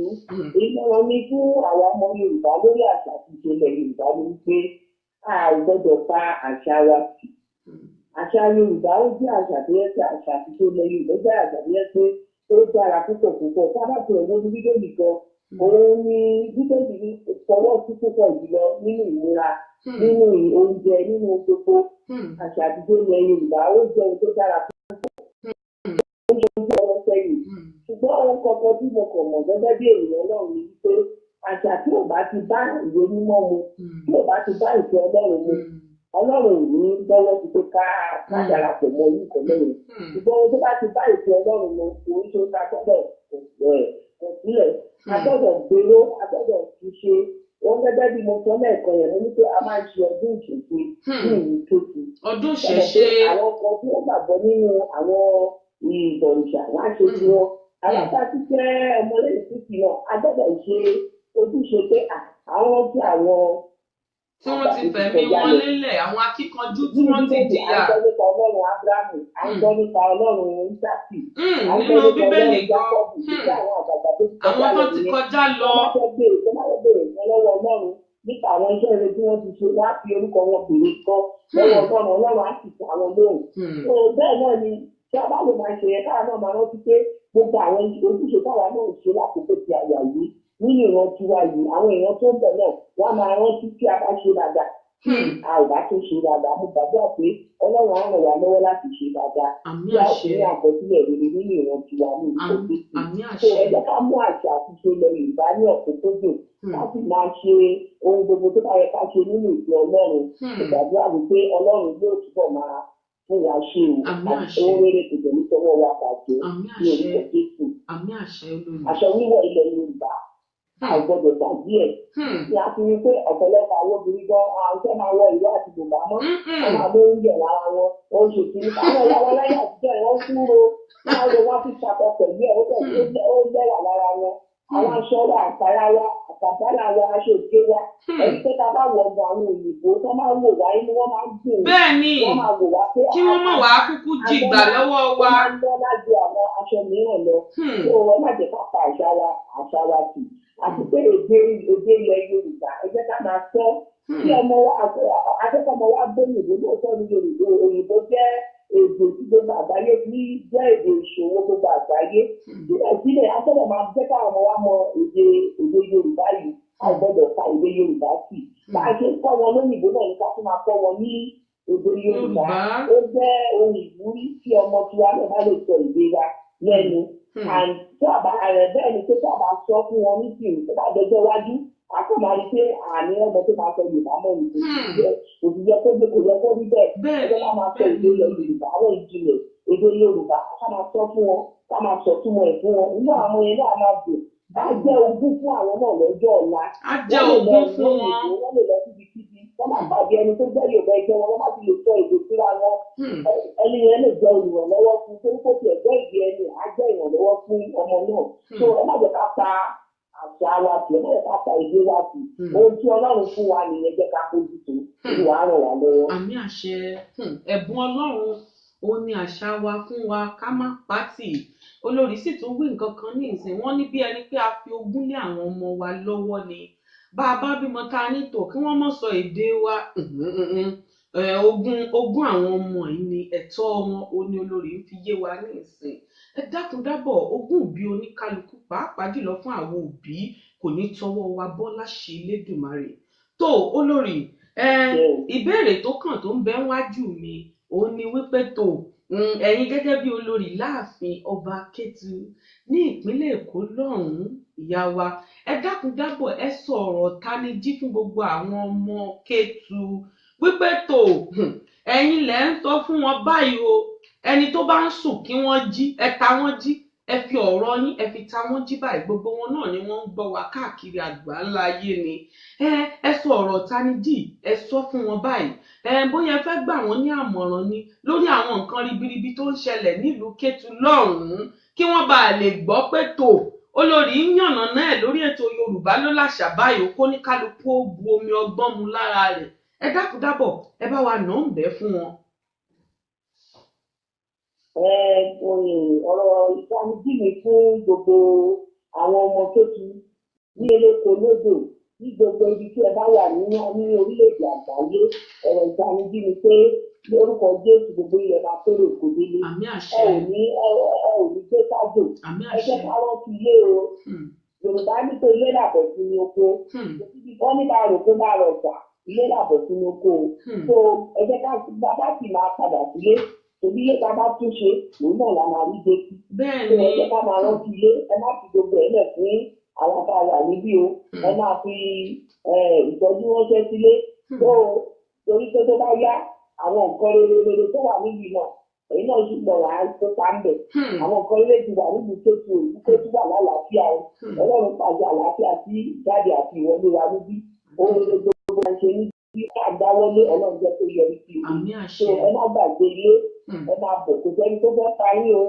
Ìmọ̀ràn mi fún àwa ọmọ Yorùbá lórí àṣà àti ìṣe ilẹ̀ Yorùbá ni wípé a ò gbọ́dọ̀ pa àṣà wa tì. Àṣà Yorùbá ó jẹ́ àṣà tó yẹ pé àṣà àti ìṣe ilẹ̀ Yorùbá jẹ́ àṣà tó yẹ pé ó dára púpọ̀ púpọ̀. Tá a bá ti ẹ̀wọ́n ní Bíbélì gan, òun ni Bíbélì fọwọ́ sí púpọ̀ jùlọ nínú ìmúra, nínú oúnjẹ, nínú gbogbo. Àṣà àti ìṣe ilẹ̀ Yorùbá ó jẹ́ ohun tó dára púpọ̀. Ó jẹ́ ohun tó ọwọ́ sẹ́yìn. Ṣùgbọ́n ohun kankan tí mo kàn mọ̀ gẹ́gẹ́ bí ènìyàn náà ni wípé àṣà tí ò bá ti bá ìwé mímọ́ mu, tí ò bá ti bá ìfẹ́ Ọlọ́run mu, Ọlọ́run ò ní lọ́wọ́ ti pé ká darapọ̀ mọ́ irú nǹkan lẹ́yìn. Ṣùgbọ́n ohun tó bá ti bá ìfẹ́ Ọlọ́run mu, kò ń ṣe ká gbọ́dọ̀ kọ̀ sílẹ̀. A gbọ́dọ̀ gbèrò, a gbọ́dọ̀ tún ṣe. Wọ́n gẹ́gẹ́ bí mo sọ lẹ́ẹ̀kan yẹn, mo ní pé a máa ń ṣe ọdún ìṣẹ̀ṣe ní ìlú Kétu. Ọdún ìṣẹ̀ṣe. Àwọn kan tí wọ́n gbàgbọ́ nínú àwọn ìbọ̀rìṣà wọ́n á ṣe tiwọn. Àwọn tá a ti jẹ́ ọmọlẹ́yìn Kristi náà, a gbọ́dọ̀ ṣe ojúṣe pé àwọn tí àwọn Tí wọ́n ti fẹ̀mí wọn lélẹ̀, àwọn akíkanjú tí wọ́n ti jìyà. À ń gbọ́ nípa Ọlọ́run Ábúráhámù, à ń gbọ́ nípa Ọlọ́run Ísákì, Hmm, à ń gbọ́ nínú nípa Bíbélì Ọlọ́run gan. Jákọ́bù, títí àwọn àgbààgbà tó ti Àwọn kọjá tó lọ ti nìyẹn. kọjá lọ. Wọ́n bá fẹ́ béèrè, wọ́n bá fẹ́ béèrè nǹkan lọ́wọ́ Ọlọ́run nípa àwọn iṣẹ́ rere tí wọ́n ti ṣe, wọ́n á fi orúkọ wọn béèrè nǹkan lọ́wọ́ Ọlọ́run, Ọlọ́run á sì dá wọn lóhùn. So bẹ́ẹ̀ náà ni tí a bá lè máa ṣe yẹn, káwa náà máa rántí pé gbogbo àwọn ojúṣe táwa náà ń ṣe lákòókò tí a wà yìí nínú ìran tiwa yìí, àwọn èèyàn tó ń bọ̀ náà wọ́n á máa rántí tí a bá ṣe dáadáa, tí a ò bá tún ṣe dáadáa. Mo gbàdúrà pé Ọlọ́run á ràn wá lọ́wọ́ láti ṣe dáadáa Àmín tí a ó àṣẹ. ní àkọsílẹ̀ rere nínú ìran tiwa ní orúkọ Jésù. Àmín So àṣẹ. ẹ jẹ́ ká mú àṣà àti ìṣe ilẹ̀ Yorùbá ní ọ̀kúnkúndùn, ká sì máa ṣe ohun gbogbo tó bá yẹ ká ṣe nínú ìjọ Ọlọ́run. Mo gbàdúrà wípé Ọlọ́run yóò túbọ̀ máa fún wa ṣe o, Àmín àti àṣẹ. ohun rere kò jẹ́ nítọwọ́ wa bàjẹ́ Àmín ní àṣẹ. orúkọ Jésù. Àmín àṣẹ olórí. Aṣọ wíwọ̀ ilẹ̀ Yorùbá, a ò gbọdọ̀ gbàgbé ẹ̀. Ní a fi rí pé ọ̀pọ̀lọpọ̀ àwọn obìnrin gan àwọn fẹ́ máa wọ ìró àti bùbá mọ́, wọ́n máa ló ń yẹ̀ lára wọn, ó ń ṣe kiri. Àwọn ìyá wa láyé àtijọ́ yẹn, wọ́n kúrò, wọ́n lọ wá fi ṣakọ pẹ̀lú ẹ̀, ó bẹ̀ ó lẹ́wà lára wọn. Àwọn aṣọ wa, àkàrà wa, àkàbálà wa, aṣọ òkè wa, ẹni pé tá a bá wọ ọgbà àwọn òyìnbó tó máa ń wò wá, inú wọn máa ń dùn, Bẹ́ẹ̀ ni, wọ́n máa wò wá pé kí wọ́n má wàá kúkú jìgbà lọ́wọ́ ó wa. máa ń lọ́lá ju àwọn aṣọ mìíràn lọ. Tó o má jẹ́ ká pa àṣà wa tì. Àti pé èdè ilẹ̀ Yorùbá, ẹ jẹ́ ká máa sọ. Tí ọmọ wa akẹ́kọ̀ọ́ ọmọ wa gbé òyìnbó, lóòótọ́ ní Yorùbá, òyìnbó jẹ́ èdè tí gbogbo àgbáyé ní, jẹ́ èdè ìṣòwò gbogbo àgbáyé. Síbẹ̀síbẹ̀, a gbọ́dọ̀ máa jẹ́ káwọn ọmọ wa mọ èdè Yorùbá yìí. A ò gbọ́dọ̀ pa èdè Yorùbá tì. Bá a ṣe ń kọ́ wọn lóyìnbó náà ni ká tún máa kọ́ wọn ní èdè Yorùbá. Yorùbá. Ó jẹ́ ohun ìwúrí tí ọmọ tiwa náà bá lè sọ èdè wa lẹ́nu. And tí a bá rẹ̀ bẹ́ẹ̀ ni pé tí a bá sọ fún wọn nísìnyí, tó bá dọjọ́ iwájú, a kò máa rí pé àní ọmọ tó máa sọ Yorùbá mọ́ ni. Kò sì yẹ kó kò yẹ kó rí bẹ́ẹ̀. Bẹ́ẹ̀ Ẹ jẹ́ ni, ká máa sọ bẹ́ẹ̀ èdè ni ilẹ̀ olórí. Yorùbá, àwọn ìjìnlẹ̀ èdè Yorùbá, ká máa sọ fún wọn, ká máa sọ túmọ̀ ẹ̀ fún wọn. Inú àwọn yẹn náà máa dùn. Á jẹ́ ogún fún àwọn náà lọ́jọ́ ọ̀la. Á jẹ́ Wọ́n lè lọ ogún ìlú fún wọn. òyìnbó, wọ́n lè lọ síbikíbi, wọ́n máa pàdé ẹni tó gbọ́ Yorùbá ẹgbẹ́ wọn, wọ́n má ti lè sọ èdè síra wọn. Ẹni yẹn lè jẹ́ olùrànlọ́wọ́ fún, torí kò tiẹ̀ gbọ́ èdè ẹni, á jẹ́ ìrànlọ́wọ́ fún ọmọ náà. So ẹ má jẹ́ ká pa àṣà wa tì, ẹ má jẹ́ ká pa èdè wa tì. Ohun tí Ọlọ́run fún wa nìyẹn, jẹ́ ká bójú tó. Olúwa á ràn wá lọ́wọ́. Àmín àṣẹ. Ẹ̀bùn Ọlọ́run òun ni àṣà wa fún wa, ká má pátì. Olórí sì tún wí nǹkan kan ní ìsìn, wọ́n ní bí ẹni pé a fi ogún lé àwọn ọmọ wa lọ́wọ́ ni. Bá a bá bímọ tá a ní tò kí wọ́n mọ̀ sọ èdè wa. Ogún àwọn ọmọ yìí ni ẹ̀tọ́ wọn, òun ni olórí ń fi yé wa ní ìsìn. Ẹ dákun dábọ̀, ogún òbí oníkálukú, pàápàá jùlọ fún àwọn òbí, kò ní tọwọ́ wa bọ́ láṣẹ Elédùmarè. Tó olórí, ìbéèrè tó kàn tó ń bẹ wájú mi òun ni wípé tó ẹ̀yin gẹ́gẹ́ bí olórí láàfin ọba Kétu ní ìpínlẹ̀ Èkó lọ́hùn-ún, ìyá wa, ẹ dákun dábọ̀, ẹ sọ ọ̀rọ̀ tanijí fún gbogbo àwọn ọmọ Kétu wípé tó ẹ̀yin lẹ ń sọ fún wọn báyìí o, ẹni tó bá ń sùn kí wọ́n jí, ẹ ta wọ́n jí, ẹ fi ọ̀rọ̀ yín, ẹ fi ta wọ́n jí báyìí, gbogbo wọn náà ni wọ́n ń gbọ́ wa káàkiri àgbáńlá ayé ni. Ẹ sọ ọ̀rọ̀ tanijí, ẹ sọ fún wọn báyìí. Bóyá ẹ fẹ́ gbà wọ́n ní àmọ̀ràn ni lórí àwọn nǹkan ribiribi tó ń ṣẹlẹ̀ nílùú Kétu lọ́hùn-ún, kí wọ́n bá lè gbọ́ pé tó olórí ń yànnà náà lórí ètò Yorùbá ló láṣà báyìí, kó ní kálukú ó bu omi ọgbọ́n mu lára rẹ̀. Ẹ dákun dábọ̀, ẹ bá wa nà ń bẹ́ fún wọn. Ọ̀rọ̀ ìtanijí mi fún gbogbo àwọn ọmọ Kétu ní eléko lódò ní gbogbo ibi tí ẹ bá wà ní orílẹ̀-èdè àgbáyé, ọ̀rọ̀ ìtanijí mi pé lórúkọ Jésù gbogbo ilẹ̀ máa kéré òkò délé. Àmín Ẹ àṣẹ. ò ní ẹ ò ní gbé sájò. Àmín Ẹ jẹ́ àṣẹ. ká rántí ilé o. Yorùbá ní pé ilé làbọ̀ sí ní oko. Wọ́n ní bá rò pé bá rọ̀ ọ̀gbà, ilé làbọ̀ sí ní oko. So ẹ jẹ́ ká bàbá sì máa padà sílé. Torí ilé tá a bá tún ṣe, òun náà la máa rí dé sí. Bẹ́ẹ̀ So ni. ẹ jẹ́ ká máa rántí ilé, ẹ má fi gbogbo ẹ̀ lẹ̀ fún àwọn tá a wà níbí o. Ẹ máa fi ìtọ́jú ránṣẹ́ sílé. So torí pé tó bá yá, àwọn nǹkan rere rere tó wà níbi náà, èyí náà sì gbọ̀ wá kópa ń bẹ̀. Àwọn nǹkan rere ti wà níbi Kétu, ìlú Kétu wà lálàáfíà o. Ọlọ́run pàṣẹ àlàáfíà sí ìjáde àti ìwọlé wa níbí. Ohun rere gbogbo wa ń ṣe níbí ká dáwọ́lé, Ọlọ́run jẹ́ kó yọrí sí i. Àmín So àṣẹ. ẹ má gbàgbé ilé, ẹ máa bọ̀, kò sẹ́ni tó fẹ́ pa yín o,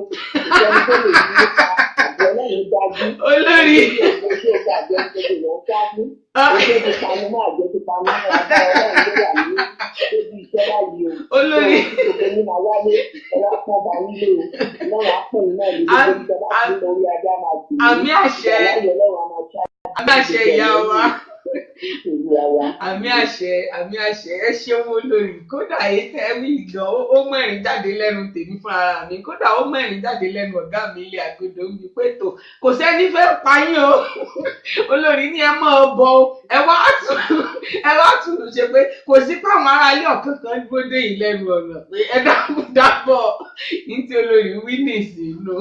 kò sẹ́ni tó lè yí nípa àbí Ọlọ́run dájú. Olórí. Oṣù oṣù àjọ ìṣèlú ló ń sá fún. Oṣù ti panu mọ́ àjọ ti pa pa mí agbára Ọlọ́run ló wà ní débi iṣẹ́ báyìí o. Olórí. Gbogbo yín máa wálé, ẹ wá pọ́n ba yín lé o. Ọlọ́run á pọ́n yín náà lé gbogbo ibi tẹ́ bá ti ń lọ orí ajá máa tì í. Àmì àṣẹ. Ìgbàláyè Ọlọ́run á máa ṣá Àmì àṣẹ ìyá wa. Olúwa wa. Àmì àṣẹ, àmì àṣẹ. Ẹ ṣeun olórí. Kódà èyí tẹ́ wí gan, ó mẹ́rin jáde lẹ́nu tèmi fún ara mi. Kódà ó mẹ́rin jáde lẹ́nu ọ̀gá mi ilé àgbèdè ń bi pé tó kò sẹ́ni fẹ́ pa yín o. Olórí ní ẹ mọ́ ọ bọ o. Ẹ wá tún ṣe pé kò sí pé àwọn ará ilé ọ̀kan kan dúró dé yìí lẹ́nu ọ̀nà pé ẹ dákun dábọ̀ ní tí olórí wí nìsínú.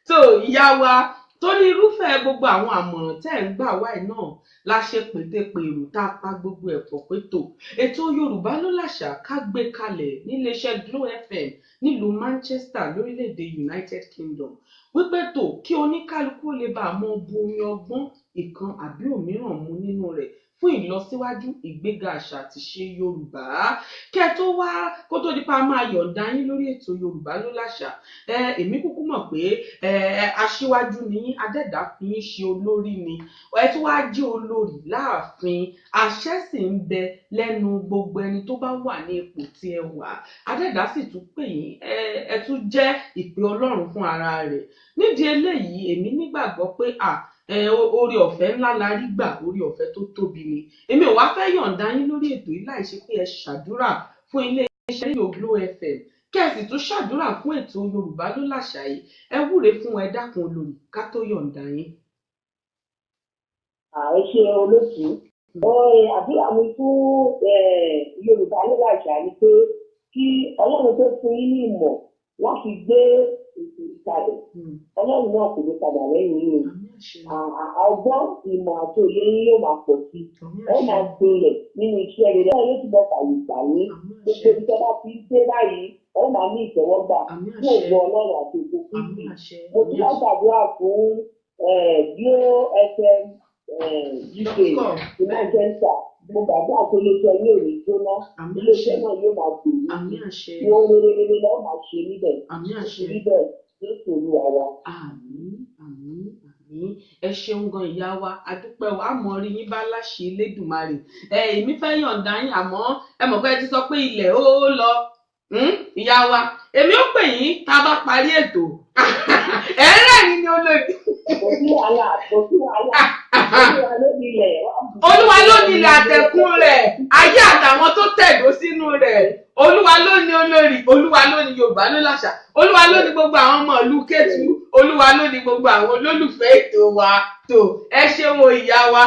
Tó ìyá wa, torí irúfẹ́ gbogbo àwọn àmọ̀ràn tẹ́ ń gbà wáyé náà la ṣe pètepèrò tá a pa gbogbo ẹ̀ pọ̀ pé tó ètò Yorùbá ló làṣà ká gbé kalẹ̀ níléeṣẹ́ Glo FM nílùú Manchester lórílẹ̀‐èdè United Kingdom, wípé tó kí oníkálukú lè bá a mọ bu omi ọgbọ́n ìkan àbí òmíràn mu nínú rẹ̀ fún ìlọsíwájú ìgbéga àṣà àti ṣe Yorùbá. Kẹ́ tó wá kó tó di pa máa yọ̀ǹda yín lórí ètò Yorùbá ló làṣà, èmi kúkú mọ̀ pé aṣíwájú ni yín, Adẹ́dàá fi yín ṣe olórí ni, ẹ tún wá jẹ́ olórí láàfin, àṣẹ sì ń bẹ lẹ́nu gbogbo ẹni tó bá wà ní ipò tí ẹ wà. Adẹ́dàá sì tún pè yín, ẹ tún jẹ́ ìpè Ọlọ́run fún ara rẹ̀. Nídìí eléyìí èmi nígbàgbọ́ pé oore ọ̀fẹ́ ńlá la rí gbà, oore ọ̀fẹ́ tó tóbi ni. Èmi ò wá fẹ́ yọ̀ǹda yín lórí ètò yìí láì ṣe pé ẹ ṣàdúrà fún iléeṣẹ́ rédíò Glo FM, kẹ́ ẹ sì tún ṣàdúrà fún ètò Yorùbá ló làṣà yìí. Ẹ wúre fún, ẹ dákun olórí, ká tó yọ̀ǹda yín. Ẹ ṣe olóòtú. Àdúrà mi fún Yorùbá ló làṣà ni pé kí Ọlọ́run tó fún yín ní ìmọ̀ láti gbé ètò ìkàlẹ̀, Ọlọ́run náà kò ní padà lẹ́yìn yín o. Ọgbọ́n ìmọ̀ àti òye yín yóò máa pọ̀ sí i, ó máa gbilẹ̀ nínú iṣẹ́ rere, Ọlọ́run yóò túbọ̀ fàyè gbà yín. Gbogbo ibi tẹ́ bá ti ń dé báyìí, ó máa ní ìtẹ́wọ́gbà fún ògo Ọlọ́run àti ògo Kristi. Mo tún wá gbàdúrà fún Glo FM UK ní Manchester. Mo gbàdúrà pé iléeṣẹ́ yóò ní jóná, iléeṣẹ́ náà yóò máa gbèrú sí i, ohun rere rere lọ́ọ́ máa ṣe níbẹ̀ níbẹ̀ Jésù Olúwa wa. Àmín, àmín, àmín. Ẹ ṣeun gan ìyá wa, adúpẹ́ o, àmọ́ rí yín bá láṣẹ Elédùmarè. Èmi fẹ́ yọ̀ǹda yín, àmọ́ ẹ mọ̀ pé ẹ ti sọ pé ilẹ̀ ó lọ. Ìyá wa, èmi ó pè yín tá a bá parí ètò. Ẹ rẹ́rìn ni olórí. Kò sí wàhálà, kò sí wàhálà. Olúwa ló ní ilẹ̀ àtẹ̀kùn rẹ̀, ayé àtàwọn tó tẹ̀dó sínú rẹ̀. Olúwa ló ní olórí, Olúwa ló ní Yorùbá ló làṣà, Olúwa ló ní gbogbo àwọn ọmọ ìlú Kétu, Olúwa ló ní gbogbo àwọn olólùfẹ́ ètò wa. Tó ẹ ṣeun o ìyá wa,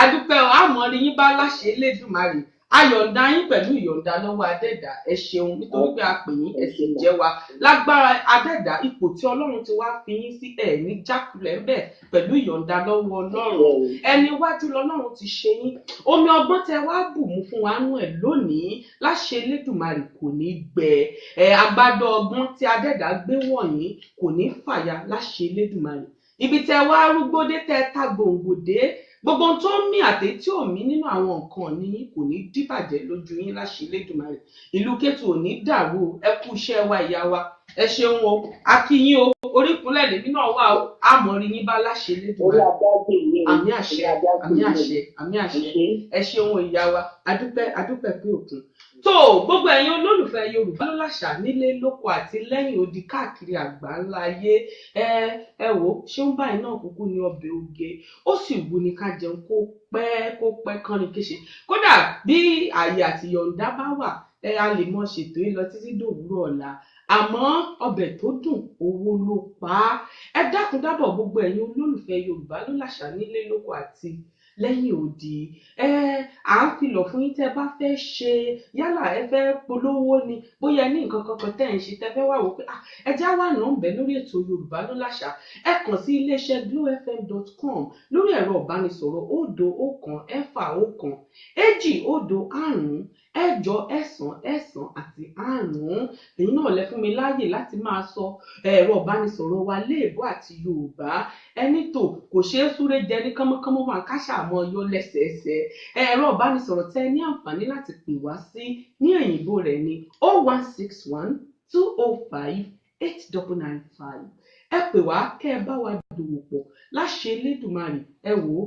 adúpẹ́ o, àmọ́ rí yín bá láṣẹ Elédùmarè. Ayọ̀ǹda yín pẹ̀lú ìyọ̀ǹda lọ́wọ́ Adẹ́dàá. Ẹ ṣeun nítorí pé a pè yín, ẹ sì jẹ́ wa. Lágbára Adẹ́dàá, ipò tí Ọlọ́run ti wá fi yín sí ẹ̀ ní jákulẹ̀ ń bẹ̀ pẹ̀lú ìyọ̀ǹda lọ́wọ́ Ọlọ́run. Ẹni iwájú lọ́lọ́run ti ṣe yín. Omi ọgbọ́n tẹ wá bù mú fún wa nú ẹ̀ lónìí láṣẹ Elédùmarè kò ní gbẹ. Agbádá ọgbọ́n tí Adẹ́dàá gbé wọ̀nyí kò ní fàya láṣẹ Elédùmarè. Ibi tẹ wá arúgbódé tẹ ta gbòǹgbò dé, gbogbo ohun tó ń mí àti tí ò mí nínú àwọn nǹkan ní kò ní díbàjẹ́ lójú yín láṣẹ Elédùmarè. Ìlú Kétu ò ní dàrú o. Ẹ kú iṣẹ́ wa ìyá wa, ẹ ṣeun o, a kí yín o, orí ìkúnlẹ̀ lèmi náà wà o, àmọ́ rí yín bá láṣẹ Elédùmarè. Àmì àṣẹ, àmì àṣẹ, àmì àṣẹ. Ẹ ṣeun o ìyá wa, adúpẹ́, adúpẹ́ pé òkun. Tó gbogbo ẹ̀yin olólùfẹ́ Yorùbá ló làṣà nílé lóko àti lẹ́yìn odi káàkiri àgbáńlá ayé, ẹ wò ṣé ń báyìí náà kúkú ní ọbẹ̀ oge, ó sì wù ní ká jẹun kó pẹ́ kó pẹ́ kánrin kéṣe. Kódà bí ààyè àti yọ̀ǹda bá wà, a lè mọ ṣètò yìí lọ títí dòwúrọ̀ ọ̀la, àmọ́ ọbẹ̀ tó dùn owó ló pa á. Ẹ dákun dábọ̀ gbogbo ẹ̀yin olólùfẹ́ Yorùbá ló làṣà nílé lóko àti lẹ́yìn odi. À ń kìlọ̀ fún yín tẹ́ bá fẹ́ ṣe, yálà ẹ fẹ́ polówó ni, bóyá ẹ ní nǹkan kankan tẹ́ ń ṣe tẹ́ fẹ́ wá wò pé ẹ já wà nà ń bẹ lórí ètò Yorùbá ló làṣà, ẹ kàn sí iléeṣẹ́ glofm.com lórí ẹ̀rọ ìbánisọ̀rọ̀ 0 1 6 1 2 0 5 8 9 9 àti 5. Èyí náà lẹ fún mi láàyè láti máa sọ ẹ̀rọ ìbánisọ̀rọ̀ wa léèbó àti Yorùbá. Ẹni tó kò ṣeé súré jẹ ní kánmọ́kánmọ́ máa káṣà mọ́ yọ lẹ́sẹẹsẹ. Ẹ̀rọ ìbánisọ̀rọ̀ tẹ ní àǹfààní láti pè wá sí ní òyìnbó rẹ̀ ní 0161 205 8995. Ẹ pè wá kẹ́ ẹ bá wa dòwò pọ̀ láṣẹ Elédùmarè. Ẹ wò ó,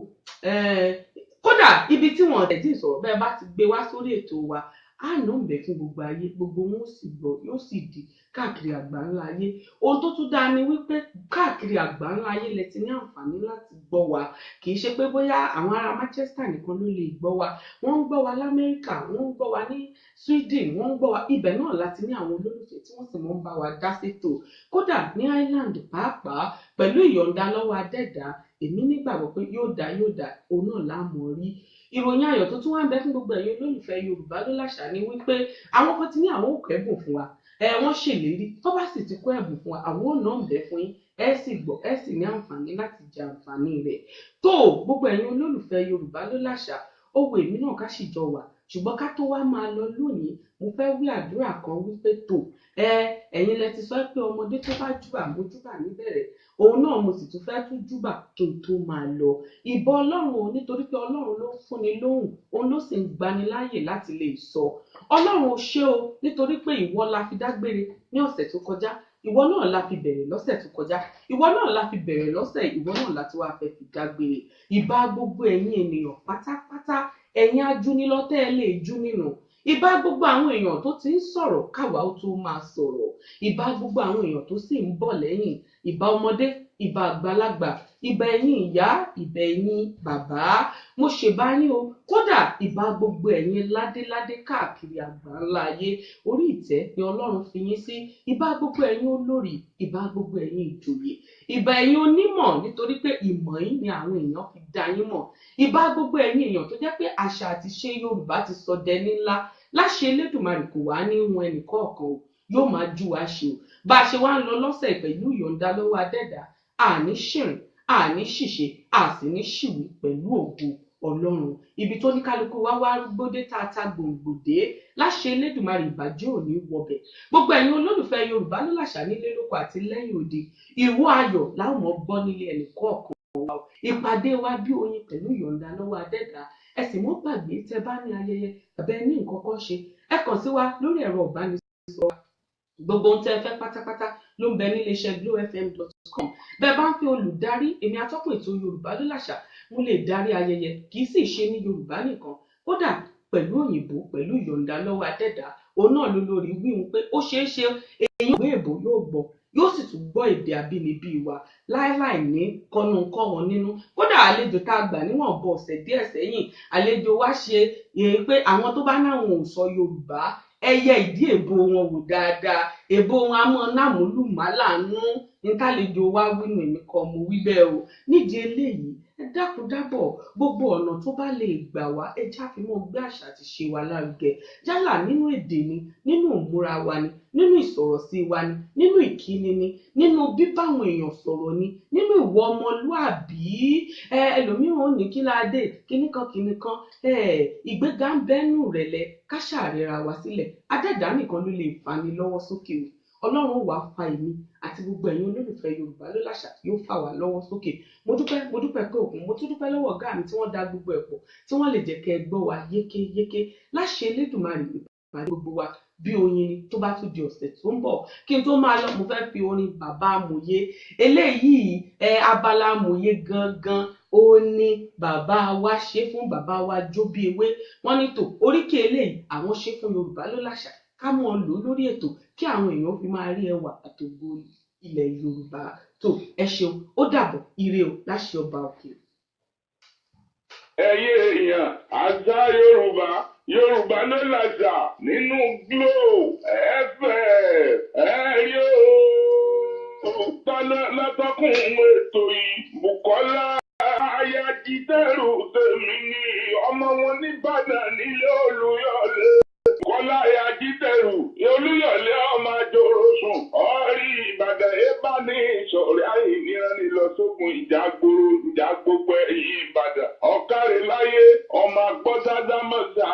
Kódà ibi tí wọn tẹ̀ tí ì sọ̀rọ̀, bẹ́ẹ̀ bá ti gbé wá sórí ètò wa, á nà ń bẹ̀ fún gbogbo ayé, gbogbo wọn ó sì gbọ́, yóò sì di káàkiri àgbáńlá ayé. Ohun tó tún dáa ni wípé káàkiri àgbáńlá ayé lẹ ti ní àǹfààní láti gbọ́ wa. Kì í ṣe pé bóyá àwọn ará Manchester nìkan ló lè gbọ́ wa. Wọ́n ń gbọ́ wa l'Amẹ́ríkà, wọ́n ń gbọ́ wa ní Sweden, wọ́n ń gbọ́ wa ibẹ̀ náà láti ní àwọn olólùfẹ́ tí wọ́n sì mọ́ ń bá wa dá sétò. Kódà ní Ireland pàápàá, pẹ̀lú ìyọ̀ǹda lọ́wọ́ Adẹ́dàá, èmi nígbàgbọ́ pé yóò dá yóò dá, òun náà láàmú rí. Ìròyìn ayọ̀ tó tún wá ń bẹ fún gbogbo ẹ̀yin olólùfẹ́ Yorùbá ló láṣà ni wípé àwọn kan ti ní àwọn òkè ẹ̀bùn fún wa. Ẹ wọ́n ṣèlérí, tó bá sì ti kó ẹ̀bùn fún wa, àwọn ò náà ń bẹ fún yín, ẹ sì gbọ́, ẹ sì ní àǹfààní láti jẹ àǹfààní rẹ̀. Tó gbogbo ẹ̀yin olólùfẹ́ Yorùbá ló láṣà, ó wo èmi náà ká sì jọ wà. Ṣùgbọ́n ká tó wá máa lọ lónìí, mo fẹ́ wí àdúrà kan wípé tó ẹ̀yin lẹ ti sọ pé ọmọdé tó bá júbà mo júbà níbẹ̀rẹ̀, òun náà mo sì tún fẹ́ tún júbà kí n tó máa lọ. Ìbọn Ọlọ́run o, nítorí pé Ọlọ́run ló ń fúnni lóhùn, òun ló sì ń gbani láàyè láti lè sọ. Ọlọ́run o ṣé o, nítorí pé ìwọ la fi dágbére ní ọ̀sẹ̀ tó kọjá, ìwọ náà la fi bẹ̀rẹ̀ lọ́sẹ̀ tó kọjá, ìwọ náà la fi bẹ̀rẹ̀ lọ́sẹ̀, ìwọ náà la ti wá fẹ́ fi dágbére. Ìbà gbogbo ẹ̀yin ènìyàn pátápátá, ẹ̀yin ajúnilọ́tẹ́ ẹ lè jú nínú. Ìbà gbogbo àwọn èèyàn tó ti ń sọ̀rọ̀ káwa ó tó máa sọ̀rọ̀. Ìbà gbogbo àwọn èèyàn tó sì ń bọ̀ lẹ́yìn. Ìbà ọmọdé, ìbà àgbàlagbà, ìbà ẹ̀yin ìyá, ìbà ẹ̀yin bàbá. Mo ṣèbà yín o. Kódà ìbà gbogbo ẹ̀yin ládéládé káàkiri àgbáńlá ayé. Orí ìtẹ́ ni Ọlọ́run fi yín sí. Ìbà gbogbo ẹ̀yin olórí, ìbà gbogbo ẹ̀yin ìjòyè, ìbà ẹ̀yin onímọ̀, nítorí pé ìmọ̀ yín ni àwọn èèyàn fi dá yín mọ̀. Ìbà gbogbo ẹ̀yin èèyàn tó jẹ́ pé àṣà àti ìṣe Yorùbá ti sọ dẹni ńlá. Láṣẹ Elédùmarè kò wá ní wọn ẹnìkọ̀ọ̀kan o, yóò máa jú wa ṣe o. Bá a ṣe wá ń lọ lọ́sẹ̀ pẹ̀lú ìyọ̀ǹda lọ́wọ́ Adẹ́dàá, àní ṣìrìn, àní ṣìṣe, a sì ní ṣìwí pẹ̀lú ògo Ọlọ́run. Ibi tó ní kálukú wá wá rúgbódé tá a ta gbòǹgbòdé, láṣẹ Elédùmarè ìbàjẹ́ ò ní wọbẹ̀. Gbogbo ẹ̀yin olólùfẹ́ Yorùbá ló làṣà nílé lóko àti lẹ́yìn odi, ìwọ ayọ̀ láwọn gbọ́ nílé ẹnìkọ̀ọ̀kan wa o. Ìpàdé wa bí oyin pẹ̀lú ìyọ̀ǹda lọ́wọ́ Adẹ́dàá. Ẹ sì mọ́ gbàgbé tẹ́ bá ní ayẹyẹ tàbí ẹ ní nǹkan kan ṣe, ẹ kàn sí wa lórí ẹ̀rọ ìbánisọ̀rọ̀ wa. Gbogbo ohun tẹ́ ẹ fẹ́ pátápátá ló ń bẹ nílé iṣẹ́ glowfm.com. Bẹ́ẹ̀ bá ń fi olùdarí, èmi atọ́kùn ètò Yorùbá ló làṣà, mo lè darí ayẹyẹ, kì í sì ṣe ní Yorùbá nìkan, kódà pẹ̀lú òyìnbó pẹ̀lú ìyọ̀ǹda lọ́wọ́ Adẹ́dàá. Òun náà ló lórí wíhun pé ó ṣeé ṣe èyí ìwé èbó yóò gbọ́, yóò sì tún gbọ́ èdè abínibí wa láíláì ní kọ́nu-kọ́wọn nínú. Kódà àlejò tá a gbà níwọ̀nba ọ̀sẹ̀ díẹ̀ sẹ́yìn, àlejò wa ṣe pé àwọn tó bá náwọn ò sọ Yorùbá, ẹyẹ ìdí èbó wọn wò dáadáa, èbó wọn á mọ námúlùmálà nú. Nítàlejò wa wínú, èmi kọ́ mo wí bẹ́ẹ̀ o. Nídìí eléyìí, ẹ dákun dábọ̀, gbogbo ọ̀nà tó bá lè gbà wá, ẹ já fi mọ́ gbé àṣà àti ṣe wa lárugẹ. Yálà nínú èdè ni, nínú ìmúra wa ni, nínú ìsọ̀rọ̀sí wa ni, nínú ìkíni ni, nínú bíbáwọn èèyàn sọ̀rọ̀ ni, nínú ìwà ọmọlúàbí. Ẹlòmíràn ò ní kí ládé kíníkan kíníkan. Ìgbéga ń bẹ́nu rẹ̀lẹ̀, ká ṣàrẹ̀ra wa sílẹ̀. Adẹ́dàá nìkan ló lè fani lọ́wọ́ sókè o. Ọlọ́run wàá fa èmi àti gbogbo ẹ̀yin olólùfẹ́ Yorùbá ló láṣà, yóò fà wá lọ́wọ́ sókè. Mo dúpẹ́, mo dúpẹ́ pé òkun, mo tún dúpẹ́ lọ́wọ́ ọ̀gá mi tí wọ́n dá gbogbo ẹ̀ pọ̀, tí wọ́n lè jẹ́ kẹ́ ẹ gbọ́ wa yékéyéké. Láṣẹ Elédùmarè ìpàdé gbogbo wa bí oyin ni tó bá tún di ọ̀sẹ̀ tó ń bọ̀. Kí n tó máa lọ, mo fẹ́ fi orin bàbá amòye eléyìí, abala amòye gangan ó ní bàbá wa ṣe fún bàbá wa Jóbíewé. Wọ́n ní tò oríkè eléyìí àwọn ṣe fún Yorùbá ló láṣà, ká mọ́ ọ lò lórí ètò kí àwọn èèyàn fi máa rí ẹwà àtògo ilẹ̀ Yorùbá. Tó ẹ ṣeun, ó dàbọ̀, ire o, láṣẹ ọba òkè. Ẹ̀yin èèyàn, àṣà Yorùbá, Yorùbá ló làṣà nínú Glo FM ẹ rí o. Tálá látọkùn ètò yìí, Bùkọ́lá Ayájítẹ́rù tèmi ni, ọmọ wọn nìbàdàn nílé Olúyọ̀lé. Kọ́lá Ayájítẹ́rù Olúyọ̀lé ọmọ àjòrò sùn. Ọ̀rí Ìbàdàn ẹ bá ní ìsọ̀rí àìníran ní lọ sógun ìjà gbòòrò ìjà gbogbo ẹ̀yìn Ìbàdàn. Ọ̀kàrẹ̀ láyé ọmọ agbọ́sádámọ̀sá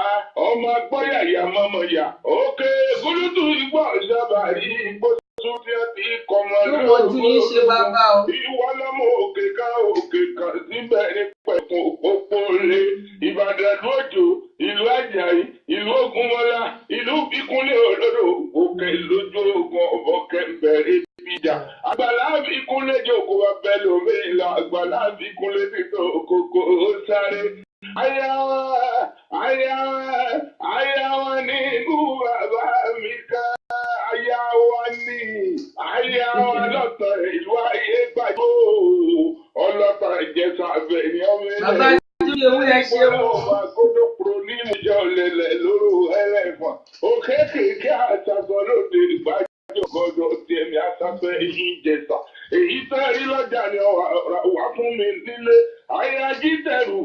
ọmọ agbọ́yàyà mọ̀mọ̀yà. Òkè gúlúdù igbó ọ̀sábàrí igbó tún tí a ti kọ́ mọ́ Ló mọ tí yín ṣe bàbá o. Ìwọ lọ́mọ òkè ká òkè kan síbẹ̀ ní pẹ̀kun òpópó lé. Ìbàdàn lójó, ìlú Àjàyí, ìlú Ògúnmọ́lá, ìlú Ìkúnlé olódò, òkè lójú ogun ọ̀bọ̀kẹ́ bẹ̀rẹ̀ ìjà. Àgbàlá Ìkúnlé jòkó abẹ́ lómi ìlà, àgbàlá Ìkúnlé títọ́ òkòkò ó sáré. Aya aya aya wa ní ìlú bàbá mi ká. Aya wa ní aya wa lọ́tọ̀ ìlú ayé gbàgbó. Ọlọ́tọ̀ ìjẹsà abẹ ní ọmọ Bàbá ilẹ̀. Júlì owó ẹ ṣeun. Ọba kótó ní ìjọ lẹlẹ lóru ẹlẹ́fọ̀n. Òkè kèké àṣàṣọ lóde ìgbàjọ gọdọ tèmi àṣàṣọ èyí ìjẹsà. Èyí tẹ́ rí lọ́jà ni wà fún mi nílé. Àyájí tẹ̀rù.